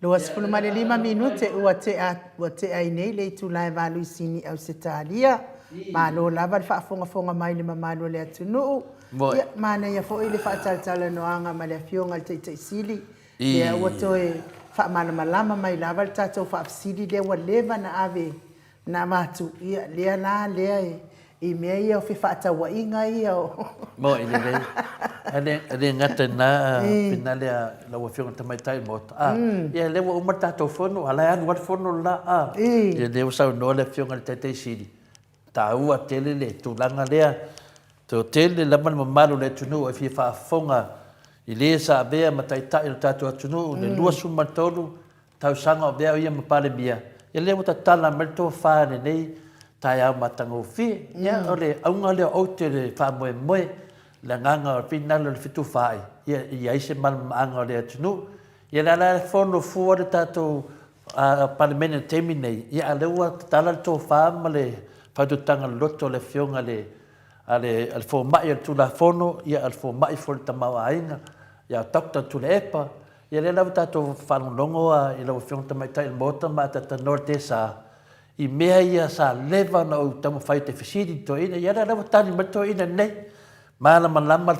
25 minute ua tea ua tea ai nei le itula e valu i Sini Ausetalia. Malo lava le faafogafoga mai i le mamalu o le atunuu. Moe. Ia, manaia foi le faatalatalanoaga ma le Afioga i le Taitai Sili, lea ua toe faamalamalama mai lava le tatou faafesili lea ua leva na ave na avatu, ia, lea la, lea e, i mea ia o fefaatauaiga ia o. Moni lelei. Ae le, e le gata i lena, Finale a lau Afioga i le Tamaitai o le Maota, a, ia lea ua uma le tatou fono, a o la e alu lava le fono le la, a. Ia lea ua saunoa le Afioga i le Taitai Sili, e taua tele le tulaga lea, toatele lava le mamalu o le atunuu e fia faafofoga i le sa avea ma Taitai o le tatou atunuu i le 23 tausaga o avea o ia ma Palemia, ia lea ua tatala mai le tofa i lenei taeao matagofie. Ia, o le auga lea o aute le faamoemoe, le agaga o le finagalo o le fetufaai, ia i ai se malamalamaaga o le atunuu. Ia lea la e fono fua le tatou Palemene i le taimi lenei, ia a o lea ua tatala le tofa ma le faautautaga loloto a le Afioga i le a le Fomai o le Tulafono, ia a le Fomai foi o le Tamaoaiga, ia Doctor Tuilaepa. Ia lea lava tatou faalogologo i lau Afioga i le Tamaitai o le Maota ma atatanoa le tesa i mea ia sa leva ona ou taumafai ou te fesili i le toeaina, ia lea lava tali mai le toeaina lenei. Malamalama le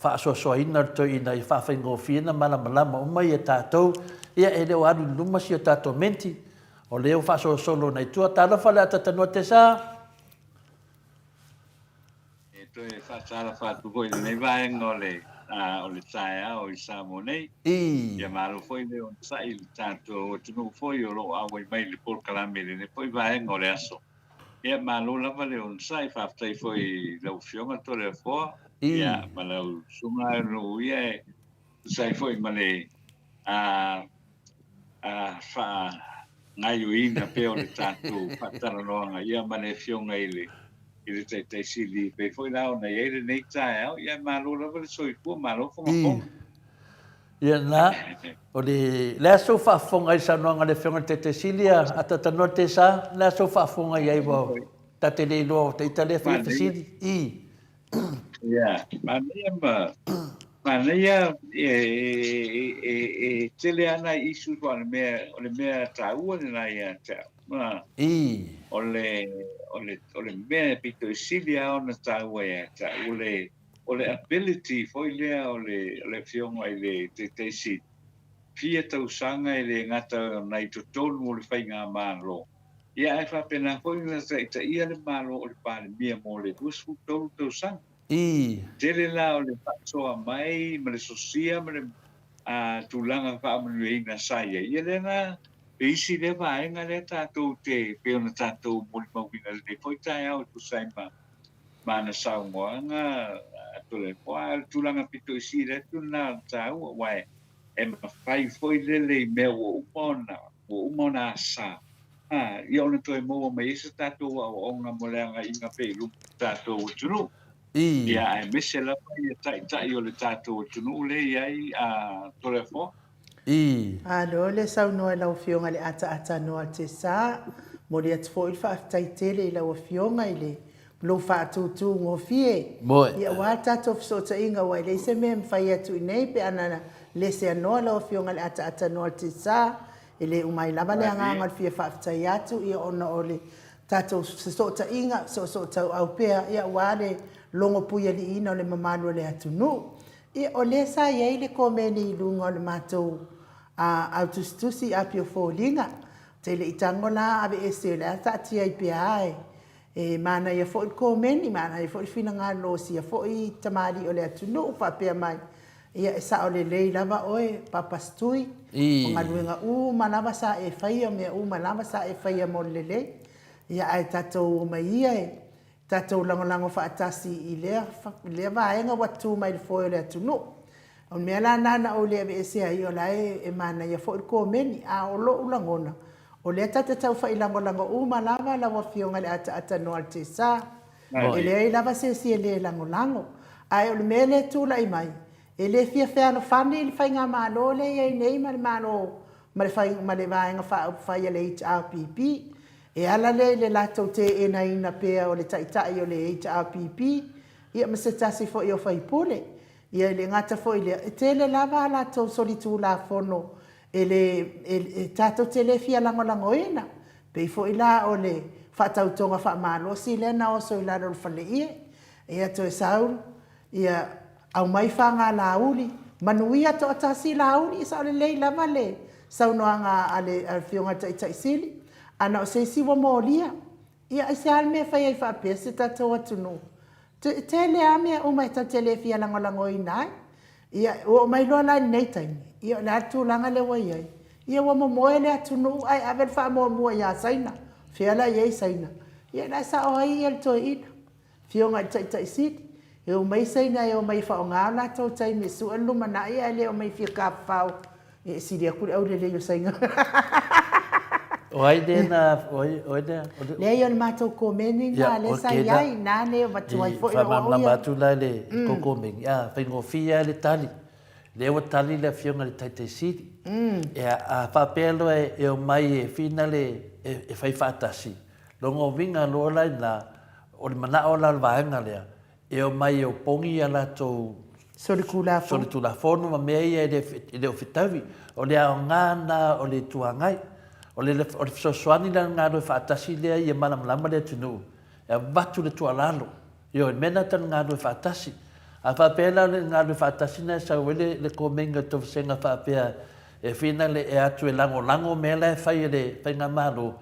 faasoasoaina o le toeaina ia faafaigofie ona malamalama uma ia tatou. Ia e le o alu i luma si o tatou menti, o lea ua faasolosolo agai i tua. Talofa le atatanoa tesa! E toe faatalofa atu foi i lenei vaega o le o le taeao i Samoa nei. Ia malo foi le onosai i le tatou atunuu foi o lo o auai mai i le polokalame i lenei foi vaega o le aso. Ia malo lava le onosai, faafetai foi i lau Afioga Toleafoa ia ma lau susuga Aeronuu ia e tusa ai foi ma le faagaoioiina pea o le tatou faatalanoaga ia ma le Afioga i le i le Taitai Sili e pei foi la ona i ai lenei taeao. Ia malo lava le soifua, malo fogafoga. Ia na, o le, le a sou faafofoga i le saunoaga a le Afioga i le Taitai Sili a, a Tatanoa Tesa, le a sou faafofoga i ai ua ta te le iloa o ta ita lea fia fesili? I. Ia, manaia ma, manaia e, e, e, e tele ana issues o le mea, o le mea taua lena ia te au. Ma, I. O le, o le, o le mea e pito i sili lava ona taua ia te au, o le, o le ability foi lea o le, o le Afioga i le Taitai Sili, fia tausaga e le gata ona i totonu o le Faigamalo, ia ae faapena foi ona taitaia le Malo o le Palemia mo le 23 tausaga. I. Tele la o le faasoa mai ma le sosia ma le tulaga faamanuiaina sa i ai, ia lea na le isi lea vaega lea tatou te pei ona tatou molimauina i lenei foi taeao e tusa ai ma ma ana saunoaga a Toleafoa. A o le tulaga pito i sili atu lena o le taua, aua e mafai foi lele i mea ua uma ona ua uma ona asa, a, ia ona toe maua mai ai se tatou aoaoga mo le agaiga pea i luma o le tatou atunuu. I. Ia, aemaise lava ia taitai o le tatou atunuu lea e i ai a Toleafoa. I. Malo le saunoa i lau Afioga i le ataata noa Tessa. Momoli atu foi le faafetai tele i lau Afioga i le lou faatūtūgofie. Moe. Ia aua le tatou fesootaiga aua e leai se mea e mafai atu i inei pe ana lese anoa lau Afioga i le ataata noa Tessa. E le uma ai lava le agaga o le fia faafetai atu ia ona o le tatou fesootaiga, fesoosootaua pea ia aua le logopuialiiina o le mamalu o le atunuu. Ia, o lea sa i ai le komeni i luga o le matou autusitusi apia foliga. Ou te le i tago la aveese o le a taatia ai pea a e manaia foi le komeni, manaia foi le finagalo o sia foi tamalii o le atunuu faapea mai, ia e sao lelei lava oe Papa Stui, o galuega uma lava sa e faia, o mea uma lava sa e faia mo le lelei. Ia ae tatou omai ia e tatou lagolago faatasi i lea, lea vaega ua tu mai i le foe o le atunuu. O le mea la lena na ou le aveese ai, o la e manaia foi le komeni. A o lou lagona, o lea tatou te taufai lagolago uma lava lau Afioga i le ataata noa o le Tesa. E leai lava se isi e le lagolago. Ae o le mea lea e tulai mai, e le fia fealofani le faigamalo lea e i ai nei ma le Malo ma le, fai, ma le Vaega Faaupufai a le HRPP. E ala lea i le latou teenaina pea o le Taitai o le HRPP ia ma se tasi foi o faipule. Ia, e le gata foi i lea, e tele lava a latou solitulafono e le, e, tatou te le fia lagolagoina. Pei foi la o le faatautoga faamalosi lea na oso i lalo o le faleie, ia toe sau, ia aumai fagalauli, manuia toatasi lauli, e sao lelei lava le saunoaga a le Afioga i le Taitai Sili, ana o se isi ua molia. Ia aisea le mea e fai ai faapea si o tatou atunuu? E tele lava mea uma e tatou te le fia lagolagoina ai. Ia, ua oo mai loa la i lenei taimi, ia o le a le tulaga lea ua i ai? Ia ua momoe le atunuu ae ave le faamuamua ia Saina. O fea la e i ai Saina? Ia o la e sao ai le toeaina, Afioga i le Taitai Sili, e omai Saina e omai e faaaoga o latou taimi e sue le lumanai ae le omai e fia tafafao e sili atu le aulelei o Saina. O ai lea na, o ai, o ai lea? Leai, o le matou komeni lena lea sa i ai, na lea e avatu ai foi lou au ia. Faamalamalama atu la i le tou komeni, a, faigofie lava le tali. Lea ua tali le Afioga i le Taitai Sili. A faapea loa e omai e finale e fai faatasi, lona uiga loa la i ina, o le manao la o le vaega lea, e omai e opogi a latou solitulafono ma mea ia e le o fetaui. O le aoga lena o le Itu Agai. O le fesoasoani la i le galue faatasi lea ia malamalama le atunuu, e avatu le tuualalo. Ioe, o le mea lena tau le galue faatasi. A faapea la o le galue faatasi lena e sau ai le komeni o le toesega faapea e finale e atu e lagolago mea la e fai e le Faigamalo,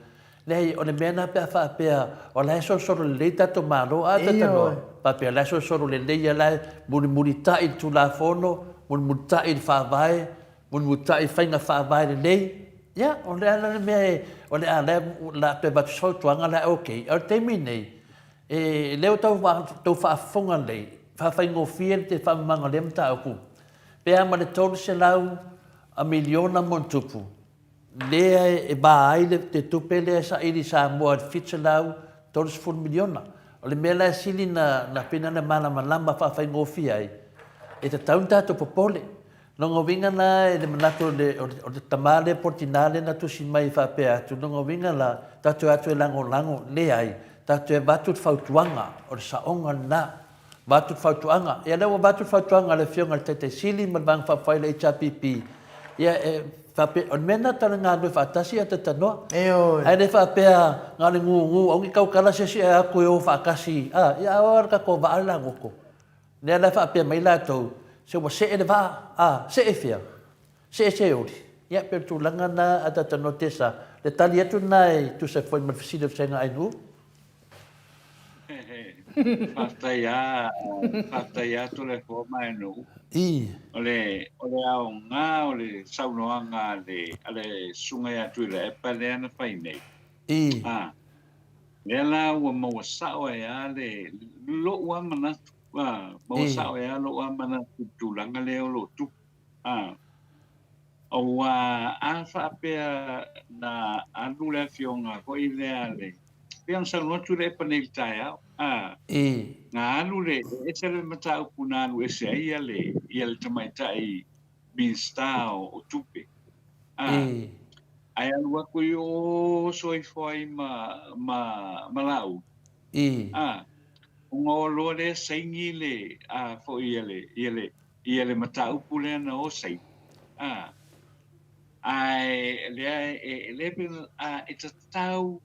Leai, o le mea lena pe a faapea o la e solosolo lelei tatou Malo, a talanoa, faapea o la e solosolo lelei o la e mulimulitai i le Tulafono, mulimulitai i le Faavae, mulimulitai i faiga faavae lelei, ia, o le a la le mea e, o le a, o le a toe avatu se fautuaga la e okay. A o le taimi lenei, e, lea ua tau faafofoga lelei, faafaigofie le faamamaga o lea mataupu, pe a ma le 300 a miliona ma ona tupu, lea e va ai le tupe lea e saili i Samoa i le $730 miliona. O le mea la e sili na pei ona malamalama faafaigofie ai, e tatau ona tatou popole. Lona uiga la i le manatu o le tama lea po o le tina lea na tusi mai e faapea atu, lona uiga la, tatou o atu e lagolago, leai, tatou e avatu le fautuaga, o le saoga lena. Avatu le fautuaga. Ia lea ua avatu le fautuaga a le Afioga i le Taitai Sili ma le Vaega Faaupufai a le HRPP, ia e faapea, o le mea lena tau le galulue faatasi ae talanoa. Ioe. Ae le faapea na o le gugu, aua ne i tautala se isi ae atu e o faatasi, a, ia a o le tatou vaa le lagoto. Lea la e faapea mai latou, se ua see le vaa, a, see fea? See Seoli. Ia, pei o le tulaga lena a talanoa Tesa, le tali atu lena e tusa ai foi ma le fesili o le Feagaiga Ainuu. Faafetai lava, faafetai lava Toleafoa ma Aenuu. I. O le, o le aoga o le saunoaga a le, a le Susuga ia Tuilaepa lea na fai nei. I. A, lea la ua maua sao ai lava le, lou lava manatu, a, maua sao ai lava lou lava manatu i le tulaga lea o lo o tupu. A, aua a faapea na alu le afioga foi lea a le, pei ona saunoa Tuilaepa nei i le taeao, a, na alu le, e ese le mataupu na alu ese ai ia le, ia le tamaitai Minisita o, o Tupe, a, ae alu atu i o oso ifo ai ma, ma, ma Laauli, a, ona o loa lea saini le, a, foi ia le, ia le, ia le mataupu lea na o saini, a, ae lea e, lea pei ona, a, e tatau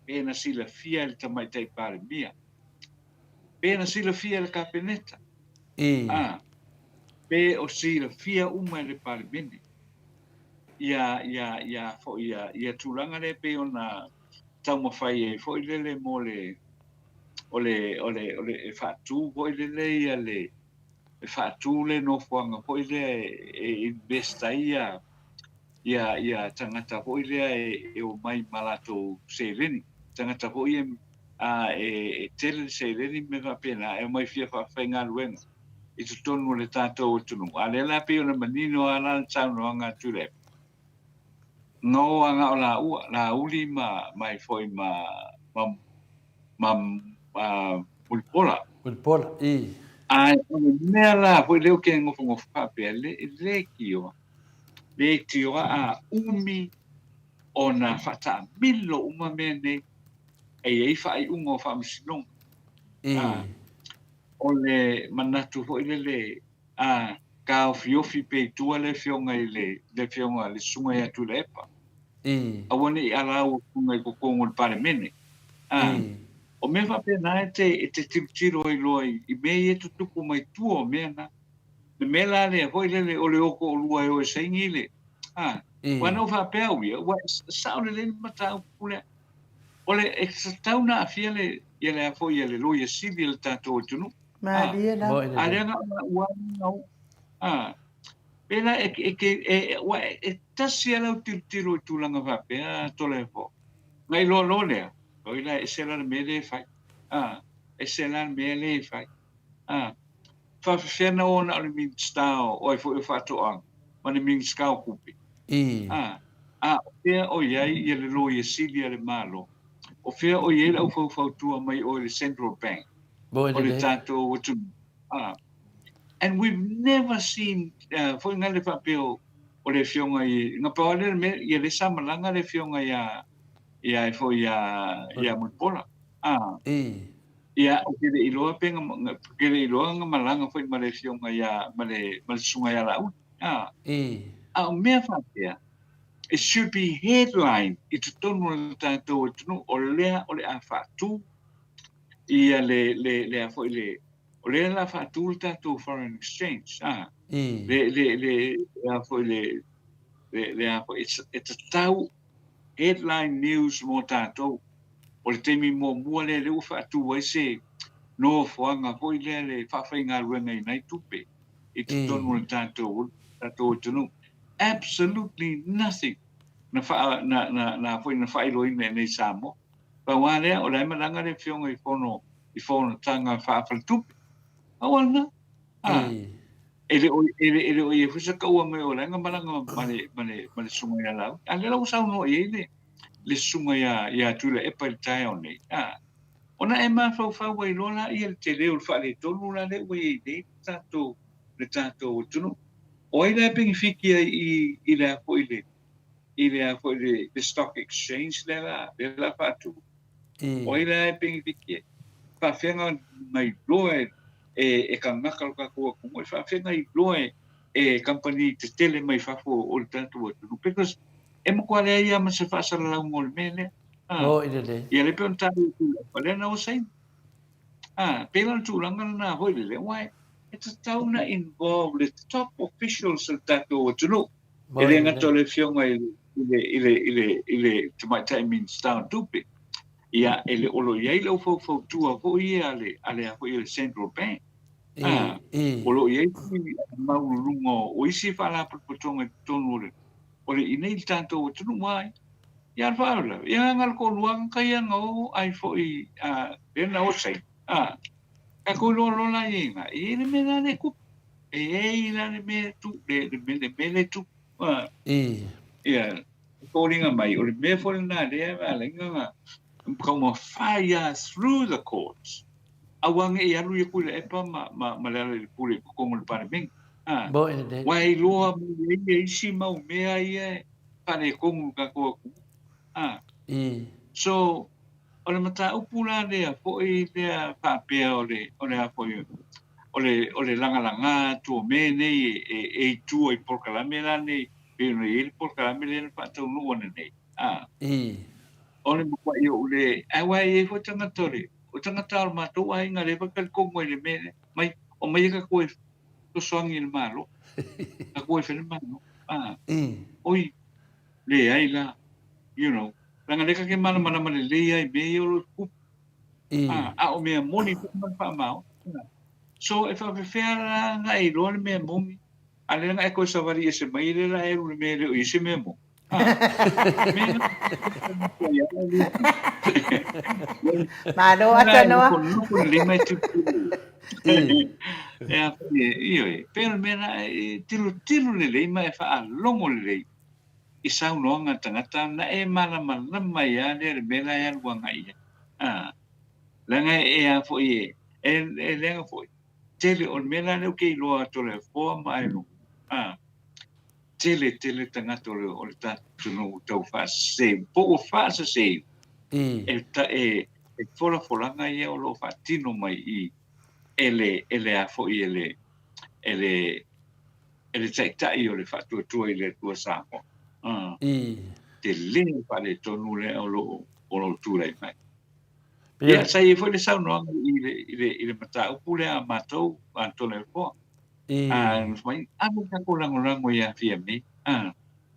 pe na silafia e le Tamaitai Palemia, pe na silafia e le Kapeneta, a, pe o silafia uma e le Palemene ia, ia, ia foi ia, ia tulaga lea pei ona taumafai ai foi lele mo le, o le, o le, o le, e faatu foi lele ia le, e faatu le nofoaga foi lea e invest ai ia ia ia tagata foi lea e omai ma latou seleni, tagata foi e a e tele le seleni ma mea faapena e omai fia faafaigaluega i totonu o le tatou atunuu. A lea la pei ona manino lava la le saunoaga a Tuilaepa, na o lava na o laua, Laauli ma mai foi ma ma ma Mulipola. Mulipola, i. Ae o le mea la foi lea ou te nofonofo faapea, le, leitioa, leitioa a umi ona faataamilo uma mea nei, e i ai faaiuga o faamasinoga. I. O le manatu foi lele, A, taofiofi pea i tua le afioga i le, le afioga le susuga ia Tuilaepa. Aua ne i ala au afioga i totonu o le Palemene. A, o mea faapena e te, e te tilotilo ai loa i, i mea ia e tutupu mai tua o mea na. Le mea la lea foi lele o le o toalua e o e saini le, a, aua na ou faapea au ia, ua sao lelei le mataupu lea. O le, e tatau ona aafia le, ia le a foi, ia le Loia Sili a le tatou atunuu. Malie la. A lea na ua a pela e e ke e ua e tasi ala tilotilo i tulaga faapea Toleafoa. Na iloa loa lea, oi la ese la le mea lea e fai. A ese la le mea lea e fai. A faafefea na o na o le Minista o ai foi o Faatoaga ma le Minista o Tupe. A a o fea o i ai ia le Loia Sili a le Malo? O fea o i ai le au faufautua mai o i le Central Bank? o le tatou atunuu. And we've never seen foi na le faapea o le afioga i na pau lea le mea ia le sa malaga le afioga ia ia foi ia ia Mulipola. Ia o ke le iloa pe nga ke le iloa nga malaga foi ma le afioga ia ma le ma le susuga ia Laauli. A o mea faapea it should be headline i totonu o le tatou atunuu o lea o le a faatu ia le, le, le a foi le, o lea la faatu le tatou foreign exchange, a, le, le, le, le a foi le, le, le a foi, e tatau headline news mo tatou, o le taimi muamua lea lea ua faatu ai se nofoaga foi lea le faafaigaluega i nai tupe i totonu o le tatou, tatou atunuu. Absolutely nothing na faa, na, na, na foi na faailoaina i nei Samoa. Pau lava lea, o la e malaga le Afioga i fono, i fonotaga faa-faletupe. Pau lava lena. A, e le o, e le, e le o i ai foi se taua mai o la e na malaga ma le, ma le, ma le susuga ia Laauli. A lea la ua saunoa i ai le, le susuga ia, ia Tuilaepa i le taeao nei. A, ona e mafaufau ai loa laia i le tele o le faaletonu la lea ua i ai nei le tatou, le tatou atunuu. O ai la e penefiti ai i, i le a foi le, i le a foi le, le stock exchange lea la, lea la faatu. O ai la e penefiti ai? Faafeaga mai loa e, e, e kangaka lo tatou atunuu, e faafeaga i loa e, e kamupani tetele mai fafo o le tatou atunuu. Because e matua leai lava ma se faasalalauga o le mea lea. Ah, Oh, i lelei. ia le pei ona taua atu i lea na ua saini. Ah, pei la o le tulaga lena foi lele, aua e tatau ona involve le top officials o le tatou atunuu. E le gata o le afioga i le, i le, i le, i le Tamaitai Minista o Tupe, ia, e le o lo o i ai le aufaufautua foi ia a le, a le, a foi le Central Bank. Ah, o lo o i ai foi maualuluga o isi faalapotopotoga i totonu o le, o le, i nei le tatou atunuu ai. Ia le faalavelave, ia nga le toalua nga kai nga o ai foi, a, lea na o sai. A, tatou iloa loa la i ai ina, e i ai le mea la le tupu. E i ai la le mea tu, le, le, le, le mea le tupu. A, ia, foliga mai, o le mea foi lena lea e ala ai na taumafai lava through the courts, aua ne i alu ia Tuilaepa ma, ma, ma Lealailepule i totonu o le Palemene. A, aua e iloa mai ai ia isi mau mea ia e faaletonu i le tatou atunuu. A, so, o le mataupu la lea foi lea faapea o le, o le a foi, o le, o le lagalaga atu o mea nei e, e i tua i polokalame la nei, pei ona i ai le polokalame lea na faataunuu ananei. A, o le matuai ou le, aua e i ai foi tagata o le, o tagata o le matou aiga lea foi talitonu ai i le mea lea, mai, omai tatou e fesoasoani i le Malo, tatou e fai le Malo. A, oi, leai la, you know, leaga lea ta te malamalama lelei lava i mea ia o lo o tutupu. A, a o mea moni foi ma le faamaoni. So e faapefea la ona e iloa le mea moni, a lea na e toe savali ese mai lea la e alu i le mea e le o i ai se mea moni. A, mea na Malo Atanoa. Nofonofo lelei mai tilotilo. E a foi e, ioe, pei o le mea na e tilotilo lelei ma e faalogo lelei i saunoaga a tagata na e malamalama ai lava lea i le mea la e alu agai i ai. A, leaga e a foi e, e, e leaga foi, tele, o le mea la lea ou te iloa atu o le afoa ma aeloga, a, tele tele tagata o le, o le tatou atunuu tau faasese, po ua faasese, e, ta, e, e folafolaga ia o lo o faatino mai i, e le, e le a foi e le, e le e le Taitai o le Faatuatua i le Atua Samoa. Ah. I. Tele le faaletonu lea o lo o lo o tulai mai. Ia, sa i ai foi le saunoaga i le, i le, i le mataupu lea a matou, a Toleafoa. I. A, mai, ave tatou lagolago ia Fiame. A,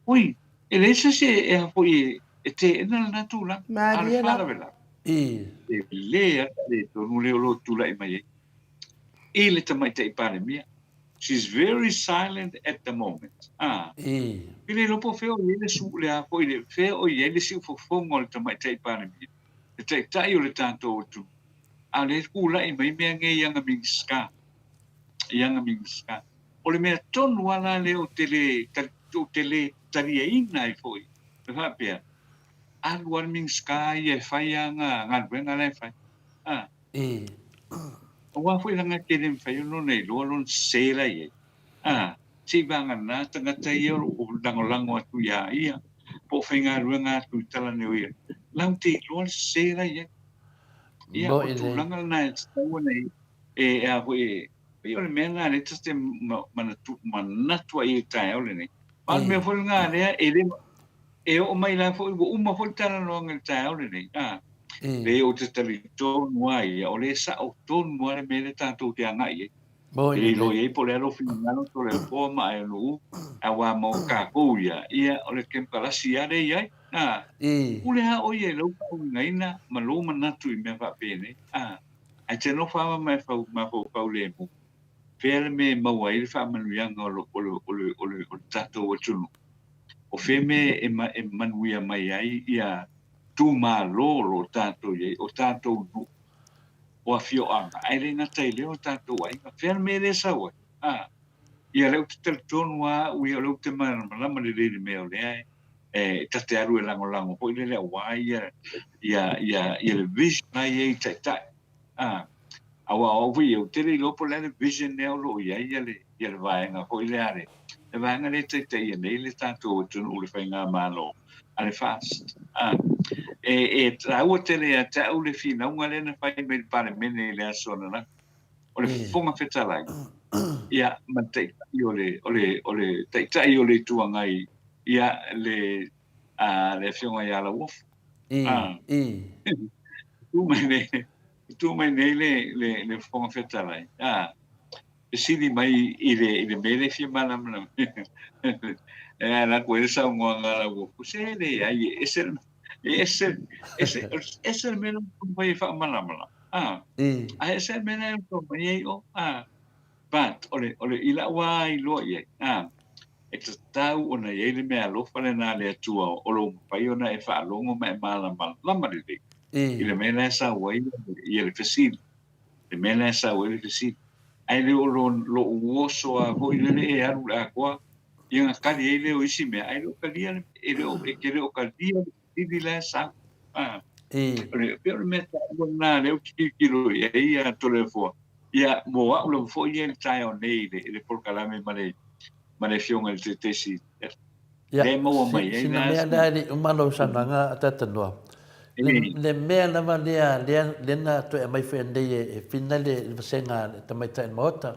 ui, e leai se isi e, a foi e, e teena lena tulaga. A o le Malie lava. faalavelave, I. tele lava le faaletonu lea o lo o tulai mai ai i le Tamaitai Palemia. She's very silent at the moment. A, I. e le iloa po o fea o i ai le su, le a foi le, fea o i ai le siufofoga o le Tamaitai Palemia, le Taitai o le tatou atunuu, a o lea e tulai mai mea nei i ana Minisita, i ana Minisita. O le mea tonu lava la lea ou te le, ou te le taliaina ai foi, e faapea, alu lava le Minisita ia e fai ana galuega la e fai. A. I. Aua foi leaga e le mafai ona ona iloa lona sese la i ai. A, seivagana tagata ia o lo o lagolago atu iā ia, po o faigaluega atu i Talaneo ia, lau te iloa le sese la i ai. Ia, o Moʻi lelei. tulaga lena e tatau ona i, e, e a foi, e, pei o le mea lena lea ta te manatu, manatu ai i le taeao lenei. Ma o le mea foi lena lea e le, e oo mai la foi, ua uma foi le talanoaga i le taeao lenei, a, leai ou te talitonu lava ia, o lea e sao tonu lava le mea lea tatou te agai i ai. E le iloa i ai po o le a lou finagalo Toleafoa ma Aeoluu, aua mo kākou ia, ia o le kemkalasi lava lea e i ai, a, pule lava ʻoe ia i lou faauigaina ma lou manatu i mea faapenei, a, ae te nofo lava ma e mafaufau lemu, fea le mea e maua ai le faamanuiaga o le, o le, o le, o le, o le tatou atunuu. O fea mea e, e manuia mai ai ia itumalo o lo o tatou i ai, o tatou nuu, o afioaga, ae le gata i lea o tatou aiga. Fea le mea lea e sau ai? A, ia lea ou te talitonu lava au ia, o lea ou te malamalama lelei i le mea o lea e, e ta te alu e lagolago foi lele aua ia, ia, ia, ia le vision la e i ai i taitai. A, aua o au foi ia, ou te le iloa po o le a le vision lea o lo o i ai ia le, ia le vaega foi lea a le, le vaega lea e taitaia nei le tatou atunuu le faigamalo a le FAST. A, e, e taua tele ia te au le finauga lea na fai mai i le Palemene i le aso ananafi, o le Fofoga Fetalai, ia, ma le Taitai o le, o le, o le Taitai o le Itu Agai, ia, le, a, le Afioga ia Lauofo. I, i. Tu mai nei, tu mai nei le, le, le Fofoga Fetalai, a, fesili mai i le, i le mea lea e fia malamalama. E ala atu ai le saunoaga a Lauofo, se leai, e ese, e ese, ese, ese le mea la e taumafai e faamalamalama. A, ae ese le mea la e taumafai ai o, a, but o le, o le, i la'u lava iloa i ai, a, e tatau ona i ai le meaalofa lena a le Atua o lo o mafai ona e faalogo ma e malamalama lelei i le mea la e sau ai ia le fesili, le mea la e sau ai le fesili. Ae le o lo'u oso lava foi lele e alu i le atoa ia ona tali ai lea o isi mea, ae le o talia le, e le o, e te le o talia le fesili la e sau. A, o le, pei o le mea taua lena lea ou te tilotilo i ai ia Toleafoa, ia mo a'u lava foi ia i le taeao nei i le, i le polokalame ma le, ma le Afioga i le Taitaiseili. Ia, Lea e maua mai ai sina la mea si. lea e le i uma lou saunoaga a Talanoa. Le, le mea lava lea, lea, lea na toe aumai foi anei e, e Fina le, le vasega a le tamaitai o le Maota,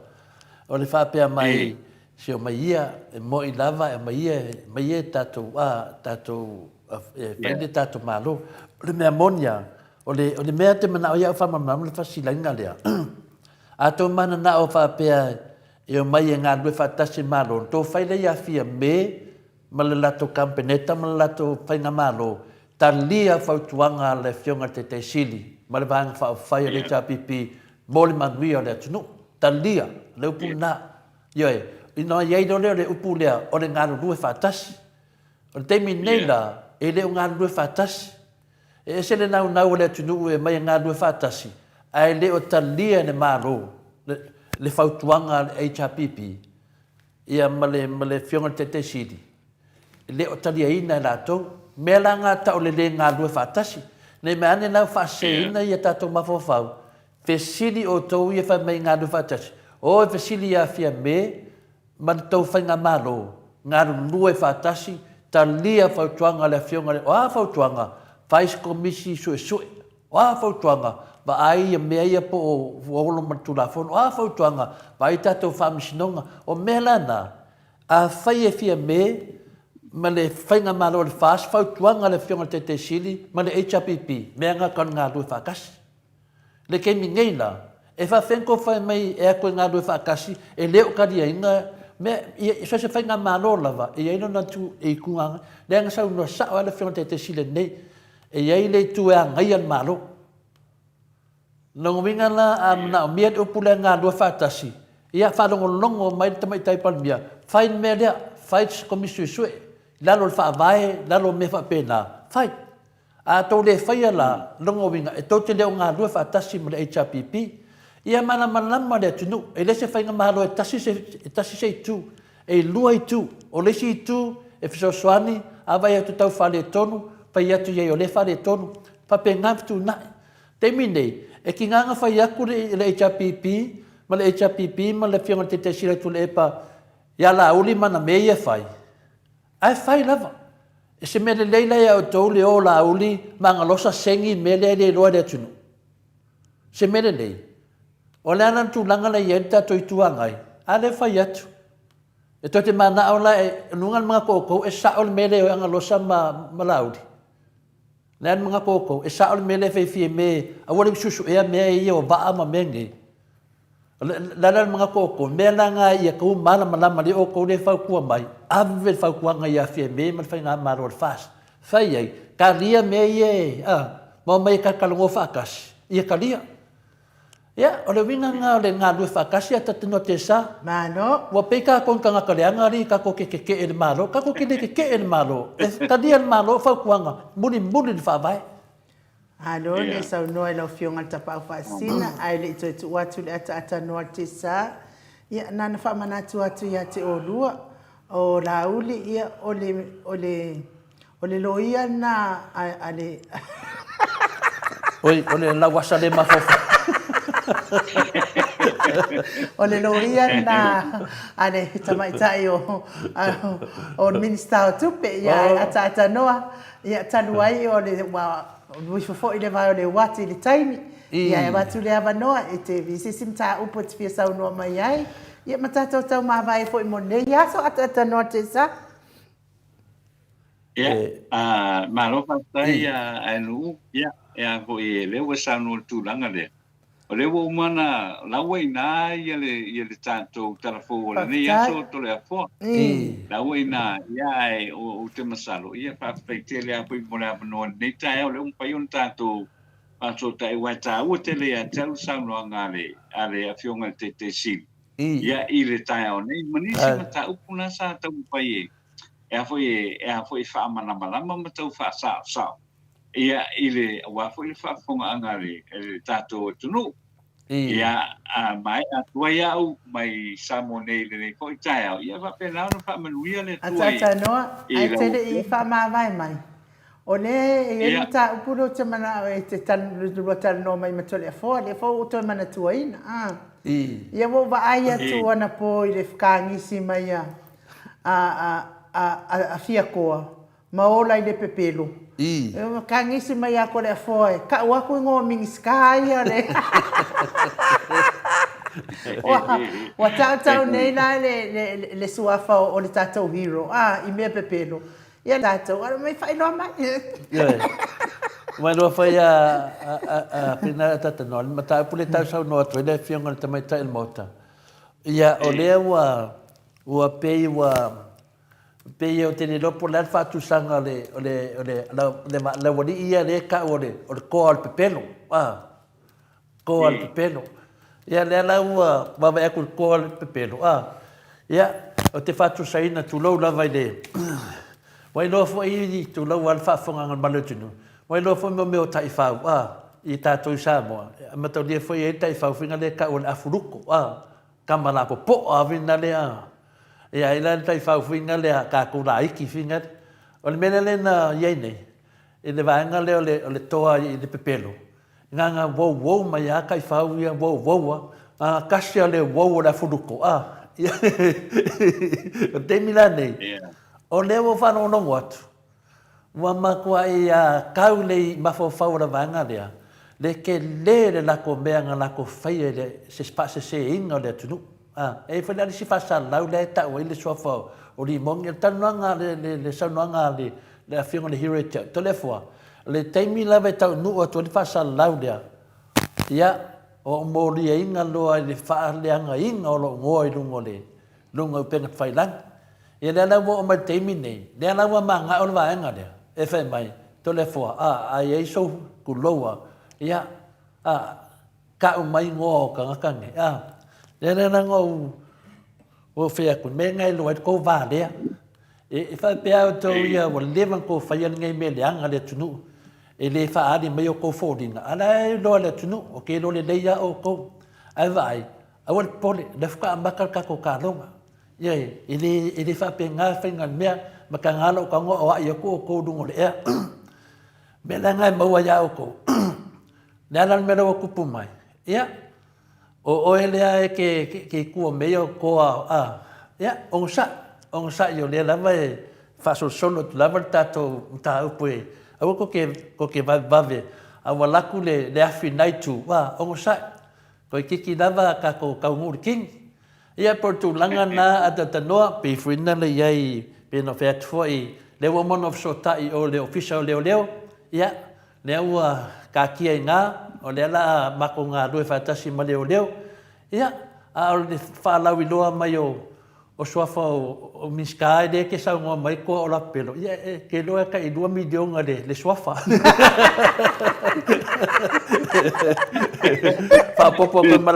o le faapea mai, se omai ia, e mo'i lava, e omai ia, e omai ia e tatou, a, tatou, e fai le tatou Malo. O le mea moni lava, o le, o le mea te mana'o ai au faamalamalama le fasilaina lea, a tou mananao faapea e omai e galulue faatasi le Malo, ona tou fai lea ia Fiame ma le latou Kapeneta ma le latou Faigamalo, talia fautuaga a le Afioga i le Taitai Sili ma le Vaega Faaupufai a le HRPP mo le manuia o le atunuu. Talia le upu lena. Ioe, ina i ai loa lea o le upu lea, o le galulue faatasi. O le taimi nei la, e le o galulue faatasi. E ese le naunau o le atunuu e aumai e galulue faatasi, ae le o talia e le Malo le fautuaga a le HRPP ia ma le ma le Afioga i le Taitai Sili, e le o taliaina e latou. Mea la na tau o le le galulue faatasi. Ne i mea ane la ua faaseseina ia tatou mafaufau, fesili outou ia fai mai galulue faatasi, o e fesili ia Fiame ma le tou faigamalo, galulue faatasi, talia fautuaga a le Afioga i le, o a fautuaga? Fai se komisi suesue. O a fautuaga? vaai ia mea ia po o ua olo ma le Tulafono. O a fautuaga, vaai tatou Faamasinoga. O mea la na, afai e Fiame ma le Faigamalo a le FAST, fautuaga a le Afioga i le Taitai Sili ma le HRPP, mea na tau galulue faatasi. Le taimi nei la, e faafefea ona tou fai mai e atu e galulue faatasi, e le o taliaina mea, ia, so o se faigamalo lava, e i ai lona itu e itu agai. Lea na saunoa sao ai le Afioga i le Taitai Sili nei, e i ai le itu e agaia le Malo. Lona uiga la, a manaomia le upu lea galulue faatasi, ia faalogologo mai le Tamaitai Palemia, fai le mea lea, fai se Komisi Suesue, i lalo o le Faavae, lalo o mea faapena, fai. A tou le faia la, lona uiga e tou te le o galulue faatasi ma le HRPP. Ia malamalama le atunuu, e le se faigamalo e tasi se, e tasi se itu, e lua itu. O le isi itu e fesoasoani, a vaai atu tau faaletonu, fai atu i ai o lea e faaletonu. Faapena fetuunai. Taimi nei, e tiga ona fai atu le, le HRPP ma le HRPP ma le Afioga i le Taitai Sili o Tuilaepa ia Laauli ma ana mea ia e fai, Ae fai lava. E se mea lelei la ia outou le o Laauli ma Agalosa segi mea lea e le iloa e le atunuu. Se mea lelei. O le a la le tulaga la e i ai le tatou Itu Agai? A lea e fai atu. E tou te manao la e luga le manatu o outou e sao le mea lea e o ai Agalosa ma, ma Laauli? Le a le manatu o outou? E sao le mea lea e fai Fiame aua le suesuea mea ia o vaa ma mea nei? O le a la le manatu o outou? Mea la na ia tou malamalama lelei outou lea e fautua mai, ave le fautuaga ia Fiame ma le Faigamalo a le FAST. Fai ai, talia mea ia e, a, ma omai e talatalanoa faatasi, ia talia. Ia, o le uiga lena o le galulue faatasi a Tatinoa Tesa. Malo. Ua pei tatou ni tagata leaga alii tatou te tetee i le Malo. Tatou te le tetee i le Malo. E talia e le Malo fautuaga, mulimuli le Faavae. Malo le saunoa i lau Afioga i le Tapaau Faasisina, ae le i toe tuu atu le ataata noa le Tesa, ia, na ona faamanatu atu ia te oulua, o Laauli, ia, o le, o le, o le loia lena a, a le Oi, o le lauasa le mafaufau. O le loia lena a le tamaitai o, o le Minisita o Tupe, ia, ataata noa. Ia, talu ai o le, ua ifo foi le vae o le uati i le taimi, ia e avatu le avanoa e te i se isi mataupu e te fia saunoa mai ai, ia ma tatou taumavae foi mo lenei aso, ataatanoa Tessa. Ia, malo faafetai Aeluu, ia, e a foi, lea ua saunoa i le tulaga lea. O lea ua uma ona la ua i ina ia le ia le tatou tala fou o lenei aso Toleafoa. La ua i ina ia ae ou te masalo ia faafetai tele lava foi mo le avanoa i lenei taeao lea ua mafai ona tatou faasootai aua e taua tele ia te au le saunoaga a le a le Afioga i le Taitai Sili ia i le taeao nei ma nisi mataupu na sa taumafai e e a foi e a foi e faamalamalama ma tau faasaosao Ia, i le, aua foi le faafofogaaga a le, le tatou atunuu. Ia, a maea atu ai au mai Samoa nei i lenei foi taeao, ia faapena ona faamanuia le Atua i, Ataatanoa, i ae lau te le i Afioga. faamavae mai. O lea e i ai le mataupu lea ou te manao e te lua talanoa mai ma Toleafoa, lea foi ua ou toe manatuaina. A. Ia ua ou vaai atu anapo i le fkagisi mai a, a, a, a, a Fiakoa, Ma ola i le pepelo. I. E kagisi mai ia Toleafoa e kau aku ingoa Minisita ia le Ua, ua tautau nei la le, le, le suafa o le tatou hero, a, i mea pepelo. Ia tatou, ala mai faailoa mai. Ioe. Mai loa fai a, a, a, a pena tatanoa, le mataupu le tau saunoa atu ai le Afioga i le Tamaitai o le Maota. Ia, o lea ua, ua pei ua, Pei ou te le iloa po o le a le faatusaga o le, o le, o le, le, le aualii ia lea e tau o le, o le toa o le pepelo, a, toa o le pepelo. Ia lea la ua vaavaai atu i le toa o le pepelo, a, ia, ou te faatusaina, tulou lava i le, ua iloa foi, tulou lava le faafofogaaga a le mamalu o le atunuu, ua iloa foi mo mea o taifau, a, i tatou i Samoa, e mataulia foi e i ai le taifau foi lea e tau o le afuluko, a, Tama la popo'a whina lea. Ia ai la le taifau whina lea tatou laiti whina. O le mea lea lea na iai nei, i le vaega lea o le, o le toa i le pepelo, na na wouwou mai a taifau ia wouwou a, na na tasi a le wou o le afuluko, a. Ia, o le taimi la nei, o lea ua faalogologo atu, Ua matuai a kau le mafaufau o le vaega lea. Le tele le latou mea na latou faia i le se faaseseina o le atunuu. A, e i ai foi la le isi faasalalau lea e tau ai le suafa o Limoni, o le talanoaga, le, le saunoaga a le, le afioga i le Hero ia te au, Toleafoa, o le taimi lava e taunuu atu ai le faasalalau lea, ia, ua ou moliaina loa i le faaleagaina o lou igoa i luga o le, luga o upega tafailagi. Ia lea la ua oo mai i le taimi lenei, lea la ua manao le vaega lea, e fai mai, Toleafoa, a, a i ai sou tuloua, ia, a, tau mai igoa o tagata nei, a. Lea la na ou, ou fai atu, mea na e iloa ai le tou va lea. E, e faapea outou ia ua leva ona tou faia lenei mea leaga le atunuu, e le faaali mai outou foliga, a la e iloa e le atunuu, ou te iloa lelei lava outou. Ae vaai, aua le popole, o lea faatoa amata le tatou taloga. Ioe, e le, e le faapena le faiga o le mea, ma taga lou tago o a'i atu outou i luga o le ea. Mea la na e maua iā outou, le a la le mea la ua tupu mai? Ia, o oe lea e ke, ke, ke kua me ia o toa, a, ia, onosai, onosai o lea lava e faasolosolo atu lava le tatou mataupu e, aua tou te, tou te vavevave, a ua alu atu le, le afi i lena itu, a, onosai, toeitiiti lava tatou taunuu i le kini. Ia po o le tulaga lena a Talanoa, pei foi na le i ai, pei ona fai atu foi, lea ua uma ona fesootai i o i le Ofisa o Leoleo, ia, lea ua taatia i ina, o lea o le a matou galulue faatasi ma Leoleo. Ia, a o le faalauiloa mai o o suafa o Minisita lea e te saunoa mai koa o Lapelo, ia e te iloa e tai $2 miliona le suafa. Faaopoopo atu ai ma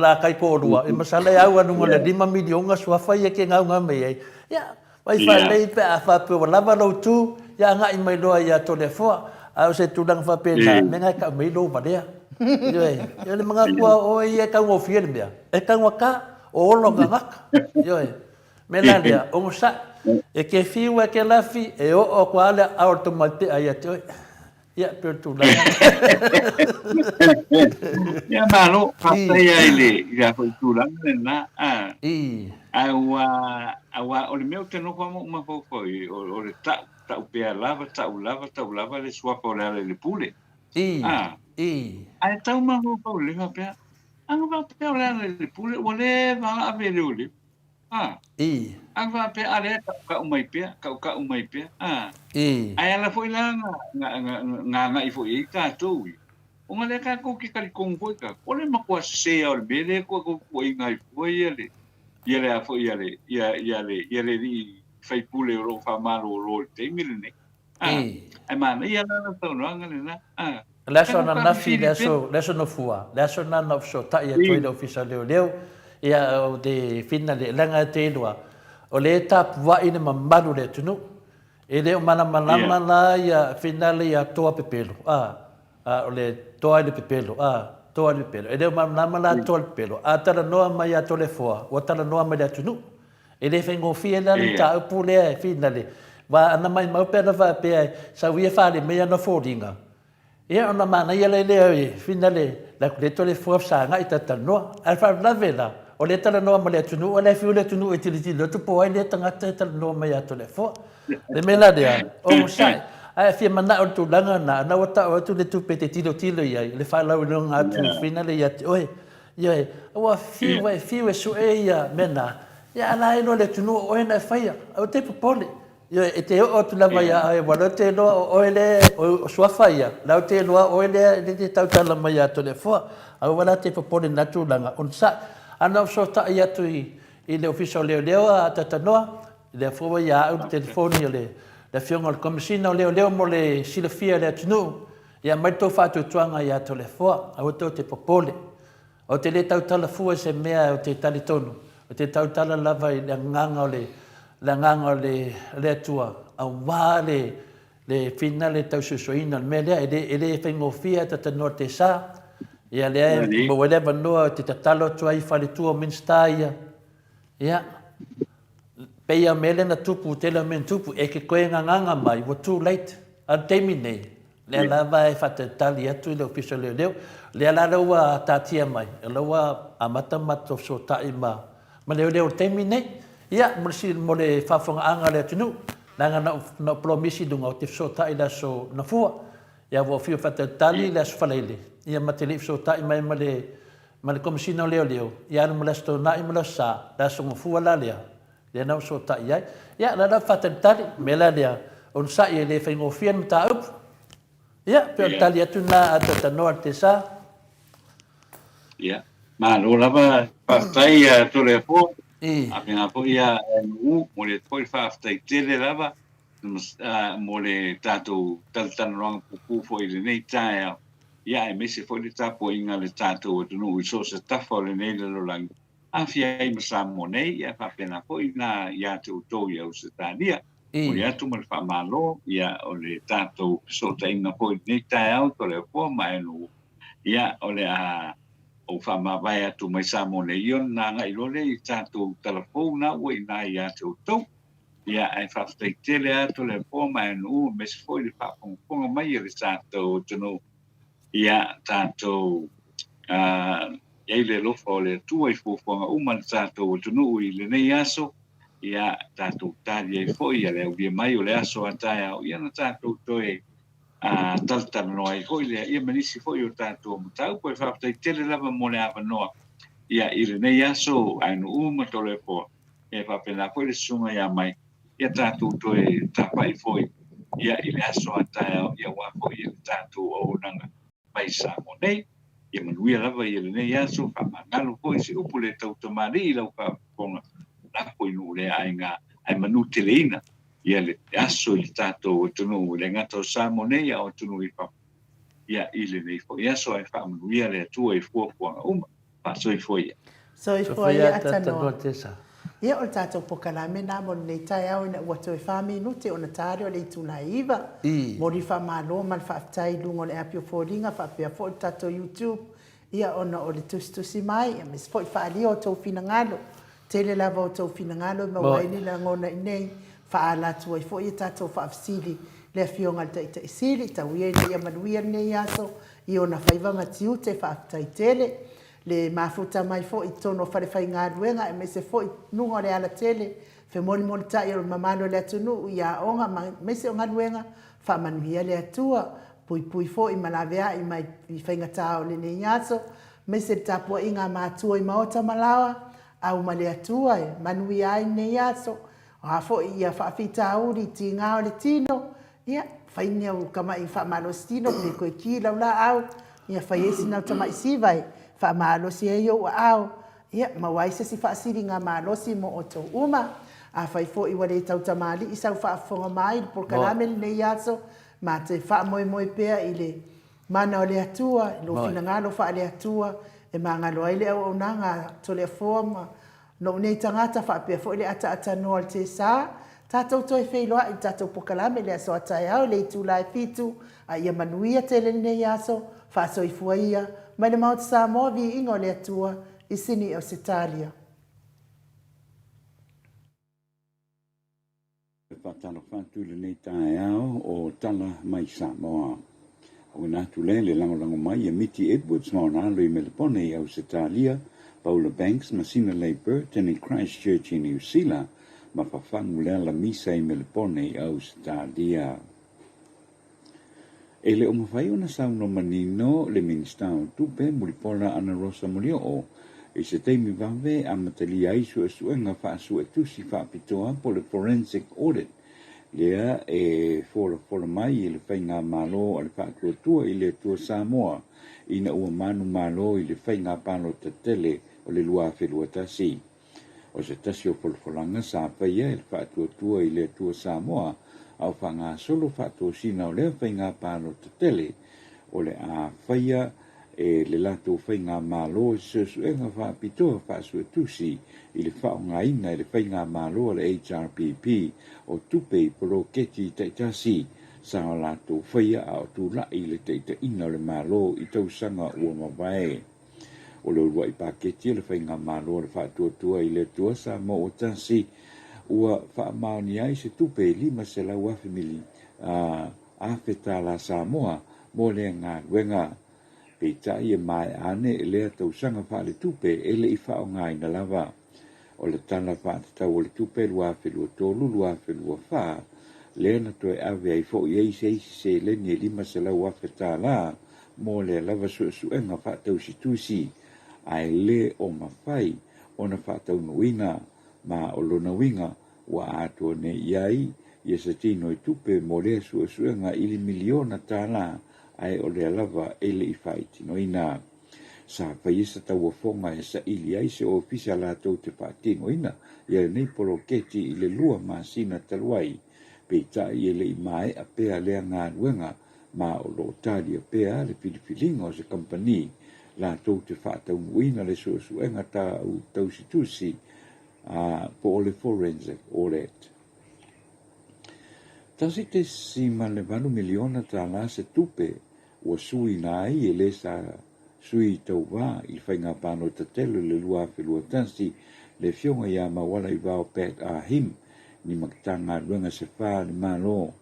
la taitoalua, e masalo e au i luga o le $5 miliona suafa ia e te gaugau mai ai. Ia, vaai faalelei pe a faapea ua lava lou tu, ia agai mai loa ia Toleafoa. A o se tulaga faapena, mea na e tau mai ai lou valea. Ioe, o le manatu lava o oe ia e taugofie le mea, e taugata, o ola gagata. Ioe. Mea la lea, onosai, e ke fiu e ke lafi, e oo atu lava le aao o le taumaipea ia te oe. Ia, pei o le tulaga. Ia, malo, faafetai lava i le, i le foi tulaga lena. Ah. Ae ua, aua o le mea ou te nofo lava ma ou mafaufau i ai, o le tau, tau pea lava, tau lava, tau lava le suafa o Lealailepule. Ah. Ae tau mafaufau lelei faapea, a faapea o Lealailepule ua leva lava ave e leoleo. A. A faapea, a lea e tautau mai pea, tautau mai pea. A. Ae ala foi la na, na, na, na agai foi i ai tatou ia. Ona lea tatou te talitonu foi tatou, o le matua sese lava o le mea lea e tuuaiina ai fua ia le, ia le a foi ia le, ia, ia le, ia le alii faipule o lo o faamalolo i le taimi lenei. A. Ae manaia la lau saunoaga lena. A. O le aso ananafi, le aso, le aso Nofua, le aso lena na ou fesootai atu ai i le Ofisa o Leoleo, ia, o te whina le, leaga e te iloa, o lea e tapuai le mamalu o le atunuu. E le o malamalama la ia whina le ia Toa Pepelo, a, a, o le Toa i le Pepelo, a, Toa i le Pepelo. E le o malamalama la Toa i le Pepelo. A talanoa mai ia Toleafoa, ua talanoa mai le atunuu. E le faigofie la le mataupu lea e whina le, wa ana maimau pe ana faapea e sau ia fale mai ana foliga, ia ona manaia la lea e whina le la ku le tole fua fesagai talatalanoa. Ae faalavelave la, o lea e talanoa ma le atunuu, a la e fiu le atunuu e tilotilo atu po o ai lea tagata e talanoa mai ia Toleafoa. Le mea la lea, onosai, ae fia manao i le tulaga lena, ana ua tau atu le tupe e te tilotilo i ai, le faalauiloga atu whina le ia te oe. Ioe, ua fiu e fiu e sue ia mea na, ia a la e iloa le atunuu o oe na e faia, aua te popole. Ioe, e te oo atu lava ia oe, ua te iloa o oe lea, o suafa ia, la te iloa o oe lea e te tautala mai ia Toleafoa. Aua la te popole i lena tulaga, onosai. A na ou fesootai atu i le Ofisa o Leoleo a Tatanoa, lea foi ua ia au le telefoni o le Afioga o le Komesina o Leoleo mo le silafia e le atunuu, Ia aumai le tou faatuatuaga ia Toleafoa, aua tou te popole. Ou te le tautala fua i se mea ou te talitonu, ou te tautala lava i le agaga o le, le agaga o le, le Atua, aua le, le whina le tausoesoeina o le mea lea, e le, e le faigofie ae tatanoa te sa. Ia lea e maua ai le avanoa ou te tatalo atu ai i faletua o Minisita ia, ia, pei a mea lea na tupu, tele o mea na tupu, e ke koe nganganga mai, ua too late. A o le taimi nei, lea lava e faatalitali atu i le Ofisa o Leoleo, lea la lea ua taatia mai, o lea ua amata matou fesootai ma ma leoleo i le taimi nei. Ia, mo le mo le faafofogaaga a le atunuu, leaga na ou na ou polomisi i luga ou te fesootai i le aso Nafua. Ia ua ou fiu e faatalitali i le aso Faraile. Ia ma te le i fesootai mai ma le, ma le Komesina o Leoleo, ia alu ma le Aso Toonai ma le Aso Sa, le Aso Gafua la lea, lea na ou fesootai ai. Ia, o la la faatalitali, o le mea la lea, onosai e le faigofie le mataupu. Ia, pei o le tali atu lena a Talanoa i le Tesa. Ia, malo lava, faafetai ia Toleafoa. Faapena foi ia MU, momoli atu foi le faafetai tele lava mo le tatou talatalanoaga puupuu foi i lenei taeao, ia aemaise foi le tapuaiga a le tatou atunuu i so o se tafa o lenei lalolagi, aafia ai ma Samoa nei, ia faapena foi na ia te outou i Ausetalia. Momoli atu ma le faamalo, ia o le tatou fesootaiga foi i lenei taeao Toleafoa ma MU, ia o le a ou faamavae atu mai Samoa nei, ia ona agai loa lea i tatou tala fou na ua i ina ia te outou. Ia, ae faafetai tele atu le Apoa ma Aenuu aemaise foi le faafogafoga mai a le tatou atunuu. Ia, tatou i ai le alofa o le Atua i fuafuaga uma a le tatou atunuu i lenei aso. Ia, tatou tali ai foi ia le aulia mai o le aso a taeao, ia na tatou toe talatalanoa ai foi lea, ia ma nisi foi o tatou mataupu. Ae faafetai tele lava mo le avanoa, ia, i lenei aso Aenuu ma Toleafoa. E faapena foi le susuga ia Mai, ia tatou toe tapai foi ia i le aso a taeao ia aua foi le tatou auaunaga mai Samoa nei. Ia manuia lava ia lenei aso, faamagalo foi se upu le tautamalii i lau faafofoga, lafo i nuu le aiga ae manuteleina ia le aso i le tatou atunuu, e le gata o Samoa nei a o atunuu i fafo ia i lenei foi aso ae faamanuia le Atua i fuafuaga uma. Faasoifua ia. Soifua ia Tanoa. Ia o le tatou pokalame na mo lenei taeao ina ua toe fa minute ona ta lea o le itula e 9. Momoli le faamalo ma le faafetai i luga o le api o foliga faapea foi le tatou YouTube ia ona o le tusitusi mai aemaise foi faaalia o outou finagalo. Tele lava o outou finagalo e maua ai ni lagona i inei, faaala atu ai foi a tatou faafesili le Afioga i le Taitai Sili, tau ia ina ia manuia lenei aso i ona faiva ma tiute, faafetai tele. Le mafuta mai foi i totonu o falefaigaluega aemaise foi luga o le alatele, femolimolitai o le mamalu o le atunuu i aoga ma aemaise o galuega, faamanuia le Atua, puipui foi ma laveai mai i faigata o lenei aso, aemaise le tapuaiga a matua i maota ma laoa, au ma le Atua e manuia ai lenei aso, o a foi ia faafitauli i tiga o le tino, ia, fai ni au tama'i faamalosi tino pe toe ki lau laau, ia fai ai sina tama'i siva e faamalosi ai ou aao, ia, maua ai se isi faasiliga malosi mo outou uma. Afai foi ua le tautamalii sau faafofoga mai i le polokalame lenei aso, ma te faamoemoe pea i le Mana o le Atua, i lou finagalo faale-Atua, e magalo ai le auaunaga a Toleafoa ma lou nei tagata faapea foi le ataaatanoa o le Tesa, tatou toe feiloai i le tatou pokalame i le aso a taeao i le itula e fitu, a ia manuia tele lenei aso, faasoifua ia, mai le Maota Samoa, Viiga o le Atua, i Sini Ausetalia. E faatalofa atu i lenei taeao o Tala mai Samoa. Auina atu lea le lagolago mai a Miti Edwards ma ona alo i Melepone i Ausetalia, Paula Banks ma Sina Leigh Burton i Christchurch i Niu Sila, ma Fafagu Leala Misa i Melepone i Ausetalia. E le o mafai ona saunoa manino le Minisita o Tupe, Mulipola Anarosa Molioo, i se taimi vave e amatalia ai suesuega faasuetusi faapitoa po o le forensic audit lea e folafola mai e le Faigamalo a le Faatuatua i le Atua Samoa ina ua manumalo i le faiga palota tele o le 2021. O se tasi o folafolaga sa faia e le Faatuatua i le Atua Samoa a o faagasolo faatosina o lea faiga palota tele o le a faia e le latou faigamalo se suesuega faapitoa faasuetusi i le faaaogaina e le faigamalo a le HRPP o tupe i poloketi taitasi sa o latou faia a o tulai i le taitaiga o le Malo i tausaga ua mavae. O le uluai paketi o le Faigamalo a le Faatuatua i le Atua Samoa ua tasi, ua faamaonia ai se tupe e 500,000 mili, afe tālā Samoa mo lea galuega. Peitai e maea ane lea tausaga faaletupe e le i faaaogaina lava. O le Tala Faatatau o le Tupe 2023/2024 lea na toe ave ai foi ai se isi seleni e 500,000 tālā mo lea lava suesuega faatausitusi, ae le o mafai ona faataunuuina, ma o lona uiga ua atoa nei i ai ia se tinoitupe mo lea suesuega i le miliona tālā, ae o lea lava e le i faaitinoina. Sa faia se tauofoga e saili ai se ofisa latou te faatinoina ia lenei poloketi i le 2 masina talu ai, peitai e le i maea pea lea galuega, ma o lo o talia pea le filifiliga o se kamupani latou te faataunuuina le suesuega tausitusi po o le forensic audit. $1.8 miliona tālā se tupe ua suiina ai e lē sa sui tauvā i le faiga palota tele o le 2021, le Afioga ia Maualaivao Pat Ah Him, ni Matagaluega se fa a le Malo.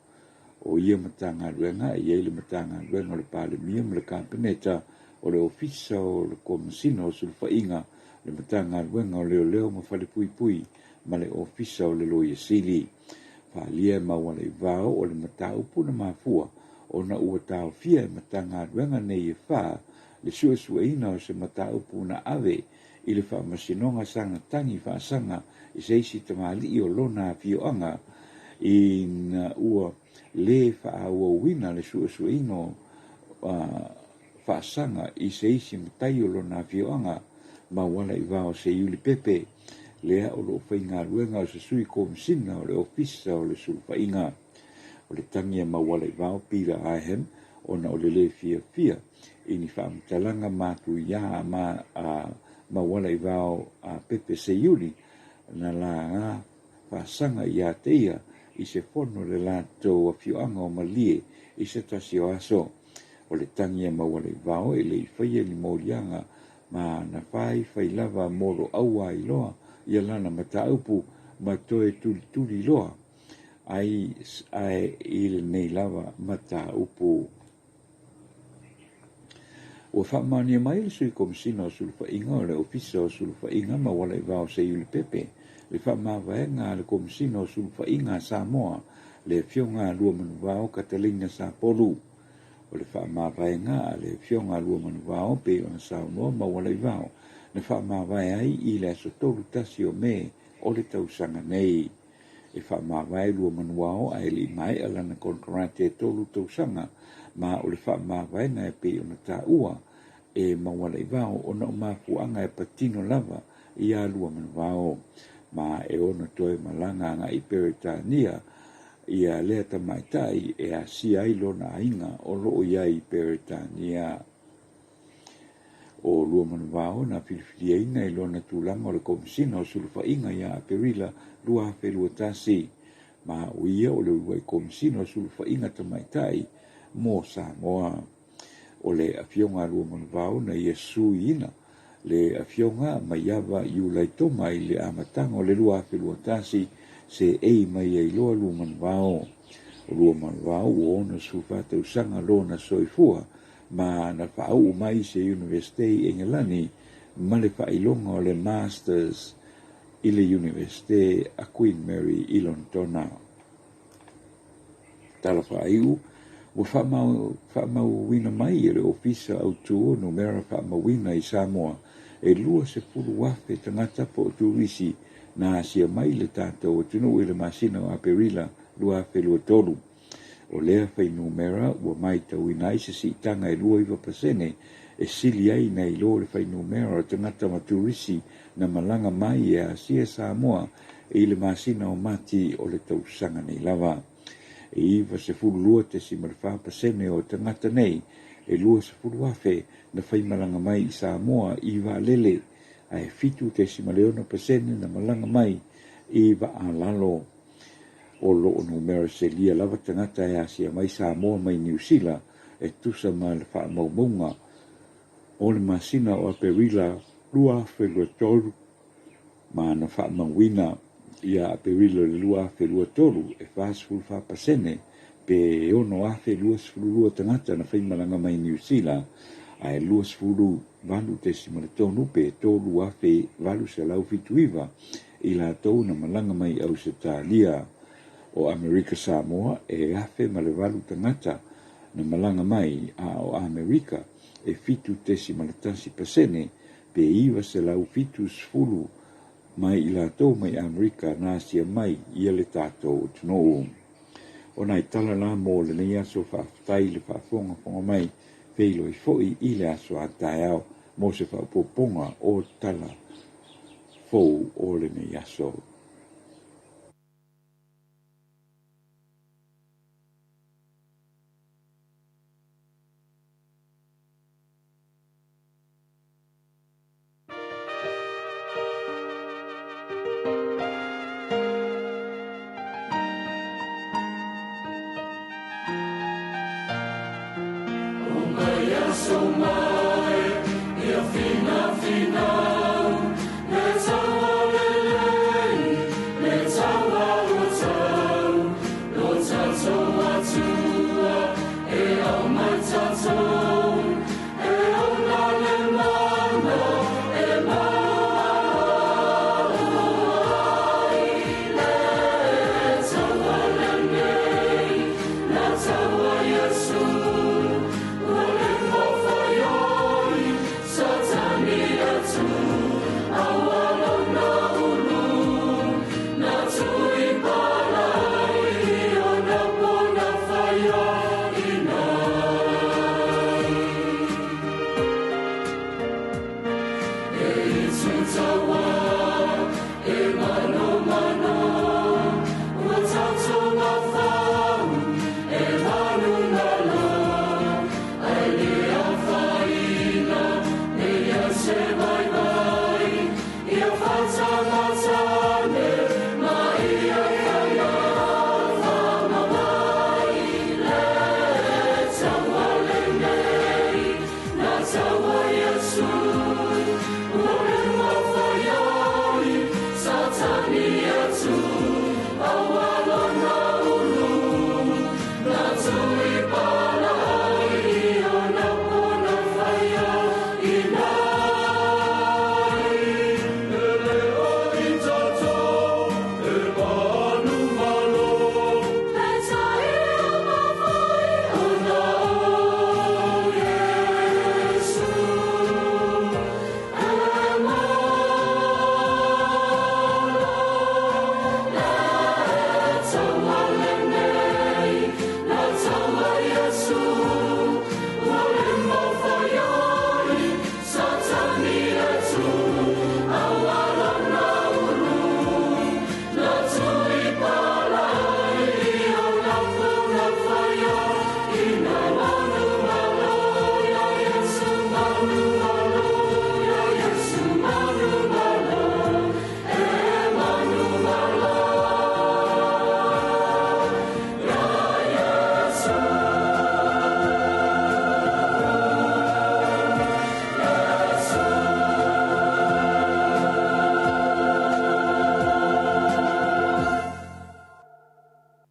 O ia Matagaluega e i ai le Matagaluega o le Palemia ma le Kapeneta, o le Ofisa o le Komesina o Sulufaiga, le Matagaluega o Leoleo ma Falepuipui, ma le Ofisa o le Loia Sili. Faaalia e Maualaivao o le mataupu na mafua ona ua taofia e Matagaluega nei e fa le suesueina o se mataupu na ave i le Faamasinoga saga tagi faasaga i se isi tamalii o lona afioaga ina ua lē faaauauina le suesueina o faasaga i se isi matai o lona afioaga. Maualaivao Seiuli Pepe, lea o loo faigaluega o se sui komesina o le Ofisa o le Sulufaiga. O le tagi a Maualaivao Peter Ahem ona o le lē fiafia i ni faamatalaga matuiā ma a Maualaivao a Pepe Seiuli na laga faasaga iā te ia i se fono le latou afioaga o Malie i se tasi o aso. O le tagi a Maualaivao e le i faia ni moliaga ma na faifai lava mo lo aua iloa ia lana mataupu ma toe tulituli loa ai ae i lenei lava mataupu. Ua faamaonia mai le Sui Komesina o Sulufaiga o le Ofisa o Sulufaiga Maualaivao Seiuli Pepe le faamavaega a le Komesina o Sulufaiga a Samoa, le Afioga a Luamanuvao Catalina Sapolu. O le faamavaega a le Afioga a Luamanuvao pei ona saunoa Maualaivao na faamavae ai i le aso 31 o Me o le tausaga nei. E faamavae Luamanuao ae le i maea lana konekarate e 3 tausaga, ma o le faamavaega e pei ona taua e Maualaivao ona o mafuaaga e patino lava iā Luamanuvao, ma e ono toe malaga agai Peretania ia lea tamaitai e asia ai lona aiga o loo i ai i Peretania. O Luamanuvao na filifiliaina i lona tulaga o le Komesina o Sulufaiga ia Aperila 2021, ma o ia o le uluai Komesina o Sulufaiga tamaitai mo Samoa. O le Afioga a Luamanuvao na ia suiina le Afioga Maiava Iulaitoma i le amataga o le 2021 se ei mai ai loa Luamanuvao. O Luamanuvao ua 64 tausaga lona soifua ma na faauu mai se Universite i Engelani ma le faailoga o le Masters i le Universite a Queen Mary i Lonetona. Tala faaiu, ua faamauina mai e le Ofisa Autū o Numera Faamauina i Samoa e 20,000 tagata po o turisi na asia mai le tatou atunuu i le masina o Aperila 2023. O lea fuainumera ua matauina ai se siitaga e 29% e sili ai nai lo le fuainumera o tagata ma turisi na malaga mai e asia Samoa i le masina o Mati o le tausaga nei lava. E 92.4% o tagata nei e 20,000 na faimalaga mai i Samoa i vaalele, ae 7.6% na malaga mai i vaalalo. O loo numera selia lava tagata e asia mai Samoa mai Niu Sila e tusa ma le faamaumauga o le masina o Aperila 2023, ma na faamauina ia Aperila le 2023 e 44% pe 6,022 tagata na faimalaga mai Niu Sila, ae 28.3 pe 3,879 i latou na malaga mai Ausetalia. O Amerika Samoa e 1,008 tagata na malaga mai, a o Amerika e 7.1 pasene pe 970 mai i latou mai Amerika na asia mai ia le tatou atunuu. O nai tala la mo lenei aso faafetai i le faafogafoga mai feiloai foi i le aso a taeao mo se faaopoopoga o tala fou o lenei aso.